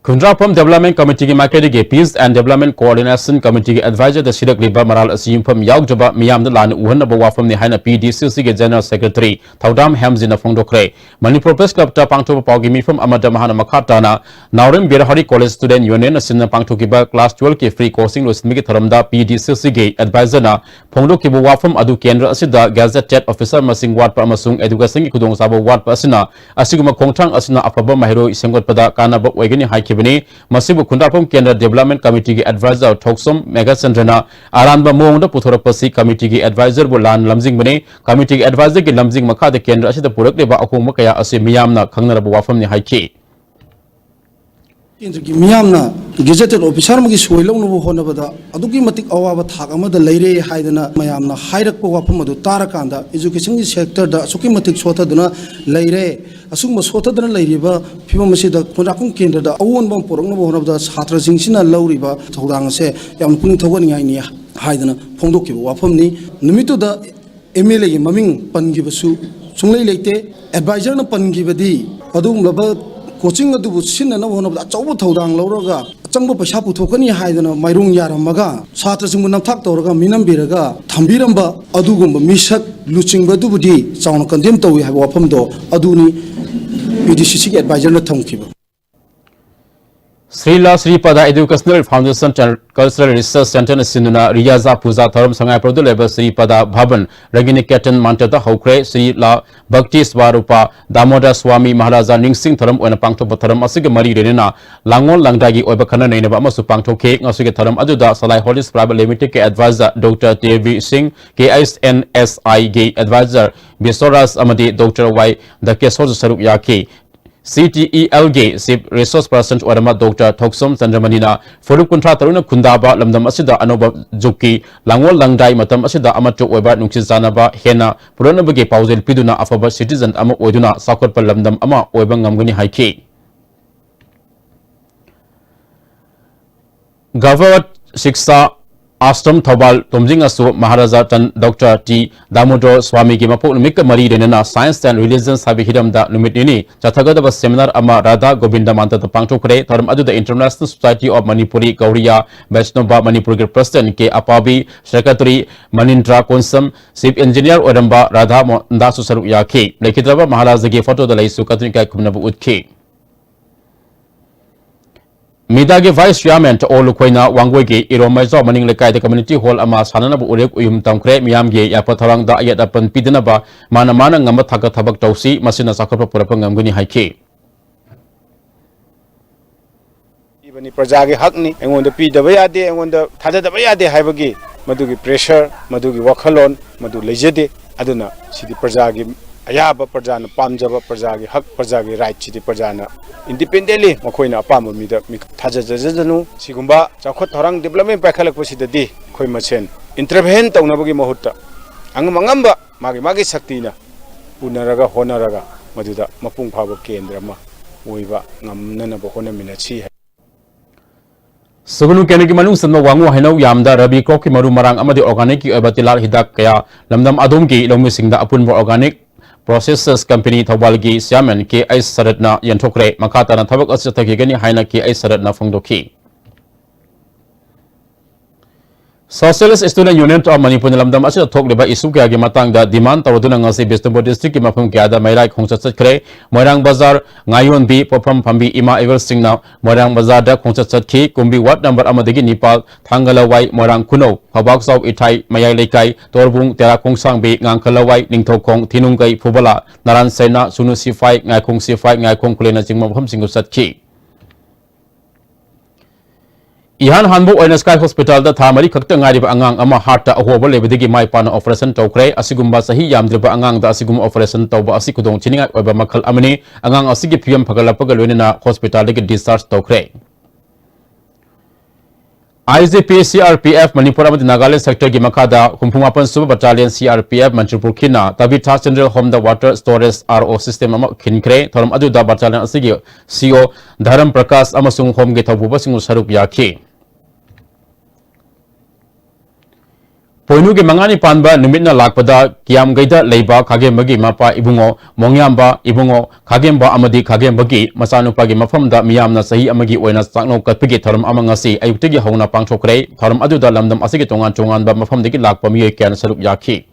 ꯈꯨꯟꯗ꯭ꯔꯥꯛꯐꯝ Development Committeeꯒꯤ ꯃꯥꯏꯀꯩꯗꯒꯤ Peace and Development Coordination Committeeꯒꯤ advisorꯗ ꯁꯤꯔꯛꯂꯤꯕ ꯃꯔꯥꯜ ꯑꯁꯤ ꯌꯨꯝꯐꯝ ꯌꯥꯎꯗ꯭ꯔꯕ ꯃꯤꯌꯥꯝꯗ ꯂꯥꯟꯅ ꯎꯍꯟꯅꯕ ꯋꯥꯐꯝꯅꯤ ꯍꯥꯏꯅ PDCCꯒꯤ General Secretary ꯊꯧꯗꯥꯝ ꯍꯦꯝꯖꯤꯅ ꯐꯣꯡꯗꯣꯛꯈ꯭ꯔꯦ꯫ ꯃꯅꯤꯄꯨꯔ Press Clubꯇ ꯄꯥꯡꯊꯣꯛꯄ ꯄꯥꯎꯒꯤ ꯃꯤꯐꯝ ꯑꯃꯗ ꯃꯍꯥꯛꯅ ꯃꯈꯥ ꯇꯥꯅ ꯅꯥꯎꯔꯦꯝ ꯕꯤꯔꯍꯥꯔꯤ College Student Unionꯅ ꯁꯤꯟꯅ ꯄꯥꯡꯊꯣꯛꯈꯤꯕ Class twelveꯀꯤ free coaching ꯂꯣꯏꯁꯤꯟꯕꯒꯤ ꯊꯧꯔꯝꯗ PDCCꯒꯤ advisorꯅ ꯐꯣꯡꯗꯣꯛꯈꯤꯕ ꯋꯥꯐꯝ ꯑꯗꯨ ꯀꯦꯟꯗ꯭ꯔ ꯑꯁꯤꯗ gazetted officer ꯃꯁꯤꯡ ꯋꯥꯠꯄ ꯑꯃꯁꯨꯡ educationꯒꯤ ꯈꯨꯗꯣꯡꯆꯥꯕ ꯋꯥꯠꯄ ꯑꯁꯤꯅ ꯑꯁꯤꯒꯨꯝꯕ ꯈꯣꯡꯊꯥꯡ ꯑꯁꯤꯅ ꯑꯐꯕ ꯃꯍꯩꯔꯣꯏ ꯁꯦꯝꯒꯠꯄꯗ ꯀꯥꯟꯅꯕ ꯑꯣꯏꯒꯅꯤ ꯍꯥꯏꯈꯤꯕꯅꯤ꯫ ꯃꯁꯤꯕꯨ ꯈꯨꯟꯗ꯭ꯔꯥꯛꯐꯝ ꯀꯦꯟꯗ꯭ꯔ Development Committeeꯒꯤ advisor ꯊꯣꯛꯁꯣꯝ ꯃꯦꯘꯆꯟꯗ꯭ꯔꯅ ꯑꯔꯥꯟꯕ ꯃꯑꯣꯡꯗ ꯄꯨꯊꯣꯔꯛꯄꯁꯤ committeeꯒꯤ advisorꯕꯨ ꯂꯥꯟꯅ ꯂꯝꯖꯤꯡꯕꯅꯤ꯫ Committeeꯒꯤ advisorꯒꯤ ꯂꯝꯖꯤꯡ ꯃꯈꯥꯗ ꯀꯦꯟꯗ꯭ꯔ ꯑꯁꯤꯗ ꯄꯨꯔꯛꯂꯤꯕ ꯑꯍꯣꯡꯕ ꯀꯌꯥ ꯑꯁꯤ ꯃꯤꯌꯥꯝꯅ ꯈꯪꯅꯔꯕ ꯋꯥꯐꯝꯅꯤ ꯍꯥꯏꯈꯤ꯫ ꯀꯦꯟꯗ꯭ꯔꯒꯤ ꯃꯤꯌꯥꯝꯅ gazetted officer ꯑꯃꯒꯤ ꯁꯣꯏ ꯂꯧꯅꯕ ꯍꯣꯠꯅꯕꯗ ꯑꯗꯨꯛꯀꯤ ꯃꯇꯤꯛ ꯑꯋꯥꯕ ꯊꯥꯛ ꯑꯃꯗ ꯂꯩꯔꯦ ꯍꯥꯏꯗꯅ ꯃꯌꯥꯝꯅ ꯍꯥꯏꯔꯛꯄ ꯋꯥꯐꯝ ꯑꯗꯨ ꯇꯥꯔꯀꯥꯟꯗ educationꯒꯤ sectorꯗ ꯑꯁꯨꯛꯀꯤ ꯃꯇꯤꯛ ꯁꯣꯊꯗꯨꯅ ꯂꯩꯔꯦ꯫ ꯑꯁꯨꯒꯨꯝꯕ ꯁꯣꯊꯗꯨꯅ ꯂꯩꯔꯤꯕ ꯐꯤꯕꯝ ꯑꯁꯤꯗ ꯈꯨꯟꯗ꯭ꯔꯥꯛꯐꯝ ꯀꯦꯟꯗ꯭ꯔꯗ ꯑꯑꯣꯟꯕ ꯑꯃ ꯄꯨꯔꯛꯅꯕ ꯍꯣꯠꯅꯕꯗ ꯁꯥꯇ꯭ꯔꯁꯤꯡꯁꯤꯅ ꯂꯧꯔꯤꯕ ꯊꯧꯗꯥꯡ ꯑꯁꯦ ꯌꯥꯝꯅ ꯄꯨꯛꯅꯤꯡ ꯊꯧꯒꯠꯅꯤꯡꯉꯥꯏꯅꯤ ꯍꯥꯏꯗꯅ ꯐꯣꯡꯗꯣꯛꯈꯤꯕ ꯋꯥꯐꯝꯅꯤ꯫ ꯅꯨꯃꯤꯠꯇꯨꯗ MLAꯒꯤ ꯃꯃꯤꯡ ꯄꯟꯈꯤꯕꯁꯨ ꯁꯨꯡꯂꯩ ꯂꯩꯇꯦ꯫ Advisorꯅ ꯄꯟꯈꯤꯕꯗꯤ ꯑꯗꯨꯒꯨꯝꯂꯕ coaching ꯑꯗꯨꯕꯨ ꯁꯤꯟꯅꯅꯕ ꯍꯣꯠꯅꯕꯗ ꯑꯆꯧꯕ ꯊꯧꯗꯥꯡ ꯂꯧꯔꯒ ꯑꯆꯪꯕ ꯄꯩꯁꯥ ꯄꯨꯊꯣꯛꯀꯅꯤ ꯍꯥꯏꯗꯅ ꯃꯥꯏꯔꯣꯡ ꯌꯥꯔꯝꯃꯒ ꯁꯥꯇ꯭ꯔꯁꯤꯡꯕꯨ ꯅꯝꯊꯥꯛ ꯇꯧꯔꯒ ꯃꯤꯅꯝꯕꯤꯔꯒ ꯊꯝꯕꯤꯔꯝꯕ ꯑꯗꯨꯒꯨꯝꯕ ꯃꯤꯁꯛ ꯂꯨꯆꯤꯡꯕꯗꯨꯕꯨꯗꯤ ꯆꯥꯎꯅ condemn ꯇꯧꯏ ꯍꯥꯏꯕ ꯋꯥꯐꯝꯗꯣ ꯑꯗꯨꯅꯤ PDCCꯒꯤ advisorꯅ ꯊꯝꯈꯤꯕ꯫ ꯁ꯭ꯔꯤꯂꯥ ꯁ꯭ꯔꯤꯄꯗ Educational Foundation and Cultural Research Centreꯅ ꯁꯤꯟꯗꯨꯅ ꯔꯤꯌꯥꯖꯥ ꯄꯨꯖꯥ ꯊꯧꯔꯝ ꯁꯉꯥꯏꯄ꯭ꯔꯧꯗ ꯂꯩꯕ ꯁ꯭ꯔꯤꯄꯗ ꯚꯕꯟ ꯔꯒꯤꯅꯤꯀꯦꯇꯟ ꯃꯟꯇ꯭ꯔꯗ ꯍꯧꯈ꯭ꯔꯦ꯫ ꯁ꯭ꯔꯤꯂꯥ ꯚꯛꯇꯤ ꯁ꯭ꯋꯥꯔꯨꯄꯥ ꯗꯥꯃꯣꯗꯔ ꯁ꯭ꯋꯥꯃꯤ ꯃꯍꯥꯔꯥꯖꯥ ꯅꯤꯡꯁꯤꯡ ꯊꯧꯔꯝ ꯑꯣꯏꯅ ꯄꯥꯡꯊꯣꯛꯄ ꯊꯧꯔꯝ ꯑꯁꯤꯒ ꯃꯔꯤ ꯂꯩꯅꯅ ꯂꯥꯡꯑꯣꯜ ꯂꯥꯡꯗꯥꯏꯒꯤ ꯑꯣꯏꯕ ꯈꯟꯅ ꯅꯩꯅꯕ ꯑꯃꯁꯨ ꯄꯥꯡꯊꯣꯛꯈꯤ꯫ ꯉꯁꯤꯒꯤ ꯊꯧꯔꯝ ꯑꯗꯨꯗ Salai Holdings Private Limitedꯀꯤ advisor Dr. T V Singh, KSNSIꯒꯤ advisor ꯕꯤꯁ꯭ꯋꯔꯥꯖ ꯑꯃꯗꯤ Dr. Y ꯗꯀꯦꯁꯣꯔꯁꯨ ꯁꯔꯨꯛ ꯌꯥꯈꯤ꯫ CTELꯒꯤ Chief Resource Person ꯑꯣꯏꯔꯝꯕ Dr. ꯊꯣꯛꯁꯣꯝ ꯆꯟꯗ꯭ꯔꯃꯅꯤꯅ ꯐꯨꯔꯨꯞ ꯀꯨꯟꯊ꯭ꯔꯥ ꯇꯔꯨꯛꯅ ꯈꯨꯟꯗꯥꯕ ꯂꯝꯗꯝ ꯑꯁꯤꯗ ꯑꯅꯧꯕ ꯖꯨꯒꯀꯤ ꯂꯥꯡꯑꯣꯜ ꯂꯥꯡꯗꯥꯏ ꯃꯇꯝ ꯑꯁꯤꯗ ꯑꯃꯠꯇ ꯑꯣꯏꯕ ꯅꯨꯡꯁꯤ ꯆꯥꯟꯅꯕ ꯍꯦꯟꯅ ꯄꯨꯔꯛꯅꯕꯒꯤ ꯄꯥꯎꯖꯦꯜ ꯄꯤꯗꯨꯅ ꯑꯐꯕ citizen ꯑꯃ ꯑꯣꯏꯗꯨꯅ ꯆꯥꯎꯈꯠꯄ ꯂꯝꯗꯝ ꯑꯃ ꯑꯣꯏꯕ ꯉꯝꯒꯅꯤ ꯍꯥꯏꯈꯤ꯫ Gavavat Shiksha ꯑꯥꯁ꯭ꯔꯝ ꯊꯧꯕꯥꯜ ꯇꯣꯝꯖꯤꯡ ꯑꯁꯨ ꯃꯍꯥꯔꯥꯖꯥ ꯇꯟ ꯗꯣꯛꯇꯔ ꯇꯤ ꯗꯥꯃꯣꯗꯣꯔ ꯁ꯭ꯋꯥꯃꯤꯒꯤ ꯃꯄꯣꯛ ꯅꯨꯃꯤꯠꯀ ꯃꯔꯤ ꯂꯩꯅꯅ Science and Religions ꯍꯥꯏꯕ ꯍꯤꯔꯝꯗ ꯅꯨꯃꯤꯠ ꯅꯤꯅꯤ ꯆꯠꯊꯒꯗꯕ seminar ꯑꯃ ꯔꯥꯙꯥ ꯒꯣꯕꯤꯟꯗ ꯃꯟꯗꯤꯔꯗ ꯄꯥꯡꯊꯣꯛꯈ꯭ꯔꯦ꯫ ꯊꯧꯔꯝ ꯑꯗꯨꯗ International Society of Manipuri Gauriya Vaishnava ꯃꯅꯤꯄꯨꯔꯒꯤ President ꯀꯦ ꯑꯄꯥꯕꯤ, Secretary ꯃꯅꯤꯟꯗ꯭ꯔ ꯀꯣꯟꯁꯝ, Chief Engineer ꯑꯣꯏꯔꯝꯕ ꯔꯥꯙꯥ ꯃꯣꯍꯟ ꯗꯥꯁꯁꯨ ꯁꯔꯨꯛ ꯌꯥꯈꯤ꯫ ꯂꯩꯈꯤꯗ꯭ꯔꯕ ꯃꯍꯥꯔꯥꯖꯥꯒꯤ ꯐꯣꯇꯣꯗ ꯂꯩꯁꯨ ꯀꯠꯇꯨꯅ ꯏꯀꯥꯏ ꯈꯨꯝꯅꯕ ꯎꯠꯈꯤ꯫ ꯃꯤꯗꯥꯒꯤ Vice Chairman ꯑꯣ ꯂꯨꯈꯣꯏꯅ ꯋꯥꯡꯒꯣꯏꯒꯤ ꯏꯔꯣꯝ ꯃꯩꯖꯥꯎ ꯃꯅꯤꯡ ꯂꯩꯀꯥꯏꯗ community hall ꯑꯃ ꯁꯥꯅꯅꯕ ꯎꯔꯦꯞ ꯎꯌꯨꯝ ꯇꯝꯈ꯭ꯔꯦ꯫ ꯃꯤꯌꯥꯝꯒꯤ ꯌꯥꯏꯐ ꯊꯧꯔꯥꯡꯗ ꯑꯌꯦꯠ ꯑꯄꯟ ꯄꯤꯗꯅꯕ ꯃꯥꯅ ꯃꯥꯅ ꯉꯝꯕ ꯊꯥꯛꯇ ꯊꯕꯛ ꯇꯧꯁꯤ, ꯃꯁꯤꯅ ꯆꯥꯎꯈꯠꯄ ꯄꯨꯔꯛꯄ ꯉꯝꯒꯅꯤ ꯍꯥꯏꯈꯤ꯫ ꯄꯤꯕꯅꯤ, ꯄ꯭ꯔꯖꯥꯒꯤ ꯍꯛꯅꯤ, ꯑꯩꯉꯣꯟꯗ ꯄꯤꯗꯕ ꯌꯥꯗꯦ, ꯑꯩꯉꯣꯟꯗ ꯊꯥꯗꯗꯕ ꯌꯥꯗꯦ ꯍꯥꯏꯕꯒꯤ ꯃꯗꯨꯒꯤ pressure, ꯃꯗꯨꯒꯤ ꯋꯥꯈꯜꯂꯣꯟ ꯃꯗꯨ ꯂꯩꯖꯗꯦ꯫ ꯑꯗꯨꯅ ꯁꯤꯗꯤ ꯄ꯭ꯔꯖꯥꯒꯤ ꯑꯌꯥꯕ, ꯄ꯭ꯔꯖꯥꯅ ꯄꯥꯝꯖꯕ, ꯄ꯭ꯔꯖꯥꯒꯤ ꯍꯛ, ꯄ꯭ꯔꯖꯥꯒꯤ right ꯁꯤꯗꯤ ꯄ꯭ꯔꯖꯥꯅ independently ꯃꯈꯣꯏꯅ ꯑꯄꯥꯝꯕ ꯃꯤꯗ ꯃꯤ ꯊꯥꯖꯖꯖꯅꯨ꯫ ꯁꯤꯒꯨꯝꯕ ꯆꯥꯎꯈꯠ ꯊꯧꯔꯥꯡ development ꯄꯥꯏꯈꯠꯂꯛꯄꯁꯤꯗꯗꯤ ꯑꯩꯈꯣꯏ ꯃꯁꯦꯟ intervene ꯇꯧꯅꯕꯒꯤ ꯃꯍꯨꯠꯇ ꯑꯉꯝ ꯑꯉꯝꯕ ꯃꯥꯒꯤ ꯃꯥꯒꯤ ꯁꯛꯇꯤꯅ ꯎꯅꯔꯒ ꯍꯣꯠꯅꯔꯒ ꯃꯗꯨꯗ ꯃꯄꯨꯡ ꯐꯥꯕ ꯀꯦꯟꯗ꯭ꯔ ꯑꯃ ꯑꯣꯏꯕ ꯉꯝꯅꯅꯕ ꯍꯣꯠꯅꯃꯤꯟꯅꯁꯤ ꯍꯥꯏ꯫ ꯁꯨꯒꯅꯨ ꯀꯦꯟꯗ꯭ꯔꯒꯤ ꯃꯅꯨꯡ ꯆꯟꯕ ꯋꯥꯉꯨ ꯍꯩꯅꯧ ꯌꯥꯝꯗ ꯔꯕꯤ crop ꯀꯤ ꯃꯔꯨ ꯃꯔꯥꯡ ꯑꯃꯗꯤ organic ꯀꯤ ꯑꯣꯏꯕ ꯇꯤꯜꯍꯥꯠ ꯍꯤꯗꯥꯛ ꯀꯌꯥ ꯂꯝꯗꯝ ꯑꯗꯣꯝꯒꯤ ꯂꯧꯃꯤꯁꯤꯡꯗ ꯑꯄꯨꯟꯕ organic processors company ꯊꯧꯕꯥꯜꯒꯤ chairman ꯀꯦ ꯑꯩꯆ ꯁꯔꯠꯅ ꯌꯦꯟꯊꯣꯛꯈ꯭ꯔꯦ꯫ ꯃꯈꯥ ꯇꯥꯅ ꯊꯕꯛ ꯑꯁꯤ ꯆꯠꯊꯈꯤꯒꯅꯤ ꯍꯥꯏꯅ ꯀꯦ ꯑꯩꯆ ꯁꯔꯠꯅ ꯐꯣꯡꯗꯣꯛꯈꯤ꯫ Socialist Student Union of ꯃꯅꯤꯄꯨꯔꯅ ꯂꯝꯗꯝ ꯑꯁꯤꯗ ꯊꯣꯛꯂꯤꯕ issue ꯀꯌꯥꯒꯤ ꯃꯇꯥꯡꯗ demand ꯇꯧꯔꯗꯨꯅ ꯉꯁꯤ ꯕꯤꯁꯅꯨꯄꯨꯔ district ꯀꯤ ꯃꯐꯝ ꯀꯌꯥꯗ ꯃꯩꯔꯥ ꯈꯣꯡꯆꯠ ꯆꯠꯈ꯭ꯔꯦ꯫ ꯃꯣꯏꯔꯥꯡ ꯕꯖꯥꯔ, ꯉꯥꯌꯣꯟꯕꯤ, ꯄꯣꯠꯐꯝ ꯐꯝꯕꯤ ꯏꯃꯥ ꯏꯕꯦꯜꯁꯤꯡꯅ ꯃꯣꯏꯔꯥꯡ ꯕꯖꯥꯔꯗ ꯈꯣꯡꯆꯠ ꯆꯠꯈꯤ꯫ ꯀꯨꯝꯕꯤ ward number ꯑꯃꯗꯒꯤ ꯅꯤꯄꯥꯜ, ꯊꯥꯡꯒ ꯂꯋꯥꯏ, ꯃꯣꯏꯔꯥꯡ ꯈꯨꯅꯧ, ꯈꯧꯕꯥꯛꯆꯥꯎ ꯏꯊꯥꯏ, ꯃꯌꯥꯏ ꯂꯩꯀꯥꯏ, ꯇꯣꯔꯕꯨꯡ, ꯇꯦꯔꯥ ꯈꯣꯡꯁꯥꯡꯕꯤ, ꯉꯥꯡꯈ ꯂꯋꯥꯏ, ꯅꯤꯡꯊꯧꯈꯣꯡ, ꯊꯤꯅꯨꯡꯒꯩ, ꯐꯨꯕꯂꯥ, ꯅꯔꯥꯟ ꯁꯩꯅꯥ, ꯁꯨꯅꯨ ꯁꯤꯐꯥꯏ, ꯉꯥꯏꯈꯣꯡ ꯁꯤꯐꯥꯏ, ꯉꯥꯏꯈꯣꯡ ꯈꯨꯂꯦꯟꯅꯆꯤꯡꯕ ꯃꯐꯝꯁꯤꯡꯗ ꯆꯠꯈꯤ꯫ ꯏꯍꯥꯟ ꯍꯥꯟꯕ ꯑꯣꯏꯅ Sky Hospital ꯗ ꯊꯥ ꯃꯔꯤ ꯈꯛꯇ ꯉꯥꯏꯔꯤꯕ ꯑꯉꯥꯡ ꯑꯃ heart ꯇ ꯑꯍꯣꯕ ꯂꯩꯕꯗꯒꯤ ꯃꯥꯏ ꯄꯥꯛꯅ operation ꯇꯧꯈ꯭ꯔꯦ꯫ ꯑꯁꯤꯒꯨꯝꯕ ꯆꯍꯤ ꯌꯥꯝꯗ꯭ꯔꯤꯕ ꯑꯉꯥꯡꯗ ꯑꯁꯤꯒꯨꯝꯕ operation ꯇꯧꯕ ꯑꯁꯤ ꯈꯨꯗꯣꯡ ꯊꯤꯅꯤꯡꯉꯥꯏ ꯑꯣꯏꯕ ꯃꯈꯜ ꯑꯃꯅꯤ꯫ ꯑꯉꯥꯡ ꯑꯁꯤꯒꯤ ꯐꯤꯕꯝ ꯐꯒꯠꯂꯛꯄꯒ ꯂꯣꯏꯅꯅ hospital ꯗꯒꯤ discharge ꯇꯧꯈ꯭ꯔꯦ꯫ I G P C R P F Manipur ꯑꯃꯗꯤ ꯅꯥꯒꯥꯂꯦꯟ sector ꯒꯤ ꯃꯈꯥꯗ ꯍꯨꯝꯐꯨ ꯃꯥꯄꯟ ꯁꯨꯕ battalion C R P F Manipur ꯈꯤꯅ ꯇꯕꯤꯊꯥ Children Home ꯗ water storage R O system ꯑꯃ ꯈꯤꯟꯈ꯭ꯔꯦ꯫ ꯊꯧꯔꯝ ꯑꯗꯨꯗ battalion ꯑꯁꯤꯒꯤ C O ꯙꯔꯝ ꯄ꯭ꯔꯀꯥꯁ ꯑꯃꯁꯨꯡ home ꯒꯤ ꯊꯧꯄꯨꯕꯁꯤꯡꯁꯨ ꯁꯔꯨꯛ ꯌꯥꯈꯤ꯫ ꯄꯣꯏꯅꯨꯒꯤ ꯃꯉꯥꯅꯤ ꯄꯥꯟꯕ ꯅꯨꯃꯤꯠꯅ ꯂꯥꯛꯄꯗ ꯀꯤꯌꯥꯝꯒꯩꯗ ꯂꯩꯕ ꯈꯥꯒꯦꯝꯕꯒꯤ ꯃꯄꯥ ꯏꯕꯨꯡꯉꯣ, ꯃꯣꯡꯌꯥꯝꯕ ꯏꯕꯨꯡꯉꯣ, ꯈꯥꯒꯦꯝꯕ ꯑꯃꯗꯤ ꯈꯥꯒꯦꯝꯕꯒꯤ ꯃꯆꯥꯅꯨꯄꯥꯒꯤ ꯃꯐꯝꯗ ꯃꯤꯌꯥꯝꯅ ꯆꯍꯤ ꯑꯃꯒꯤ ꯑꯣꯏꯅ ꯆꯥꯛꯅꯧ ꯀꯠꯄꯒꯤ ꯊꯧꯔꯝ ꯑꯃ ꯉꯁꯤ ꯑꯌꯨꯛꯇꯒꯤ ꯍꯧꯅ ꯄꯥꯡꯊꯣꯛꯈ꯭ꯔꯦ꯫ ꯊꯧꯔꯝ ꯑꯗꯨꯗ ꯂꯝꯗꯝ ꯑꯁꯤꯒꯤ ꯇꯣꯉꯥꯟ ꯇꯣꯉꯥꯟꯕ ꯃꯐꯝꯗꯒꯤ ꯂꯥꯛꯄ ꯃꯤꯑꯣꯏ ꯀꯌꯥꯅ ꯁꯔꯨꯛ ꯌꯥꯈꯤ꯫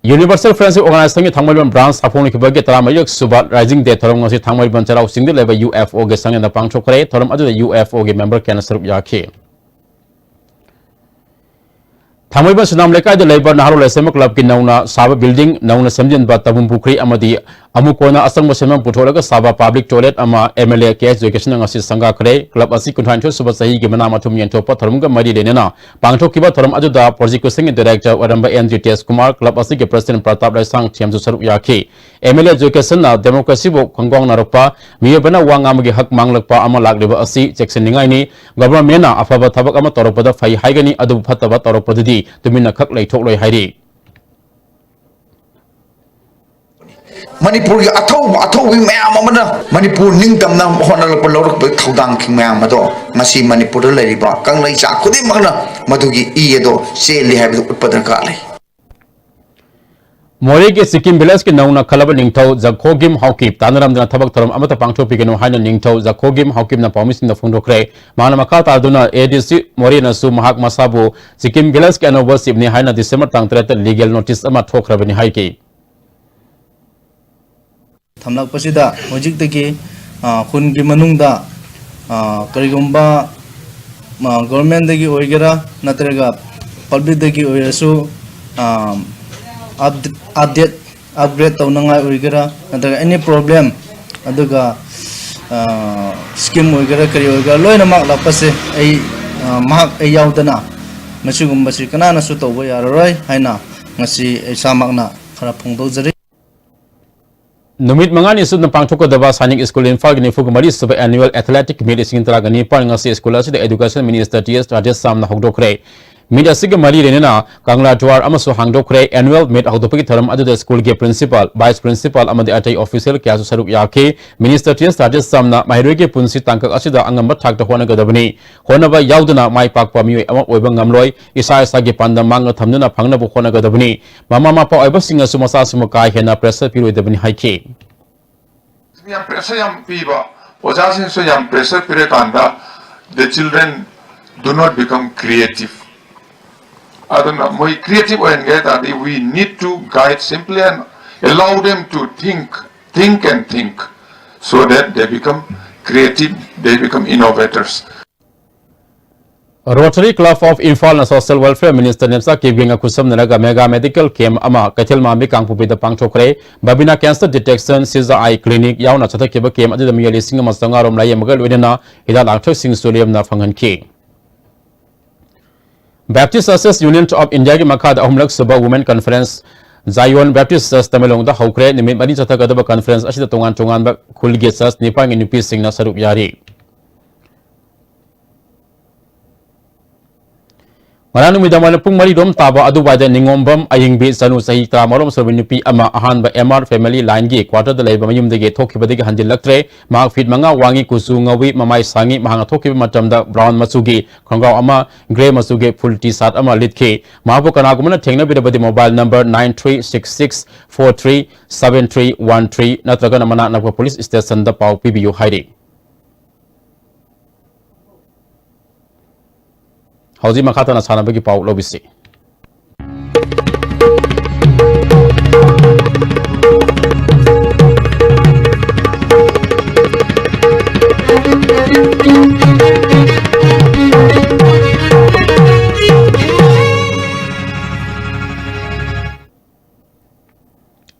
Universal Friendship Organizationꯒꯤ ꯊꯥꯡꯃꯩꯕꯟ branch ꯍꯥꯞꯍꯣꯡꯂꯤꯈꯤꯕꯒꯤ ꯇꯔꯥꯃꯔꯤꯁꯨꯕ Rising Day ꯊꯧꯔꯝ ꯉꯁꯤ ꯊꯥꯡꯃꯩꯕꯟ ꯆꯩꯔꯥꯎ ꯆꯤꯡꯗ ꯂꯩꯕ U F Oꯒꯤ ꯁꯪꯒꯦꯟꯗ ꯄꯥꯡꯊꯣꯛꯈ꯭ꯔꯦ꯫ ꯊꯧꯔꯝ ꯑꯗꯨꯗ U F Oꯒꯤ member ꯀꯌꯥꯅ ꯁꯔꯨꯛ ꯌꯥꯈꯤ꯫ ꯊꯥꯡꯃꯩꯕꯟ ꯁꯨꯅꯥꯝ ꯂꯩꯀꯥꯏꯗ ꯂꯩꯕ ꯅꯍꯥꯔꯣꯜ ꯂꯩꯁꯦꯝꯕ clubꯀꯤ ꯅꯧꯅ ꯁꯥꯕ building, ꯅꯧꯅ ꯁꯦꯝꯖꯤꯟꯕ ꯇꯕꯨꯝ ꯄꯨꯈ꯭ꯔꯤ ꯑꯃꯗꯤ ꯑꯃꯨꯛ ꯀꯣꯟꯅ ꯑꯆꯪꯕ ꯁꯦꯝꯐꯝ ꯄꯨꯊꯣꯛꯂꯒ ꯁꯥꯕ public toilet ꯑꯃ M L A K H ꯖꯣꯏꯀꯤꯁꯟꯅ ꯉꯁꯤ ꯁꯪꯒꯥꯈ꯭ꯔꯦ꯫ Club ꯑꯁꯤ ꯀꯨꯟꯊ꯭ꯔꯥꯅꯤꯊꯣꯏ ꯁꯨꯕ ꯆꯍꯤꯒꯤ ꯃꯅꯥ ꯃꯊꯨꯝ ꯌꯦꯟꯊꯣꯛꯄ ꯊꯧꯔꯝꯒ ꯃꯔꯤ ꯂꯩꯅꯅ ꯄꯥꯡꯊꯣꯛꯈꯤꯕ ꯊꯧꯔꯝ ꯑꯗꯨꯗ prosecutionꯒꯤ director ꯑꯣꯏꯔꯝꯕ N G ꯇꯦꯖꯀꯨꯃꯥꯔ, club ꯑꯁꯤꯒꯤ president ꯄ꯭ꯔꯇꯥꯞ ꯂꯩꯁꯥꯡꯊꯦꯝꯁꯨ ꯁꯔꯨꯛ ꯌꯥꯈꯤ꯫ M L A ꯖꯣꯏꯀꯤꯁꯟꯅ democracyꯕꯨ ꯈꯣꯡꯒꯥꯎꯅꯔꯛꯄ, ꯃꯤꯑꯣꯏꯕꯅ ꯋꯥ ꯉꯥꯡꯕꯒꯤ ꯍꯛ ꯃꯥꯡꯂꯛꯄ ꯑꯃ ꯂꯥꯛꯂꯤꯕ ꯑꯁꯤ ꯆꯦꯛꯁꯤꯟꯅꯤꯡꯉꯥꯏꯅꯤ꯫ Governmentꯅ ꯑꯐꯕ ꯊꯕꯛ ꯑꯃ ꯇꯧꯔꯛꯄꯗ ꯐꯩ ꯍꯥꯏꯒꯅꯤ, ꯑꯗꯨꯕꯨ ꯐꯠꯇꯕ ꯇꯧꯔꯛꯄꯗꯗꯤ ꯇꯨꯃꯤꯟꯅ ꯈꯛ ꯂꯩꯊꯣꯛꯂꯣꯏ ꯍꯥꯏꯔꯤ꯫ ꯃꯅꯤꯄꯨꯔꯒꯤ ꯑꯊꯧꯕ ꯑꯊꯧꯕꯤ ꯃꯌꯥꯝ ꯑꯃꯅ ꯃꯅꯤꯄꯨꯔ ꯅꯤꯡꯇꯝꯅ ꯍꯣꯠꯅꯔꯛꯄ, ꯂꯧꯔꯛꯄ ꯊꯧꯗꯥꯡ ꯃꯌꯥꯝ ꯑꯗꯣ ꯉꯁꯤ ꯃꯅꯤꯄꯨꯔꯗ ꯂꯩꯔꯤꯕ ꯀꯪꯂꯩꯆꯥ ꯈꯨꯗꯤꯡꯃꯛꯅ ꯃꯗꯨꯒꯤ ꯏ ꯑꯗꯣ ꯆꯦꯜꯂꯤ ꯍꯥꯏꯕꯗꯨ ꯎꯠꯄ ꯗꯔꯀꯥꯔ ꯂꯩ꯫ ꯃꯣꯔꯦꯒꯤ ꯁꯤꯛꯀꯤꯝ villageꯀꯤ ꯅꯧꯅ ꯈꯜꯂꯕ ꯅꯤꯡꯊꯧ ꯖꯈꯣꯒꯤꯝ ꯍꯥꯎꯀꯤꯞ ꯇꯥꯟꯅꯔꯝꯗꯅ ꯊꯕꯛ ꯊꯧꯔꯝ ꯑꯃꯠꯇ ꯄꯥꯡꯊꯣꯛꯄꯤꯒꯅꯨ ꯍꯥꯏꯅ ꯅꯤꯡꯊꯧ ꯖꯈꯣꯒꯤꯝ ꯍꯥꯎꯀꯤꯞꯅ ꯄꯥꯎꯃꯤꯁꯤꯡꯗ ꯐꯣꯡꯗꯣꯛꯈ꯭ꯔꯦ꯫ ꯃꯍꯥꯛꯅ ꯃꯈꯥ ꯇꯥꯗꯨꯅ A D C ꯃꯣꯔꯦꯅꯁꯨ ꯃꯍꯥꯛ ꯃꯁꯥꯕꯨ ꯁꯤꯛꯀꯤꯝ villageꯀꯤ ꯑꯅꯧꯕ chiefꯅꯤ ꯍꯥꯏꯅ December ꯇꯥꯡ ꯇꯔꯦꯠꯇ legal notice ꯑꯃ ꯊꯣꯛꯈ꯭ꯔꯕꯅꯤ ꯍꯥꯏꯈꯤ꯫ ꯊꯝꯂꯛꯄꯁꯤꯗ ꯍꯧꯖꯤꯛꯇꯒꯤ, ꯑ, ꯈꯨꯟꯒꯤ ꯃꯅꯨꯡꯗ, ꯑ, ꯀꯔꯤꯒꯨꯝꯕ, ꯑ, governmentꯗꯒꯤ ꯑꯣꯏꯒꯦꯔꯥ ꯅꯠꯇ꯭ꯔꯒ publicꯇꯒꯤ ꯑꯣꯏꯔꯁꯨ, ꯑ, upd-, update, upgrade ꯇꯧꯅꯉꯥꯏ ꯑꯣꯏꯒꯦꯔꯥ ꯅꯠꯇ꯭ꯔꯒ any problem, ꯑꯗꯨꯒ, ꯑ, scheme ꯑꯣꯏꯒꯦꯔꯥ ꯀꯔꯤ ꯑꯣꯏꯒꯦꯔꯥ ꯂꯣꯏꯅꯃꯛ ꯂꯥꯛꯄꯁꯦ ꯑꯩ, ꯑ, ꯃꯍꯥꯛ ꯑꯩ ꯌꯥꯎꯗꯅ ꯃꯁꯤꯒꯨꯝꯕꯁꯤ ꯀꯅꯥꯅꯁꯨ ꯇꯧꯕ ꯌꯥꯔꯔꯣꯏ ꯍꯥꯏꯅ ꯉꯁꯤ ꯑꯩ ꯏꯁꯥꯃꯛꯅ ꯈꯔ ꯐꯣꯡꯗꯣꯛꯆꯔꯤ꯫ ꯅꯨꯃꯤꯠ ꯃꯉꯥꯅꯤ ꯆꯨꯞꯅ ꯄꯥꯡꯊꯣꯛꯀꯗꯕ ꯁꯥꯏꯅꯤꯛ ꯁ꯭ꯀꯨꯜ ꯏꯝꯐꯥꯜꯒꯤ ꯅꯤꯐꯨꯒ ꯃꯔꯤ ꯁꯨꯕ annual athletic meet ꯂꯤꯁꯤꯡ ꯇꯔꯥꯒ ꯅꯤꯄꯥꯟ ꯉꯁꯤ ꯁ꯭ꯀꯨꯜ ꯑꯁꯤꯗ Education Minister T S ꯔꯥꯙꯦꯁ꯭ꯌꯥꯝꯅ ꯍꯧꯗꯣꯛꯈ꯭ꯔꯦ꯫ Meet ꯑꯁꯤꯒ ꯃꯔꯤ ꯂꯩꯅꯅ ꯀꯪꯂꯥ ꯗ꯭ꯋꯥꯔ ꯑꯃꯁꯨ ꯍꯥꯡꯗꯣꯛꯈ꯭ꯔꯦ꯫ Annual meet ꯍꯧꯗꯣꯛꯄꯒꯤ ꯊꯧꯔꯝ ꯑꯗꯨꯗ ꯁ꯭ꯀꯨꯜꯒꯤ principal, vice principal ꯑꯃꯗꯤ ꯑꯇꯩ official ꯀꯌꯥꯁꯨ ꯁꯔꯨꯛ ꯌꯥꯈꯤ꯫ Minister ꯇꯤ ꯑꯦꯁ ꯔꯥꯙꯦꯁ꯭ꯌꯥꯝꯅ ꯃꯍꯩꯔꯣꯏꯒꯤ ꯄꯨꯟꯁꯤ ꯇꯥꯡꯀꯛ ꯑꯁꯤꯗ ꯑꯉꯝꯕ ꯊꯥꯛꯇ ꯍꯣꯠꯅꯒꯗꯕꯅꯤ꯫ ꯍꯣꯠꯅꯕ ꯌꯥꯎꯗꯅ ꯃꯥꯏ ꯄꯥꯛꯄ ꯃꯤꯑꯣꯏ ꯑꯃ ꯑꯣꯏꯕ ꯉꯝꯂꯣꯏ꯫ ꯏꯁꯥ ꯏꯁꯥꯒꯤ ꯄꯥꯟꯗꯝ ꯃꯥꯡꯗ ꯊꯝꯗꯨꯅ ꯐꯪꯅꯕ ꯍꯣꯠꯅꯒꯗꯕꯅꯤ꯫ ꯃꯃꯥ ꯃꯄꯥ ꯑꯣꯏꯕꯁꯤꯡꯅꯁꯨ ꯃꯆꯥꯁꯤꯡꯕꯨ ꯀꯥ ꯍꯦꯟꯅ pressure ꯄꯤꯔꯣꯏꯗꯕꯅꯤ ꯍꯥꯏꯈꯤ꯫ ꯌꯥꯝ pressure ꯌꯥꯝ ꯄꯤꯕ, ꯑꯣꯖꯥꯁꯤꯡꯁꯨ ꯌꯥꯝ pressure ꯄꯤꯔꯀꯥꯟꯗ the children do not become creative꯫ ꯑꯗꯨꯅ ꯃꯣꯏ creative ꯑꯣꯏꯍꯟꯒꯦ ꯍꯥꯏ ꯇꯥꯔꯗꯤ we need to guide simply and allow them to think, think and think, so that they become creative, they become innovators꯫ Rotary Club of Imphal ꯅ Social Welfare Minister Nemcha ꯀꯤꯞꯒꯦꯡꯒ ꯈꯨꯠꯁꯝꯅꯔꯒ mega medical camp ꯑꯃ ꯀꯩꯊꯦꯜ ꯃꯥꯟꯕꯤ ꯀꯥꯡꯄꯣꯛꯄꯤꯗ ꯄꯥꯡꯊꯣꯛꯈ꯭ꯔꯦ꯫ Babina Cancer Detection, Shija Eye Clinic ꯌꯥꯎꯅ ꯆꯠꯊꯈꯤꯕ camp ꯑꯗꯨꯗ ꯃꯤꯑꯣꯏ ꯂꯤꯁꯤꯡ ꯑꯃ ꯆꯥꯝꯃꯉꯥ ꯔꯣꯝ ꯂꯥꯌꯦꯡꯕꯒ ꯂꯣꯏꯅꯅ ꯍꯤꯗꯥꯛ ꯂꯥꯡꯊꯛꯁꯤꯡꯁꯨ ꯂꯦꯝꯅ ꯐꯪꯍꯟꯈꯤ꯫ Baptist Churches Union of India ꯒꯤ ꯃꯈꯥꯗ ꯑꯍꯨꯝꯂꯛ ꯁꯨꯕ Women Conference Zion Baptist Church ꯇꯃꯦꯡꯂꯣꯡꯗ ꯍꯧꯈ꯭ꯔꯦ꯫ ꯅꯨꯃꯤꯠ ꯃꯔꯤ ꯆꯠꯊꯒꯗꯕ conference ꯑꯁꯤꯗ ꯇꯣꯉꯥꯟ ꯇꯣꯉꯥꯟꯕ ꯈꯨꯜꯒꯤ church ꯅꯤꯄꯥꯟꯒꯤ ꯅꯨꯄꯤꯁꯤꯡꯅ ꯁꯔꯨꯛ ꯌꯥꯔꯤ꯫ ꯉꯔꯥꯡ ꯅꯨꯃꯤꯗꯥꯡ ꯋꯥꯏꯔꯝ ꯄꯨꯡ ꯃꯔꯤ ꯔꯣꯝ ꯇꯥꯕ ꯑꯗꯨꯋꯥꯏꯗ ꯅꯤꯉꯣꯝꯕꯝ ꯑꯌꯤꯡꯕꯤ ꯆꯅꯨ ꯆꯍꯤ ꯇꯔꯥꯃꯉꯥ ꯔꯣꯝ ꯁꯨꯔꯕꯤ ꯅꯨꯄꯤ ꯑꯃ ꯑꯍꯥꯟꯕ M R Family Line ꯒꯤ quarter ꯗ ꯂꯩꯕ ꯃꯌꯨꯝꯗꯒꯤ ꯊꯣꯛꯈꯤꯕꯗꯒꯤ ꯍꯟꯖꯤꯜꯂꯛꯇ꯭ꯔꯦ꯫ ꯃꯍꯥꯛ feet ꯃꯉꯥ ꯋꯥꯡꯉꯤ, ꯀꯨꯆꯨ ꯉꯧꯏ, ꯃꯃꯥꯏ ꯁꯥꯡꯉꯤ꯫ ꯃꯍꯥꯛꯅ ꯊꯣꯛꯈꯤꯕ ꯃꯇꯝꯗ brown ꯃꯆꯨꯒꯤ ꯈꯣꯡꯒ꯭ꯔꯥꯎ ꯑꯃ, grey ꯃꯆꯨꯒꯤ full T-shirt ꯑꯃ ꯂꯤꯠꯈꯤ꯫ ꯃꯍꯥꯛꯄꯨ ꯀꯅꯥꯒꯨꯝꯕꯅ ꯊꯦꯡꯅꯕꯤꯔꯕꯗꯤ mobile number nine three six six four three seven three one three ꯅꯠꯇ꯭ꯔꯒꯅ ꯃꯅꯥꯛ ꯅꯛꯄ police station ꯗ ꯄꯥꯎ ꯄꯤꯕꯤꯌꯨ ꯍꯥꯏꯔꯤ꯫ ꯍꯧꯖꯤꯛ ꯃꯈꯥ ꯇꯥꯅ ꯁꯥꯟꯅꯕꯒꯤ ꯄꯥꯎ ꯂꯧꯕꯤꯁꯤ꯫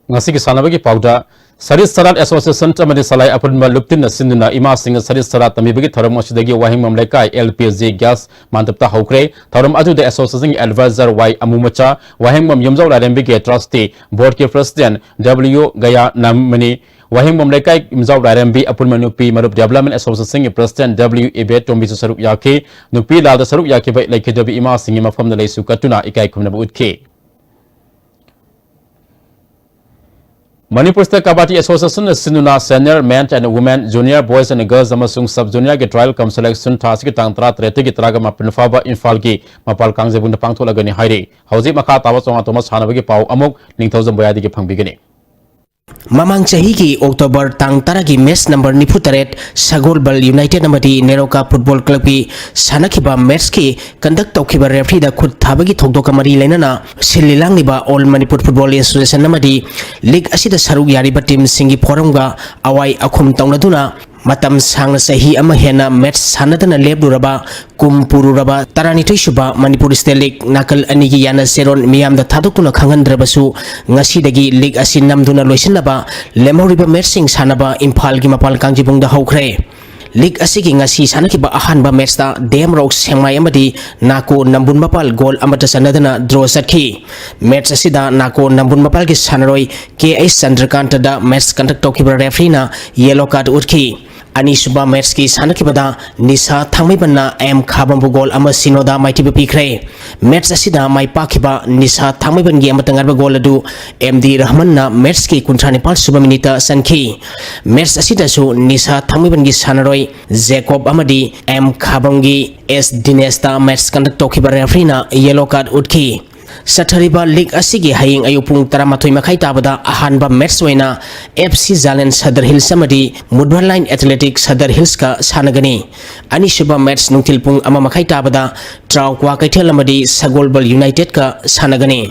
ꯉꯁꯤꯒꯤ ꯁꯥꯟꯅꯕꯒꯤ ꯄꯥꯎꯗ, ꯁꯔꯤꯠ ꯁꯔꯥꯠ Association ꯑꯃꯗꯤ ꯁꯂꯥꯏ ꯑꯄꯨꯟꯕ ꯂꯨꯞꯇꯤꯟꯅ ꯁꯤꯟꯗꯨꯅ ꯏꯃꯥꯁꯤꯡꯅ ꯁꯔꯤꯠ ꯁꯔꯥꯠ ꯇꯝꯕꯤꯕꯒꯤ ꯊꯧꯔꯝ ꯑꯁꯤꯗꯒꯤ ꯋꯥꯍꯦꯡꯕꯝ ꯂꯩꯀꯥꯏ L P G gas ꯃꯥꯟꯗꯞꯇ ꯍꯧꯈ꯭ꯔꯦ꯫ ꯊꯧꯔꯝ ꯑꯗꯨꯗ association ꯒꯤ advisor ꯋꯥꯏ ꯑꯃꯨꯃꯆꯥ, ꯋꯥꯍꯦꯡꯕꯝ ꯌꯨꯝꯖꯥꯎ ꯂꯥꯏꯔꯦꯝꯕꯤꯒꯤ trustee, board ꯀꯤ president W ꯒꯌꯥ ꯅꯝꯃꯅꯤ, ꯋꯥꯍꯦꯡꯕꯝ ꯂꯩꯀꯥꯏ ꯏꯝꯖꯥꯎ ꯂꯥꯏꯔꯦꯝꯕꯤ ꯑꯄꯨꯟꯕ ꯅꯨꯄꯤ ꯃꯔꯨꯞ Development Associationꯒꯤ President W ꯏꯕꯦꯇꯣꯝꯕꯤꯁꯨ ꯁꯔꯨꯛ ꯌꯥꯈꯤ꯫ ꯅꯨꯄꯤ ꯂꯥꯜꯗ ꯁꯔꯨꯛ ꯌꯥꯈꯤꯕ ꯂꯩꯈꯤꯗꯕ ꯏꯃꯥꯁꯤꯡꯒꯤ ꯃꯐꯝꯗ ꯂꯩꯁꯨ ꯀꯠꯇꯨꯅ ꯏꯀꯥꯏ ꯈꯨꯝꯅꯕ ꯎꯠꯈꯤ꯫ ꯃꯅꯤꯄꯨꯔ ꯁ꯭ꯇꯦꯠ ꯀꯕꯥꯗꯤ ꯑꯦꯁꯣꯁꯤꯌꯦꯁꯟꯅ ꯁꯤꯟꯗꯨꯅ Senior Men and Women, Junior Boys and Girls ꯑꯃꯁꯨꯡ Sub Juniorꯒꯤ trial cum selection ꯊꯥ ꯑꯁꯤꯒꯤ ꯇꯥꯡ ꯇꯔꯥꯇꯔꯦꯠꯇꯒꯤ ꯇꯔꯥꯃꯥꯄꯟ ꯐꯥꯎꯕ ꯏꯝꯐꯥꯜꯒꯤ ꯃꯄꯥꯜ ꯀꯥꯡꯖꯩꯕꯨꯡꯗ ꯄꯥꯡꯊꯣꯛꯂꯒꯅꯤ ꯍꯥꯏꯔꯤ꯫ ꯍꯧꯖꯤꯛ ꯃꯈꯥ ꯇꯥꯕ ꯆꯣꯉꯥ ꯇꯣꯉꯥ ꯁꯥꯟꯅꯕꯒꯤ ꯄꯥꯎ ꯑꯃꯨꯛ ꯅꯤꯡꯊꯧꯖꯝ ꯕꯣꯌꯥꯗꯒꯤ ꯐꯪꯕꯤꯒꯅꯤ꯫ ꯃꯃꯥꯡ ꯆꯍꯤꯒꯤ ꯑꯣꯛꯇꯣꯕꯔ ꯇꯥꯡ ꯇꯔꯥꯒꯤ ꯃꯦꯠꯆ ꯅꯝꯕꯔ ꯅꯤꯐꯨ ꯇꯔꯦꯠ ꯁꯒꯣꯜꯕꯜ ꯌꯨꯅꯥꯏꯇꯦꯗ ꯑꯃꯗꯤ ꯅꯦꯔꯣꯀꯥ ꯐꯨꯠꯕꯣꯜ ꯀ꯭ꯂꯕꯀꯤ ꯁꯥꯟꯅꯈꯤꯕ ꯃꯦꯠꯆꯀꯤ ꯀꯟꯗꯛ ꯇꯧꯈꯤꯕ ꯔꯦꯐ꯭ꯔꯤꯗ ꯈꯨꯠ ꯊꯥꯕꯒꯤ ꯊꯧꯗꯣꯛꯀ ꯃꯔꯤ ꯂꯩꯅꯅ ꯁꯤꯜꯂꯤ ꯂꯥꯡꯂꯤꯕ ꯑꯣꯜ ꯃꯅꯤꯄꯨꯔ ꯐꯨꯠꯕꯣꯜ ꯑꯦꯁꯣꯁꯤꯌꯦꯁꯟ ꯑꯃꯗꯤ ꯂꯤꯒ ꯑꯁꯤꯗ ꯁꯔꯨꯛ ꯌꯥꯔꯤꯕ ꯇꯤꯝꯁꯤꯡꯒꯤ ꯐꯣꯔꯝꯒ ꯑꯋꯥꯏ ꯑꯈꯨꯝ ꯇꯧꯅꯗꯨꯅ ꯃꯇꯝ ꯁꯥꯡꯅ ꯆꯍꯤ ꯑꯃ ꯍꯦꯟꯅ ꯃꯦꯠꯆ ꯁꯥꯟꯅꯗꯅ ꯂꯦꯞꯂꯨꯔꯕ, ꯀꯨꯝ ꯄꯨꯔꯨꯔꯕ ꯇꯔꯥꯅꯤꯊꯣꯏ ꯁꯨꯕ ꯃꯅꯤꯄꯨꯔ ꯁ꯭ꯇꯦꯠ ꯂꯤꯒ ꯅꯥꯀꯜ ꯑꯅꯤꯒꯤ ꯌꯥꯅ ꯆꯦꯔꯣꯟ ꯃꯤꯌꯥꯝꯗ ꯊꯥꯗꯣꯛꯇꯨꯅ ꯈꯪꯍꯟꯗ꯭ꯔꯕꯁꯨ, ꯉꯁꯤꯗꯒꯤ ꯂꯤꯒ ꯑꯁꯤ ꯅꯝꯗꯨꯅ ꯂꯣꯏꯁꯤꯟꯅꯕ ꯂꯦꯝꯍꯧꯔꯤꯕ ꯃꯦꯠꯆꯁꯤꯡ ꯁꯥꯟꯅꯕ ꯏꯝꯐꯥꯜꯒꯤ ꯃꯄꯥꯜ ꯀꯥꯡꯖꯩꯕꯨꯡꯗ ꯍꯧꯈ꯭ꯔꯦ꯫ ꯂꯤꯒ ꯑꯁꯤꯒꯤ ꯉꯁꯤ ꯁꯥꯟꯅꯈꯤꯕ ꯑꯍꯥꯟꯕ ꯃꯦꯠꯆꯇ ꯗꯦꯝ ꯔꯣꯛ ꯁꯦꯡꯃꯥꯏ ꯑꯃꯗꯤ ꯅꯥꯀꯣ ꯅꯝꯕꯨꯟ ꯃꯄꯥꯜ ꯒꯣꯜ ꯑꯃꯠꯇ ꯆꯟꯅꯗꯅ ꯗ꯭ꯔꯣ ꯆꯠꯈꯤ꯫ ꯃꯦꯠꯆ ꯑꯁꯤꯗ ꯅꯥꯀꯣ ꯅꯝꯕꯨꯟ ꯃꯄꯥꯜꯒꯤ ꯁꯥꯟꯅꯔꯣꯏ ꯀꯦ ꯑꯩꯆ ꯆꯟꯗ꯭ꯔꯀꯥꯟꯇꯗ ꯃꯦꯠꯆ ꯀꯟꯗꯛ ꯇꯧꯈꯤꯕ ꯔꯦꯐ꯭ꯔꯤꯅ ꯌꯦꯂꯣ ꯀꯥꯔꯗ ꯎꯠꯈꯤ꯫ ꯑꯅꯤꯁꯨꯕ ꯃꯦꯠꯆꯀꯤ ꯁꯥꯟꯅꯈꯤꯕꯗ ꯅꯤꯁꯥ ꯊꯥꯡꯃꯩꯕꯟꯅ ꯑꯦꯝ ꯈꯥꯕꯝꯕꯨ ꯒꯣꯜ ꯑꯃ ꯁꯤꯅꯣꯗ ꯃꯥꯏꯊꯤꯕ ꯄꯤꯈ꯭ꯔꯦ꯫ ꯃꯦꯠꯆ ꯑꯁꯤꯗ ꯃꯥꯏ ꯄꯥꯛꯈꯤꯕ ꯅꯤꯁꯥ ꯊꯥꯡꯃꯩꯕꯟꯒꯤ ꯑꯃꯠꯇ ꯉꯥꯏꯔꯕ ꯒꯣꯜ ꯑꯗꯨ ꯑꯦꯝ ꯗꯤ ꯔꯍꯃꯟꯅ ꯃꯦꯠꯆꯀꯤ ꯀꯨꯟꯊ꯭ꯔꯥ ꯅꯤꯄꯥꯜ ꯁꯨꯕ ꯃꯤꯅꯤꯠꯇ ꯆꯟꯈꯤ꯫ ꯃꯦꯠꯆ ꯑꯁꯤꯗꯁꯨ ꯅꯤꯁꯥ ꯊꯥꯡꯃꯩꯕꯟꯒꯤ ꯁꯥꯟꯅꯔꯣꯏ ꯖꯦꯀꯣꯕ ꯑꯃꯗꯤ ꯑꯦꯝ ꯈꯥꯕꯝꯒꯤ ꯑꯦꯁ ꯗꯤꯅꯦꯁꯇ ꯃꯦꯠꯆ ꯀꯟꯗꯛ ꯇꯧꯈꯤꯕ ꯔꯦꯐ꯭ꯔꯤꯅ ꯌꯦꯂꯣ ꯀꯥꯔꯗ ꯎꯠꯈꯤ꯫ ꯆꯠꯊꯔꯤꯕ ꯂꯤꯒ ꯑꯁꯤꯒꯤ ꯍꯌꯦꯡ ꯑꯌꯨꯛ ꯄꯨꯡ ꯇꯔꯥꯃꯥꯊꯣꯏ ꯃꯈꯥꯏ ꯇꯥꯕꯗ ꯑꯍꯥꯟꯕ ꯃꯦꯠꯆ ꯑꯣꯏꯅ ꯑꯦꯐ ꯁꯤ ꯖꯥꯂꯦꯟ ꯁꯗꯔ ꯍꯤꯜꯁ ꯑꯃꯗꯤ ꯃꯨꯗ꯭ꯔꯥ ꯂꯥꯏꯟ ꯑꯦꯊꯂꯦꯇꯤꯛ ꯁꯗꯔ ꯍꯤꯜꯁꯀ ꯁꯥꯟꯅꯒꯅꯤ꯫ ꯑꯅꯤꯁꯨꯕ ꯃꯦꯠꯆ ꯅꯨꯡꯊꯤꯜ ꯄꯨꯡ ꯑꯃ ꯃꯈꯥꯏ ꯇꯥꯕꯗ ꯇ꯭ꯔꯥꯎ ꯀ꯭ꯋꯥꯀꯩꯊꯦꯜ ꯑꯃꯗꯤ ꯁꯒꯣꯜꯕꯜ ꯌꯨꯅꯥꯏꯇꯦꯗꯀ ꯁꯥꯟꯅꯒꯅꯤ꯫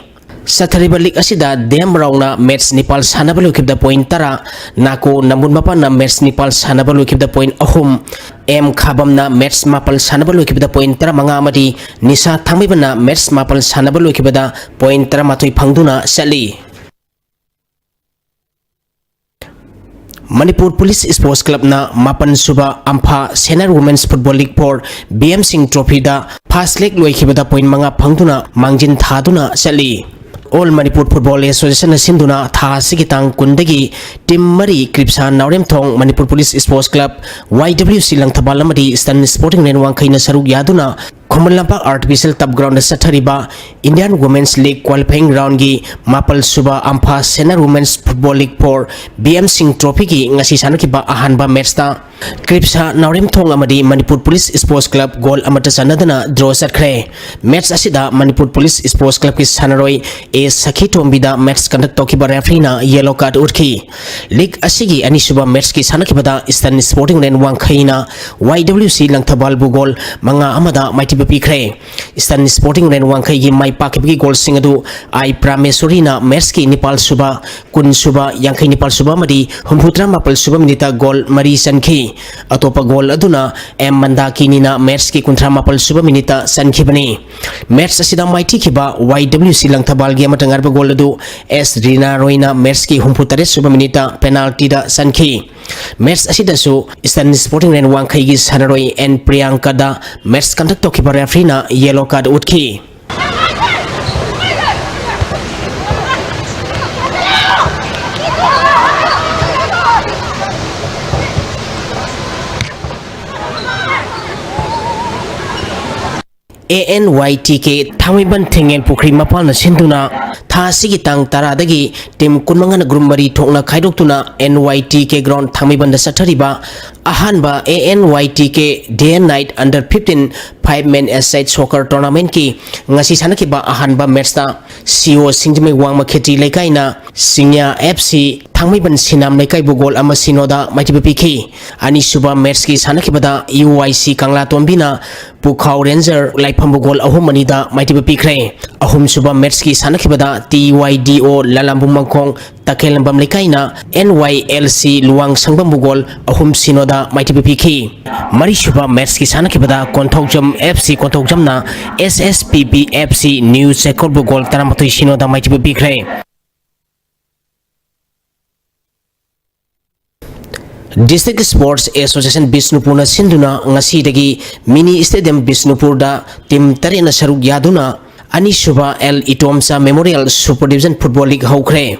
ꯆꯠꯊꯔꯤꯕ ꯂꯤꯒ ꯑꯁꯤꯗ ꯗꯦꯝ ꯔꯥꯎꯅ ꯃꯦꯠꯆ ꯅꯤꯄꯥꯜ ꯁꯥꯟꯅꯕ ꯂꯣꯏꯈꯤꯕꯗ ꯄꯣꯏꯟ ꯇꯔꯥ, ꯅꯥꯀꯣ ꯅꯝꯕꯨꯟ ꯃꯄꯥꯟꯅ ꯃꯦꯠꯆ ꯅꯤꯄꯥꯜ ꯁꯥꯟꯅꯕ ꯂꯣꯏꯈꯤꯕꯗ ꯄꯣꯏꯟ ꯑꯍꯨꯝ, ꯑꯦꯝ ꯈꯥꯕꯝꯅ ꯃꯦꯠꯆ ꯃꯥꯄꯜ ꯁꯥꯟꯅꯕ ꯂꯣꯏꯈꯤꯕꯗ ꯄꯣꯏꯟ ꯇꯔꯥꯃꯉꯥ ꯑꯃꯗꯤ ꯅꯤꯁꯥ ꯊꯥꯡꯃꯩꯕꯟꯅ ꯃꯦꯠꯆ ꯃꯥꯄꯜ ꯁꯥꯟꯅꯕ ꯂꯣꯏꯈꯤꯕꯗ ꯄꯣꯏꯟ ꯇꯔꯥꯃꯥꯊꯣꯏ ꯐꯪꯗꯨꯅ ꯆꯠꯂꯤ꯫ ꯃꯅꯤꯄꯨꯔ ꯄꯨꯂꯤꯁ ꯁ꯭ꯄꯣꯔꯠꯁ ꯀ꯭ꯂꯕꯅ ꯃꯥꯄꯟ ꯁꯨꯕ ꯑꯝꯐꯥ senior women's football league for B M Singh ꯇ꯭ꯔꯣꯐꯤꯗ ꯐꯥꯔꯁ ꯂꯦꯒ ꯂꯣꯏꯈꯤꯕꯗ ꯄꯣꯏꯟ ꯃꯉꯥ ꯐꯪꯗꯨꯅ ꯃꯥꯡꯖꯤꯟ ꯊꯥꯗꯨꯅ ꯆꯠꯂꯤ꯫ All Manipur Football Association ꯅ ꯁꯤꯟꯗꯨꯅ ꯊꯥ ꯑꯁꯤꯒꯤ ꯇꯥꯡ ꯀꯨꯟꯗꯒꯤ team ꯃꯔꯤ, ꯀ꯭ꯔꯤꯞꯁꯥ ꯅꯥꯎꯔꯦꯝꯊꯣꯡ, Manipur Police Sports Club, Y W C Langthabal ꯑꯃꯗꯤ Eastern Sporting Lane ꯋꯥꯡꯈꯩꯅ ꯁꯔꯨꯛ ꯌꯥꯗꯨꯅ Khuman Lampak Artificial Turf Ground ꯗ ꯆꯠꯊꯔꯤꯕ Indian Women's League qualifying round ꯒꯤ ꯃꯥꯄꯜ ꯁꯨꯕ ꯑꯝꯐꯥ Senior Women's Football League four B M Singh Trophy ꯒꯤ ꯉꯁꯤ ꯁꯥꯟꯅꯈꯤꯕ ꯑꯍꯥꯟꯕ match ꯇ ꯀ꯭ꯔꯤꯞꯁꯥ ꯅꯥꯎꯔꯦꯝꯊꯣꯡ ꯑꯃꯗꯤ Manipur Police Sports Club goal ꯑꯃꯠꯇ ꯆꯟꯅꯗꯅ draw ꯆꯠꯈ꯭ꯔꯦ꯫ Match ꯑꯁꯤꯗ Manipur Police Sports Club ꯀꯤ ꯁꯥꯟꯅꯔꯣꯏ ꯑꯦ ꯁꯈꯤꯇꯣꯝꯕꯤꯗ match conduct ꯇꯧꯈꯤꯕ referee ꯅ yellow card ꯎꯠꯈꯤ꯫ League ꯑꯁꯤꯒꯤ ꯑꯅꯤꯁꯨꯕ match ꯀꯤ ꯁꯥꯟꯅꯈꯤꯕꯗ Eastern Sporting Lane ꯋꯥꯡꯈꯩꯅ Y W C ꯂꯪꯊꯕꯥꯜꯕꯨ goal ꯃꯉꯥ ꯑꯃꯗ ꯃꯥꯏꯊꯤꯕ ꯄꯤꯈ꯭ꯔꯦ꯫ Eastern Sporting Lane ꯋꯥꯡꯈꯩꯒꯤ ꯃꯥꯏ ꯄꯥꯛꯈꯤꯕꯒꯤ goal ꯁꯤꯡ ꯑꯗꯨ ꯑꯥꯏ ꯄ꯭ꯔꯥꯃꯦꯁꯣꯔꯤꯅ match ꯀꯤ ꯅꯤꯄꯥꯜ ꯁꯨꯕ, ꯀꯨꯟ ꯁꯨꯕ, ꯌꯥꯡꯈꯩ ꯅꯤꯄꯥꯜ ꯁꯨꯕ ꯑꯃꯗꯤ ꯍꯨꯝꯐꯨ ꯇꯔꯥ ꯃꯥꯄꯜ ꯁꯨꯕ minute ꯇ goal ꯃꯔꯤ ꯆꯟꯈꯤ꯫ ꯑꯇꯣꯞꯄ goal ꯑꯗꯨꯅ ꯑꯦꯝ ꯃꯟꯗꯥꯀꯤꯅꯤꯅ match ꯀꯤ ꯀꯨꯟꯊ꯭ꯔꯥ ꯃꯥꯄꯜ ꯁꯨꯕ minute ꯇ ꯆꯟꯈꯤꯕꯅꯤ꯫ Match ꯑꯁꯤꯗ ꯃꯥꯏꯊꯤꯈꯤꯕ Y W C ꯂꯪꯊꯕꯥꯜꯒꯤ ꯑꯃꯠꯇ ꯉꯥꯏꯔꯕ goal ꯑꯗꯨ ꯑꯦꯁ ꯔꯤꯅꯥ ꯔꯣꯏꯅ match ꯀꯤ ꯍꯨꯝꯐꯨ ꯇꯔꯦꯠ ꯁꯨꯕ minute ꯇ penalty ꯗ ꯆꯟꯈꯤ꯫ Match ꯑꯁꯤꯗꯁꯨ Eastern Sporting Lane ꯋꯥꯡꯈꯩꯒꯤ ꯁꯥꯟꯅꯔꯣꯏ ꯑꯦꯟ ꯄ꯭ꯔꯤꯌꯥꯡꯀꯥꯗ match conduct ꯇꯧꯈꯤꯕ referee ꯅ yellow card ꯎꯠꯈꯤ꯫ A N Y T K ꯊꯥꯡꯃꯩꯕꯟ ꯊꯤꯡꯉꯦꯟ ꯄꯨꯈ꯭ꯔꯤ ꯃꯄꯥꯟꯗ ꯁꯤꯟꯗꯨꯅ ꯊꯥ ꯑꯁꯤꯒꯤ ꯇꯥꯡ ꯇꯔꯥꯗꯒꯤ team ꯀꯨꯟꯃꯉꯥꯅ group ꯃꯔꯤ ꯊꯣꯛꯅ ꯈꯥꯏꯗꯣꯛꯇꯨꯅ N Y T K ground ꯊꯥꯡꯃꯩꯕꯟꯗ ꯆꯠꯊꯔꯤꯕ ꯑꯍꯥꯟꯕ A N Y T K Day and Night Under fifteen five man aside soccer tournament ꯀꯤ ꯉꯁꯤ ꯁꯥꯟꯅꯈꯤꯕ ꯑꯍꯥꯟꯕ match ꯇ C O ꯁꯤꯡꯖꯃꯩ ꯋꯥꯡꯃ ꯈꯦꯇ꯭ꯔꯤ ꯂꯩꯀꯥꯏꯅ ꯁꯤꯡꯌꯥ F C ꯊꯥꯡꯃꯩꯕꯟ ꯁꯤꯅꯥꯝ ꯂꯩꯀꯥꯏꯕꯨ goal ꯑꯃ ꯁꯤꯅꯣꯗ ꯃꯥꯏꯊꯤꯕ ꯄꯤꯈꯤ꯫ ꯑꯅꯤꯁꯨꯕ match ꯀꯤ ꯁꯥꯟꯅꯈꯤꯕꯗ U Y C ꯀꯪꯂꯥꯇꯣꯝꯕꯤꯅ ꯄꯨꯈꯥꯎ Ranger ꯂꯥꯏꯐꯝꯕꯨ goal ꯑꯍꯨꯝ ꯑꯅꯤꯗ ꯃꯥꯏꯊꯤꯕ ꯄꯤꯈ꯭ꯔꯦ꯫ ꯑꯍꯨꯝꯁꯨꯕ match ꯀꯤ ꯁꯥꯟꯅꯈꯤꯕꯗ T Y D O ꯂꯂꯥꯝꯕꯨ ꯃꯈꯣꯡ ꯇꯈꯦꯜꯂꯝꯕꯝ ꯂꯩꯀꯥꯏꯅ N Y L C Luwang ꯁꯪꯕꯝꯕꯨ goal ꯑꯍꯨꯝ ꯁꯤꯅꯣꯗ ꯃꯥꯏꯊꯤꯕ ꯄꯤꯈꯤ꯫ ꯃꯔꯤꯁꯨꯕ match ꯀꯤ ꯁꯥꯟꯅꯈꯤꯕꯗ ꯀꯣꯟꯊꯧꯖꯝ F C ꯀꯣꯟꯊꯧꯖꯝꯅ S S P B F C ꯅ꯭ꯌꯨ ꯆꯩꯀꯣꯜꯕꯨ goal ꯇꯔꯥꯃꯥꯊꯣꯏ ꯁꯤꯅꯣꯗ ꯃꯥꯏꯊꯤꯕ ꯄꯤꯈ꯭ꯔꯦ꯫ District Sports Association ꯕꯤꯁꯅꯨꯄꯨꯔꯅ ꯁꯤꯟꯗꯨꯅ ꯉꯁꯤꯗꯒꯤ mini stadium ꯕꯤꯁꯅꯨꯄꯨꯔꯗ team ꯇꯔꯦꯠꯅ ꯁꯔꯨꯛ ꯌꯥꯗꯨꯅ ꯑꯅꯤꯁꯨꯕ L Itomcha memorial super division football league ꯍꯧꯈ꯭ꯔꯦ꯫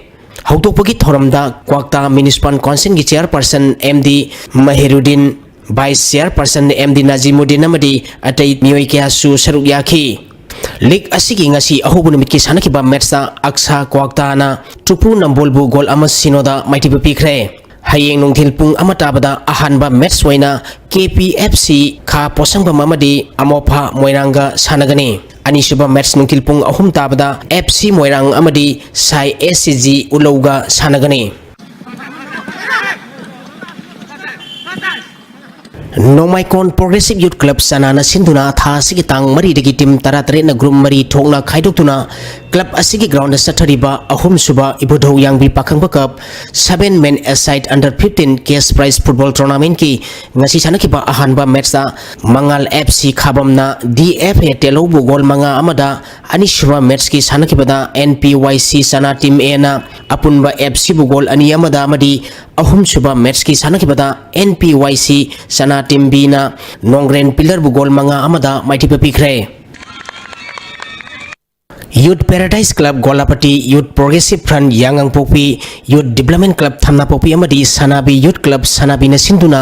ꯍꯧꯗꯣꯛꯄꯒꯤ ꯊꯧꯔꯝꯗ ꯀ꯭ꯋꯥꯛꯇꯥ ꯃ꯭ꯌꯨꯅꯤꯁꯤꯄꯥꯜ ꯀꯥꯎꯟꯁꯤꯜꯒꯤ chairperson M D Mahiruddin, vice chairperson M D Najimuddin ꯑꯃꯗꯤ ꯑꯇꯩ ꯃꯤꯑꯣꯏ ꯀꯌꯥꯁꯨ ꯁꯔꯨꯛ ꯌꯥꯈꯤ꯫ ꯂꯤꯒ ꯑꯁꯤꯒꯤ ꯉꯁꯤ ꯑꯍꯧꯕ ꯅꯨꯃꯤꯠꯀꯤ ꯁꯥꯟꯅꯈꯤꯕ ꯃꯦꯠꯁꯇ ꯑꯛꯁꯥ ꯀ꯭ꯋꯥꯛꯇꯥꯅ ꯇꯨꯄꯨ ꯅꯝꯕꯣꯜꯕꯨ ꯒꯣꯜ ꯑꯃ ꯁꯤꯅꯣꯗ ꯃꯥꯏꯊꯤꯕ ꯄꯤꯈ꯭ꯔꯦ꯫ ꯍꯌꯦꯡ ꯅꯨꯡꯊꯤꯜ ꯄꯨꯡ ꯑꯃ ꯇꯥꯕꯗ ꯑꯍꯥꯟꯕ ꯃꯦꯠꯁ ꯑꯣꯏꯅ ꯀꯦ ꯄꯤ ꯑꯦꯐ ꯁꯤ ꯈꯥ ꯄꯣꯠꯁꯪꯕꯝ ꯑꯃꯗꯤ ꯑꯃꯣꯐꯥ ꯃꯣꯏꯔꯥꯡꯒ ꯁꯥꯟꯅꯒꯅꯤ꯫ ꯑꯅꯤꯁꯨꯕ ꯃꯦꯠꯁ ꯅꯨꯡꯊꯤꯜ ꯄꯨꯡ ꯑꯍꯨꯝ ꯇꯥꯕꯗ ꯑꯦꯐ ꯁꯤ ꯃꯣꯏꯔꯥꯡ ꯑꯃꯗꯤ ꯁꯥꯏ ꯑꯦꯁ ꯁꯤ ꯖꯤ ꯎꯂꯧꯒ ꯁꯥꯟꯅꯒꯅꯤ꯫ ꯅꯣꯡꯃꯥꯏꯀꯣꯟ ꯄ꯭ꯔꯣꯒ꯭ꯔꯦꯁꯤꯚ ꯌꯨꯠ ꯀ꯭ꯂꯕ ꯆꯅꯥꯅ ꯁꯤꯟꯗꯨꯅ ꯊꯥ ꯑꯁꯤꯒꯤ ꯇꯥꯡ ꯃꯔꯤꯗꯒꯤ ꯇꯤꯝ ꯇꯔꯥꯇꯔꯦꯠꯅ ꯒ꯭ꯔꯨꯞ ꯃꯔꯤ ꯊꯣꯛꯅ ꯈꯥꯏꯗꯣꯛꯇꯨꯅ ꯀ꯭ꯂꯕ ꯑꯁꯤꯒꯤ ꯒ꯭ꯔꯥꯎꯟꯗ ꯆꯠꯊꯔꯤꯕ ꯑꯍꯨꯝꯁꯨꯕ ꯏꯕꯨꯙꯧ ꯌꯥꯡꯕꯤ ꯄꯥꯈꯪꯕ ꯀꯞ seven men aside under fifteen cash prize football tournamentꯀꯤ ꯉꯁꯤ ꯁꯥꯟꯅꯈꯤꯕ ꯑꯍꯥꯟꯕ ꯃꯦꯠꯁꯇ ꯃꯉꯥꯜ F C ꯈꯥꯕꯝꯅ D F A ꯇꯦꯂꯧꯕꯨ goal ꯃꯉꯥ ꯑꯃꯗ, ꯑꯅꯤꯁꯨꯕ ꯃꯦꯠꯁꯀꯤ ꯁꯥꯟꯅꯈꯤꯕꯗ ꯑꯦꯟ ꯄꯤ ꯋꯥꯏ ꯁꯤ ꯆꯅꯥ ꯇꯤꯝ ꯑꯦꯅ ꯑꯄꯨꯟꯕ ꯑꯦꯐ ꯁꯤꯕꯨ ꯒꯣꯜ ꯑꯅꯤ ꯑꯃꯗ ꯑꯃꯗꯤ ꯑꯍꯨꯝꯁꯨꯕ ꯃꯦꯠꯁꯀꯤ ꯁꯥꯟꯅꯈꯤꯕꯗ ꯑꯦꯟ ꯄꯤ ꯋꯥꯏ ꯁꯤ ꯆꯅꯥ ꯇꯤꯝ ꯕꯤꯅ ꯅꯣꯡꯒ꯭ꯔꯦꯟ ꯄꯤꯂꯔꯕꯨ ꯒꯣꯜ ꯃꯉꯥ ꯑꯃꯗ ꯃꯥꯏꯊꯤꯕ ꯄꯤꯈ꯭ꯔꯦ꯫ ꯌꯨꯠ ꯄꯦꯔꯥꯗꯥꯏꯁ ꯀ꯭ꯂꯕ ꯒꯣꯂꯥꯄꯇꯤ, ꯌꯨꯠ ꯄ꯭ꯔꯣꯒ꯭ꯔꯦꯁꯤꯚ ꯐ꯭ꯔꯟꯠ ꯌꯥꯉꯥꯡꯄꯣꯛꯄꯤ, ꯌꯨꯠ ꯗꯤꯕ꯭ꯂꯞꯃꯦꯟ ꯀ꯭ꯂꯕ ꯊꯝꯅꯥꯄꯣꯛꯄꯤ ꯑꯃꯗꯤ ꯁꯅꯥꯕꯤ ꯌꯨꯠ ꯀ꯭ꯂꯕ ꯁꯅꯥꯕꯤꯅ ꯁꯤꯟꯗꯨꯅ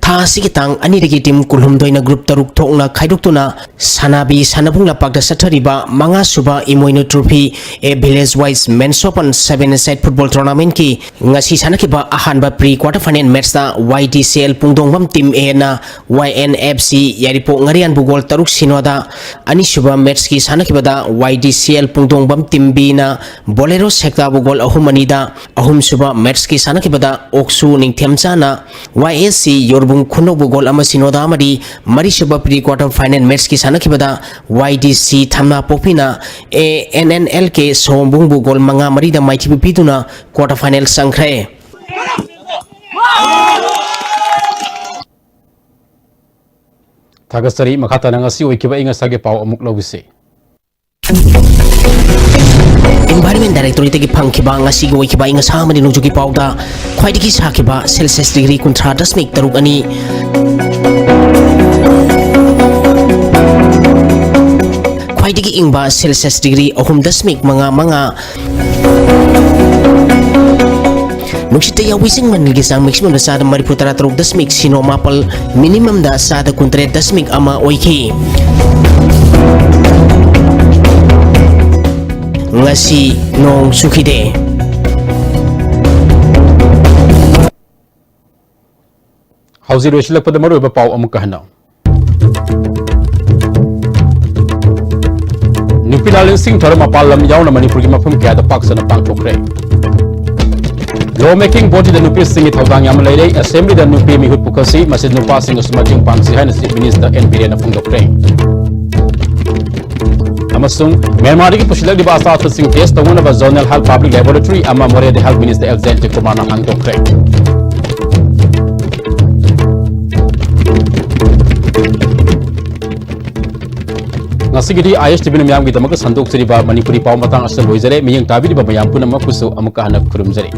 ꯊꯥ ꯑꯁꯤꯒꯤ ꯇꯥꯡ ꯑꯅꯤꯗꯒꯤ ꯇꯤꯝ ꯀꯨꯟꯍꯨꯝꯗꯣꯏꯅ ꯒ꯭ꯔꯨꯞ ꯇꯔꯨꯛ ꯊꯣꯛꯅ ꯈꯥꯏꯗꯣꯛꯇꯨꯅ ꯁꯅꯥꯕꯤ ꯁꯥꯟꯅꯕꯨꯡ ꯂꯝꯄꯥꯛꯇ ꯆꯠꯊꯔꯤꯕ ꯃꯉꯥꯁꯨꯕ ꯏꯃꯣꯏꯅꯨ ꯇ꯭ꯔꯣꯐꯤ ꯑꯦ ꯚꯤꯂꯦꯖ ꯋꯥꯏꯁ ꯃꯦꯟꯁ ꯑꯣꯄꯟ ꯁꯚꯦꯟ ꯑꯦ ꯁꯥꯏꯠ ꯐꯨꯠꯕꯣꯜ ꯇꯣꯔꯅꯥꯃꯦꯟꯠꯀꯤ ꯉꯁꯤ ꯁꯥꯟꯅꯈꯤꯕ ꯑꯍꯥꯟꯕ ꯄ꯭ꯔꯤ ꯀ꯭ꯋꯥꯇꯔ ꯐꯥꯏꯅꯦꯜ ꯃꯦꯠꯁꯇ ꯋꯥꯏ ꯗꯤ ꯁꯤ ꯑꯦꯜ ꯄꯨꯡꯗꯣꯡꯕꯝ ꯇꯤꯝ ꯑꯦꯅ ꯋꯥꯏ and F C Yairipok ꯉꯥꯔꯤꯌꯥꯟꯕꯨ goal ꯇꯔꯨꯛ ꯁꯤꯅꯣꯗ, ꯑꯅꯤꯁꯨꯕ ꯃꯦꯠꯁꯀꯤ ꯁꯥꯟꯅꯈꯤꯕꯗ Y D C L ꯄꯨꯡꯗꯣꯡꯕꯝ team ꯕꯤꯅ ꯕꯣꯂꯦꯔꯣ ꯁꯦꯛꯇꯥꯕꯨ ꯒꯣꯜ ꯑꯍꯨꯝ ꯑꯅꯤꯗ, ꯑꯍꯨꯝꯁꯨꯕ ꯃꯦꯠꯁꯀꯤ ꯁꯥꯟꯅꯈꯤꯕꯗ ꯑꯣꯛꯁꯨ ꯅꯤꯡꯊꯦꯝꯆꯥꯅ ꯋꯥꯏ ꯑꯦꯁ ꯁꯤ ꯌꯣꯔꯕꯨꯡ ꯈꯨꯅꯧꯕꯨ ꯒꯣꯜ ꯑꯃ ꯁꯤꯅꯣꯗ ꯑꯃꯗꯤ ꯃꯔꯤꯁꯨꯕ ꯄ꯭ꯔꯤ ꯀ꯭ꯋꯥꯇꯔ ꯐꯥꯏꯅꯦꯜ ꯃꯦꯠꯁꯀꯤ ꯁꯥꯟꯅꯈꯤꯕꯗ ꯋꯥꯏ ꯗꯤ ꯁꯤ ꯊꯝꯅꯥꯄꯣꯛꯄꯤꯅ A N N L K ꯁꯑꯣꯝꯕꯨꯡꯕꯨ ꯒꯣꯜ ꯃꯉꯥ ꯃꯔꯤꯗ ꯃꯥꯏꯊꯤꯕ ꯄꯤꯗꯨꯅ ꯀ꯭ꯋꯥꯇꯔ ꯐꯥꯏꯅꯦꯜ ꯆꯪꯈ꯭ꯔꯦ꯫ ꯊꯥꯒꯠꯆꯔꯤ꯫ ꯃꯈꯥ ꯇꯥꯅ ꯉꯁꯤ ꯑꯣꯏꯈꯤꯕ ꯑꯏꯪ ꯑꯁꯥꯒꯤ ꯄꯥꯎ ꯑꯃꯨꯛ ꯂꯧꯁꯤ꯫ ꯏꯟꯚꯥꯏꯔꯣꯟꯃꯦꯟ ꯗꯥꯏꯔꯦꯛꯇꯣꯔꯦꯠꯇꯒꯤ ꯐꯪꯈꯤꯕ ꯉꯁꯤꯒꯤ ꯑꯣꯏꯈꯤꯕ ꯑꯏꯪ ꯑꯁꯥ ꯑꯃꯗꯤ ꯅꯣꯡꯖꯨꯒꯤ ꯄꯥꯎꯗ ꯈ꯭ꯋꯥꯏꯗꯒꯤ ꯁꯥꯈꯤꯕ ꯁꯦꯜꯁꯤꯌꯁ ꯗꯤꯒ꯭ꯔꯤ ꯀꯨꯟꯊ꯭ꯔꯥ ꯗꯁꯃꯤꯛ ꯇꯔꯨꯛ ꯑꯅꯤ, ꯈ꯭ꯋꯥꯏꯗꯒꯤ ꯏꯪꯕ ꯁꯦꯜꯁꯤꯌꯁ ꯗꯤꯒ꯭ꯔꯤ ꯑꯍꯨꯝ ꯗꯁꯃꯤꯛ ꯃꯉꯥ ꯃꯉꯥ꯫ ꯅꯨꯡꯁꯤꯠꯇ ꯌꯥꯎꯕꯤ ꯏꯁꯤꯡ ꯃꯅꯤꯜꯒꯤ ꯆꯥꯡ ꯃꯦꯛꯁꯤꯃꯝꯗ ꯆꯥꯗ ꯃꯔꯤꯐꯨ ꯇꯔꯥ ꯇꯔꯨꯛ ꯗꯁꯃꯤꯛ ꯁꯤꯅꯣ ꯃꯥꯄꯜ, ꯃꯤꯅꯤꯃꯝꯗ ꯆꯥꯗ ꯀꯨꯟꯇꯔꯦꯠ ꯗꯁꯃꯤꯛ ꯑꯃ ꯑꯣꯏꯈꯤ꯫ ꯉꯁꯤ ꯅꯣꯡ ꯆꯨꯈꯤꯗꯦ꯫ ꯍꯧꯖꯤꯛ ꯂꯣꯏꯁꯤꯜꯂꯛꯄꯗ ꯃꯔꯨꯑꯣꯏꯕ ꯄꯥꯎ ꯑꯃꯨꯛꯀ ꯍꯟꯅ꯫ ꯅꯨꯄꯤ ꯂꯥꯂꯦꯟꯁꯤꯡ ꯊꯧꯔꯝ ꯃꯄꯥꯟ ꯂꯝ ꯌꯥꯎꯅ ꯃꯅꯤꯄꯨꯔꯒꯤ ꯃꯐꯝ ꯀꯌꯥꯗ ꯄꯥꯛ ꯁꯟꯅ ꯄꯥꯡꯊꯣꯛꯈ꯭ꯔꯦ꯫ Law making bodyꯗ ꯅꯨꯄꯤꯁꯤꯡꯒꯤ ꯊꯧꯗꯥꯡ ꯌꯥꯝꯅ ꯂꯩꯔꯦ꯫ Assemblyꯗ ꯅꯨꯄꯤ ꯃꯤꯍꯨꯠ ꯄꯨꯈꯠꯁꯤ, ꯃꯁꯤꯗ ꯅꯨꯄꯥꯁꯤꯡꯅꯁꯨ ꯃꯇꯦꯡ ꯄꯥꯡꯁꯤ ꯍꯥꯏꯅ Chief Minister ꯑꯦꯟ ꯕꯤꯔꯦꯟꯅ ꯐꯣꯡꯗꯣꯛꯈ꯭ꯔꯦ꯫ ꯑꯃꯁꯨꯡ ꯃ꯭ꯌꯥꯟꯃꯥꯔꯗꯒꯤ ꯄꯨꯁꯤꯜꯂꯛꯂꯤꯕ ꯑꯆꯥ ꯑꯊꯛꯁꯤꯡ test ꯇꯧꯅꯅꯕ Zonal Health Public Laboratory ꯑꯃ ꯃꯣꯔꯦꯗ Health Minister ꯑꯦꯜ ꯖꯌꯟꯇ ꯀꯨꯃꯥꯔꯅ ꯍꯥꯡꯗꯣꯛꯈ꯭ꯔꯦ꯫ ꯉꯁꯤꯒꯤꯗꯤ ꯑꯥꯏ ꯑꯦꯁ ꯇꯤ ꯚꯤꯅ ꯃꯤꯌꯥꯝꯒꯤꯗꯃꯛꯇ ꯁꯟꯗꯣꯛꯆꯔꯤꯕ ꯃꯅꯤꯄꯨꯔꯤ ꯄꯥꯎ ꯃꯇꯥꯡ ꯑꯁꯤꯗ ꯂꯣꯏꯖꯔꯦ꯫ ꯃꯤꯠꯌꯦꯡ ꯇꯥꯕꯤꯔꯤꯕ ꯃꯌꯥꯝ ꯄꯨꯝꯅꯃꯛꯄꯨꯁꯨ ꯑꯃꯨꯛꯀ ꯍꯟꯅ ꯈꯨꯔꯨꯝꯖꯔꯤ꯫